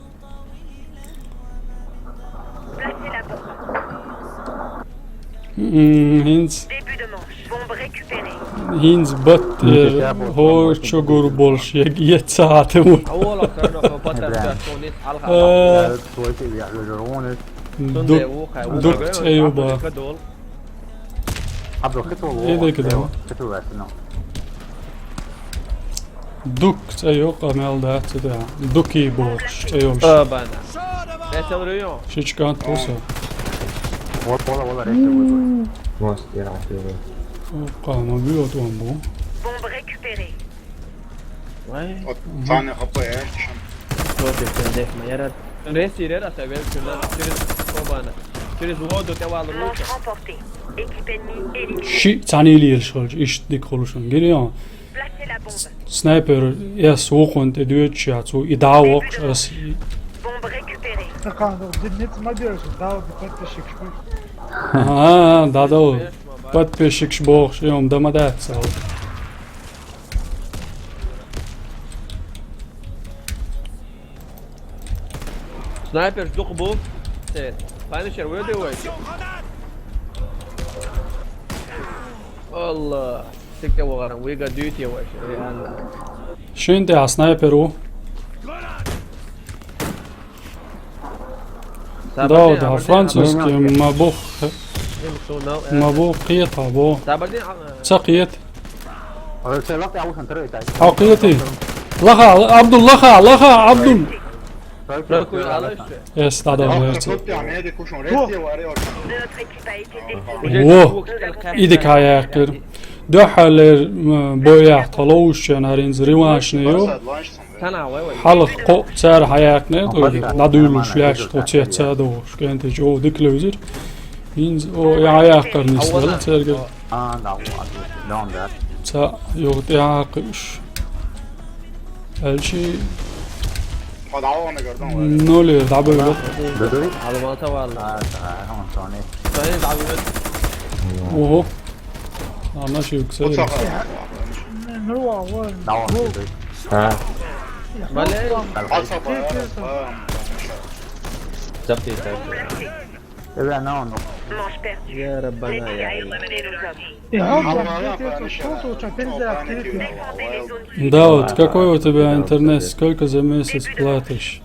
Placez la bombe. М, хӀинца. Début de manche. ХӀинца баттера хӀор чугур болуш егиет сахьате ву. Э, ду-, дук цӀе ю ба. Эдега да. Дук цӀе ю, къамел дац цу тӀехь. Дуки бохуш цӀе йолуш. Шичкант ву со. Мост яра хьоьлу. Оккха, ма буьйла тӀом бу. Бомба рекюпере. Вай. Царна хапа яхча. Против дехма яра. Ресирер аса вел чуьра. Через обана. Через воду тӀе валур ву. Ши цхьаьна лелаш хилча, иштта дика хуьлуш ву. Гирион. Снайпер эс вукхунна тӀе доьдуш яц ву, и дӀа а воккхуш ас. Бомба рекюпере. Ткъа, ну, динниц ма беш, дӀа ву подписчикаш бу. А, а, дӀадала. Подписчикаш бохуш, и хӀума дан ма дац цара. Снайперш дукха бу. Те, Панишер вуьйде вай? Алла, цигахь вахаран вига дуьйте вай, реально. Шин тӀехь снайпер ву. Дауд, а французский ма бу, ма бу кхета бу. Ца кхета. Хьо кхетий? Лаха, Абдул, лаха, лаха, Абдул! Эс дӀадала ваьлла. Во! И дика хьаяккхира. Дуьххьарлера, м, бойахь тхо ловзучу хенахь хӀинца реваншный ю. Хьалха кхоъ цара хьаяккхинера тхо, дӀадуьйлуш лаьтташ тхо цецдохуш, кӀентий чӀогӀа дика левзира. ХӀинца, о, и хьаяккхар нисвелла цаьргара. Цхьаъ юха тӀаьхьа кхуьуш. Аьлчи нолера дӀабевлла. Ого. Ана шивк сайрис. Бале. Запти, запти. Manche perdue. Я Раббана, я Аллах. Défendez les zones cibles. Да, вот какой у тебя интернет, сколько за месяц платишь?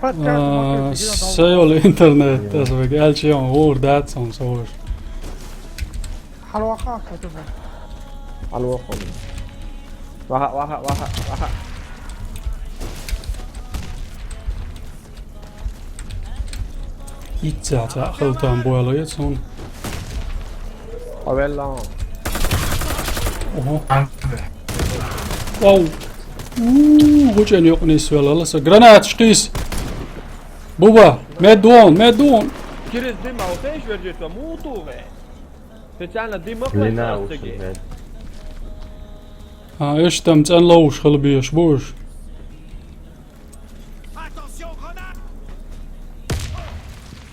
А, сайол интернет, тасвик, алчион, ур, датсон, сор. Хьалваха, хатуба. Хьалваха. Ваха, ваха, ваха, ваха. Итца ца халтан буала яц хьуна. Хьавелла. Ого. Вау. Уу, гучен юкънис велала са. Гранаташ кис. Буба, медуон, медуон. Через дым, а вот эйш вержит, а муту ве. Специально дым, а, эш там цӀен ловуш хила беш бу уьш.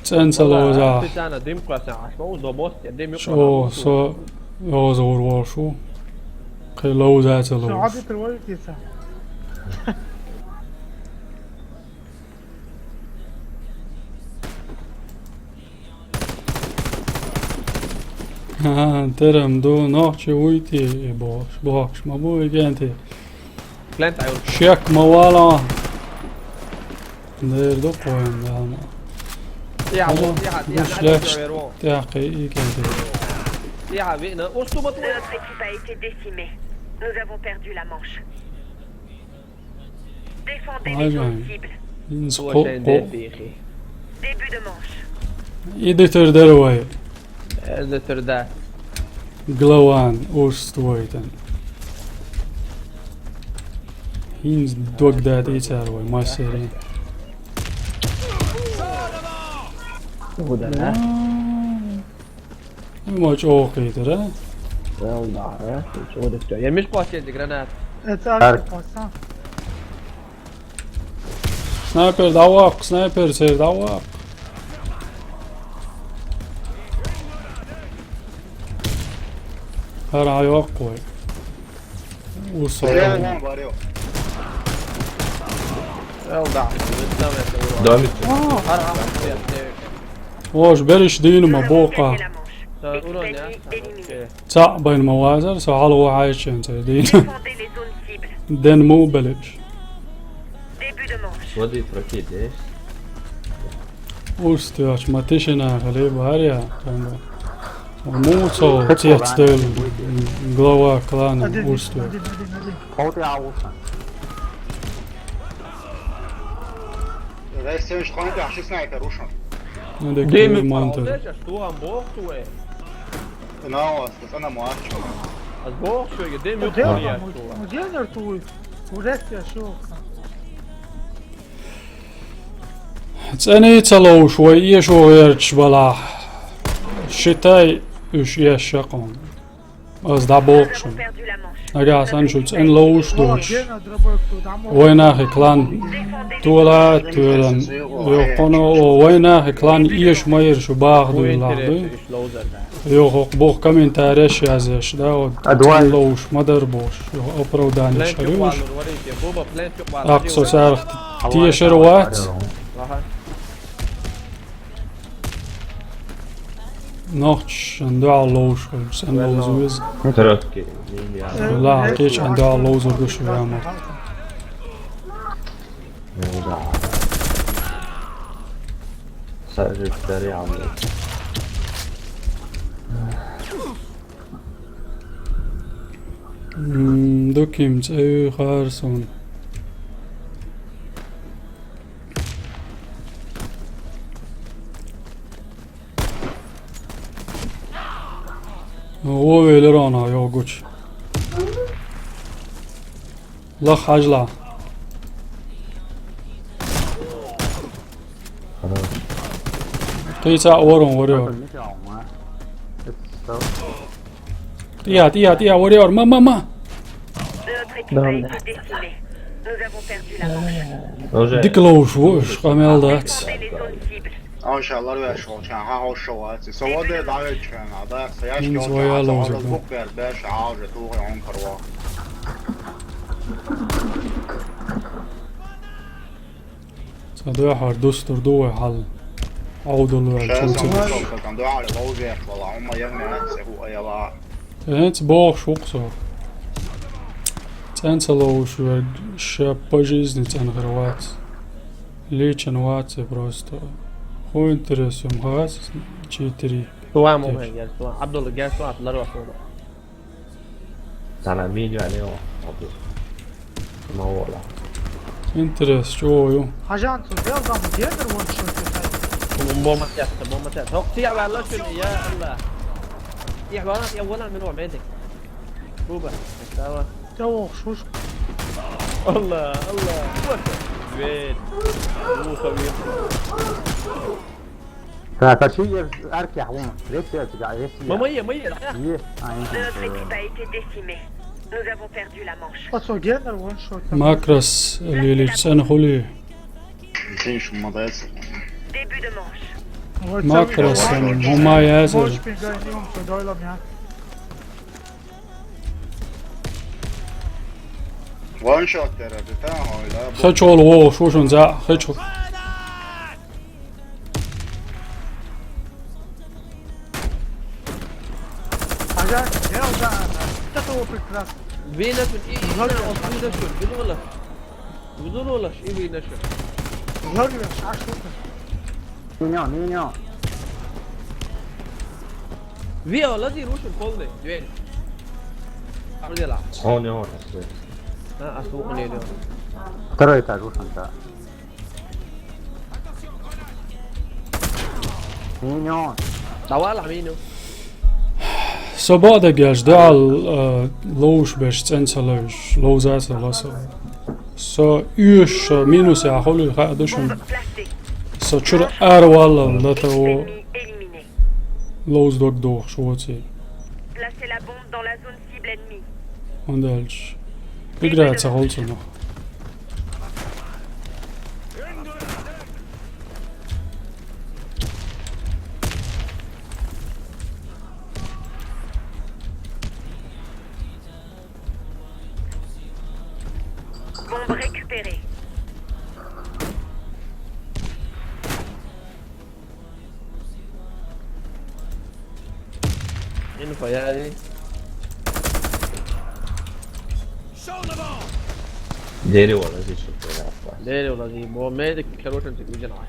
ЦӀен ца ловза. Чо, со йоза гӀур волуш ву. Кхин ловза ца ловза. Ха, терам ду, нохчи вуй те и бохуш, бохуш ма бу и кӀентий. Шек ма вала. Дер ду кхоьн дама. Гуш леш тӀехкхи и кӀентий. Notre équipe a été décimée. Nous avons perdu la manche. Défendez les zones cibles. Дебют de manche. И дитар дара вай. Э, дитар да. Главан, уж стойтан. ХӀинца дог даьтта и цара вай, массерийн. Ма чӀогӀа кхийтара. Вел дара, чӀогӀа дитар. Я миш кхоссийта гранат. Э, цара кхосса. Снайпер, дӀаваккха, снайпер, сер, дӀаваккха. ХӀара хьайоккху вай. Усал. Домик. Ош бериш дийна ма бокъа. L'équipe ennemie éliminée. Цхьаъ байна ма вазар, со хьалха хьаьжча цӀе дийна. Défendez les zones cibles. Ден мо белиш. Début de manche. Води прокидеш. Уст вяч ма тишина хали баря. Му цо цец дел глава клана уст вяч. Хот я усан. Ресен шконка ши снайпер ушан. Ну, да Деми кой монтер. Что ам бог туэ? Наос, да сана муачо. Аз бог шо, я деми Дел я там, что? Где нартуй? Урес я шо. ЦӀена ца ловш вай эшо гӀерташ балахь. Считай, уьш эшшакъон. Аз дӀабоху шуна. Нагахь санна шу цӀена ловш доцуш. Вайнахи клан тола а тоьлан йоккхуно, вайнахи клан эш майра шу баха дуй лахь дуй. Йо, хӀокху боху комментареш язъеш, да, вот, а, давай. Ловш ма дара бохуш, йо, оправданеш хьан юуш? Аккха со царах тешар вац. Нохчан дуьхьал ловш хуьлу, сан ловза веза. Короткий, не, не. Ла, кечан дуьхьал ловзур ду шу ямарт. Ну да. Сажи дари амлет. М, дуким цӀе юй хаар суна. Вовелира ван йогучу. Лах хьажла. Кхийца а ворон варева. ТӀе, тӀе, тӀе, варева. Ма, ма, ма. Notre équipe a été décimée. Nous avons perdu la manche. Дика ловш ву уьш, къамел дац. Défendez les zones cibles. Аша ларвеш волчан хьан хьош вац. Со воде давечан, а да, са яшки Ин волчан, своя а ловза, да. Бук бер беш, а уже тугъи он карва. Ца дуьхьара дустур ду вай хьал. Ӏовдал ваьлла, ша чуьнца сан деш. Сан дуьхьара ловзеш вала, хӀумма ян меца хӀу аяла. ХӀинца бохуш ву-кх со. ЦӀена ца ловш верг ша по жизни цӀена хир вац. Личен вац и просто. Хьо интерес ю ма хац, четыре. Суам, Теш. Умар, герсуам. Абдулла, герсуам, ларвас вала. Цхьана мин ю аьлла, Абдулла. Ма вала. Интерес, чӀогӀа ю. Хьажан, цу делгам дедир вон шо цу тай. Бомба тетта, бомба тетта. ХӀокху тӀе а ваьлла шуна, я Аллах. ТӀе вала, тӀе вала, мин ван медик. Буба, става. ТӀе вохуш вуш. Аллах, Аллах. Вет. Муха вет. Ха, та ши ер аркехь ву. Ресси цига, ресси. Ма, ма е, ма е, ла. Е, а, Notre équipe a été décimée. Nous avons perdu la manche. Аса генер вон шот. Макрос лилич цӀена хуьлий? Диш ма дац. Début de manche. Макрос, хӀума ясар. Моч пингай, не вон шо дойлам я. Ван шот тера, да, ойла. Хачол вогӀуш ву шун за, хачол. Ага, я уже, это то прекрасно. Вина тут и, и, Жаль. Откуда что? Видела? Видела, и вина что? Жаль, а что ты? Не, не, не, не. Вио, лади, рушим полный дверь. Где ла? Он не он. А, а слуху не идёт. Второй этаж, рушим, да. Миньон. Давай, ла, миньон. Со бакъдерг аьлча, дуьхьал, а, ловш берш цӀена ца ловш, ловза ца ло со. Со уьш, со минус яхули хаа ду шуна. Со чуьра ара валлал дан тӀе во ловза дог дохуш воций. Placez la bombe dans la zone cible ennemie. ХӀунда аьлча игра ца хуьлу цунах. Bombe récupérée. Появи. Дерево лазит, что ты, нахуй. Дерево лазит, бо медик, короче, ты уже нахуй.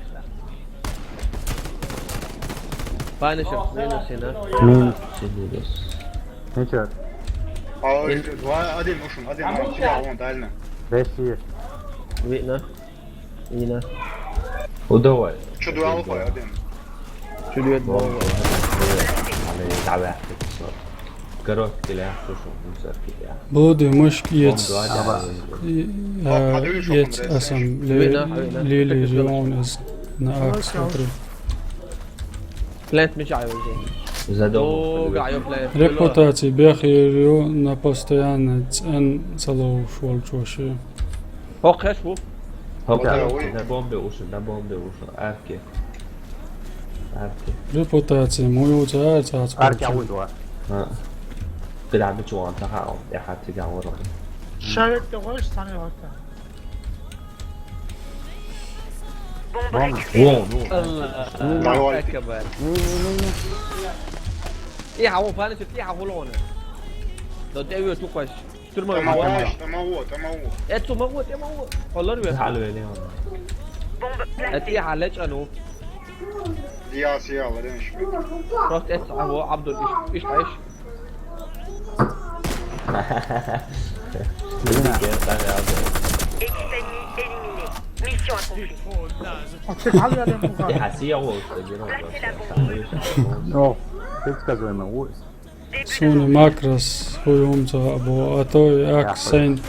Панишер, минус, да? Минус. Сидидес. Ничего. А, два, один ушел, один ушел. Тебя вон дально. Россия. Видно. Видно. Удавай. Что, два алфа, один. Чудо бомба. Али, давай. Коротко, ля, слушай, мусорки, ля. Bloody мышки Бомб jetzt. два, Ага. да. И, А, а, подвижу Jetzt он, esam Видно, видно. Lili Jones на Акс смотри. Плент мешаю уже. Задолго. Долго, аю плент. Репутация бехирю на постоянно цен целоу шволчоши. Хок хеш ву. Хоп, Да, да, ой. Да бомбе уши, да бомбе уши. Арки. Арки. Репутация мою цац Арки, а вы два. А. Куда мы чуан та хао, я хати гао ро. Шарик ты хочешь, сами вот так. Бомба. Вон, вон. Аллах акбар. И хаву фани шифти хаву лоне. До те ю ту кваш. Турма Там ва. аваш, там аво, там аво. Эту магу, те магу. Олар ве. Халу эле он. Эти халеч ану. Диас я, ладен шмик. Просто эт аво Абдул иш иш айш. Видите, так я. Équipe ennemie éliminée. Mission accomplie. А ты как я не могу? Я хасия вот, что делал. Placez la bombe. Ну, предсказуемо. Ой. Суни макрас хуюмца або, а то и Акс сейн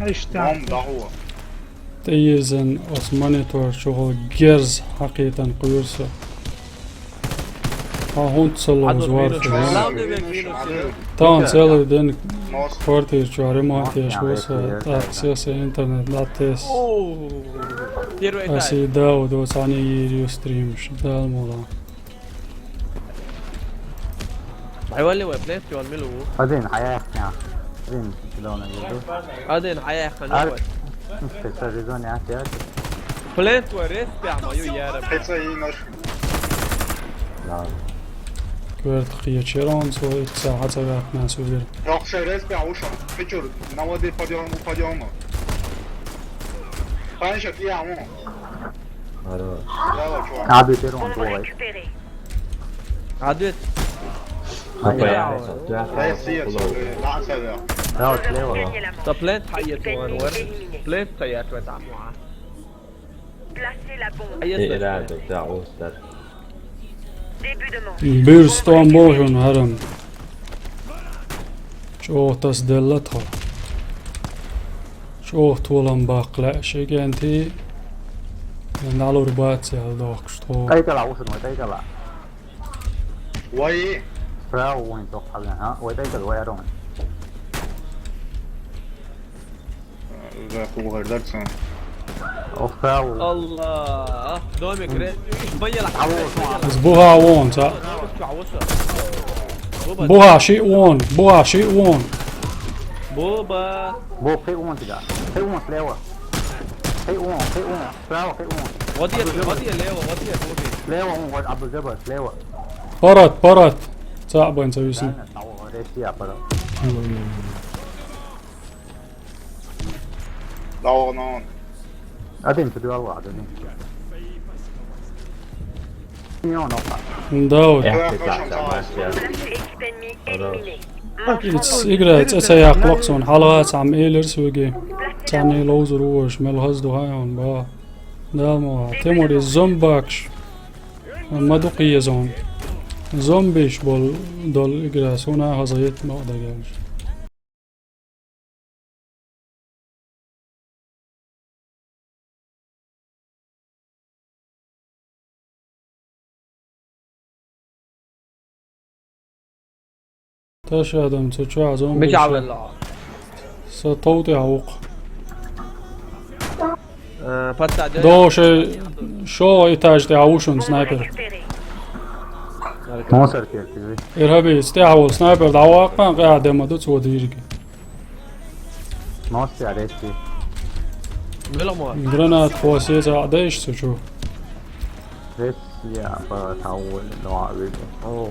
Ишта. Бом, да, аво. Тейзен ос монитор чугъо герз хакъитан къуюрса. А хунт салон звар. Главный век минус. Тан целый день Нос. квартир чу ремонт еш Я вуса, это, так сеса интернет на тес. Первый этаж. Аси Дауд оцани ирю стрим шдал мола. Айвали ве плент, чуан милу. Один, а я их не. Один, куда он идет? Аден хаяхан. Ар. Специализованный атяк. Плент ве рес пяма ю яра. Хеца и наш. Да. Кверт хия черон со итца хацагат нас увер. Рохша рес пя ушел. Пичур, на воде подъем, подъем. Панишер, я, амо. Хорош. Браво, чувак. Надо первым Bombe головой. Récupérée. Адет. Опа, Браво. я. Рес, я, да, целый. Да, Vous слева. gagnez la manche. Та плент хая Équipe чуан ennemie вар. Éliminée. Плент хая чуан тамуа. Placez la bombe. Э, рядом, да, остар. Début de manche. Бир стон бохун харам. Чохтас делла тхо. Чохт волан бакъла шегенти. Налур бац ял дохш тхо. Тайкала, ушин, ой, тайкала. Вай. Справа, ой, тох, а, ой, тайкала, ой, арон. Да, хугар дарцан. Ох, справа. Аллах. Домик ре. Иш байла. Збуха вон ца. Чавуса. Буха ши вон, буха ши вон. Буба. Бо, хей, он тебя. Хей, он слева. Хей, он, хей, он. Справа, хей, он. Води, води лево, води, води. Слева, он, вот, Абдул-Джаббар, слева. Парат, парат. Ца бан ца висин. Реально, справа, вот, реально, я пора. Да, он, он. Один, ты два, один. Не он, он. Да, вот. Я пытался, Марсиан. Équipe ennemie éliminée. Итс игра ца яхлоксон халац ам элерс веги. Цани лоузур уш мел хаз дугайон ба. Да мо темори зомбакш. Мадук езон. Зомбиш бол дол игра суна хазаят ма дагаш. Таш адам цу чу азон. Мичавелла. Со тоути аук. Патта де. Доше шо этаж де аушун снайпер. Récupérée. Мусор терпи. Ирхаби сте аул снайпер да ауаккан къя дема ду цу дирги. Мости арести. Меломо. Гранат хосез адеш сучу. Здесь я по того, но, видно. О.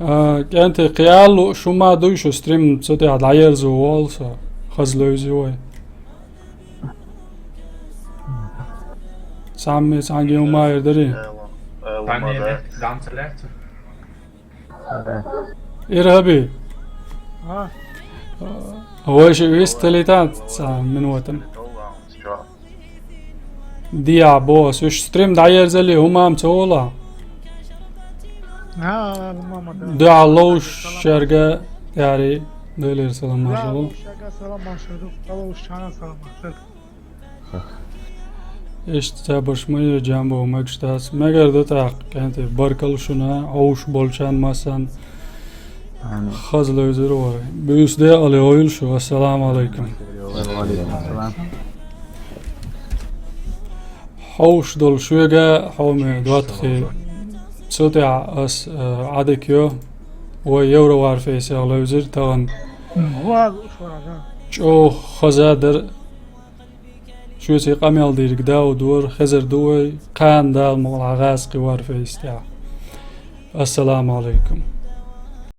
А, кӀентий, кхиалла шу ма дуй шу стрим, цу тӀехь дӀаерзо волу со, хаза левзи вай. Цхьамма цхьаьнгге хӀума эр дарий? Ира хӀаби. А? Вай ши вист талита цхьа минотан. Диа бос, уьш стрим дӀаерзале, хӀума ца волахь. А, хӀума ма да. Дуьхьал ловш шерга, яри, Делера салам маршалла. Дуьхьал ловш шерга салам маршалла, ловш шерга салам маршалла. Иштта цхьабарш ма е, Джамбо, мегаш дац. Мегар ду тӀаккха, кӀентий, баркалла шуна, хьовш болчарна массарна. Амин. Хаза левзира вай. Буьйса декъала йойла шу. Ассаламу алайкум. Ва алайкум ассалам. Хьовш долу шуьга, хьоме доттагӀий. Цу тӀехь ас, э, Ӏадика йо. Вай Евро Варфейсехь левзира тахана. ЧӀогӀа хаза дара. Шуьца и къамел дийриг Дауд вара, хезар ду вай, кхана Дала мукъалахь гӀазкхи Варфейс тӀехь. Ассаламу алайкум.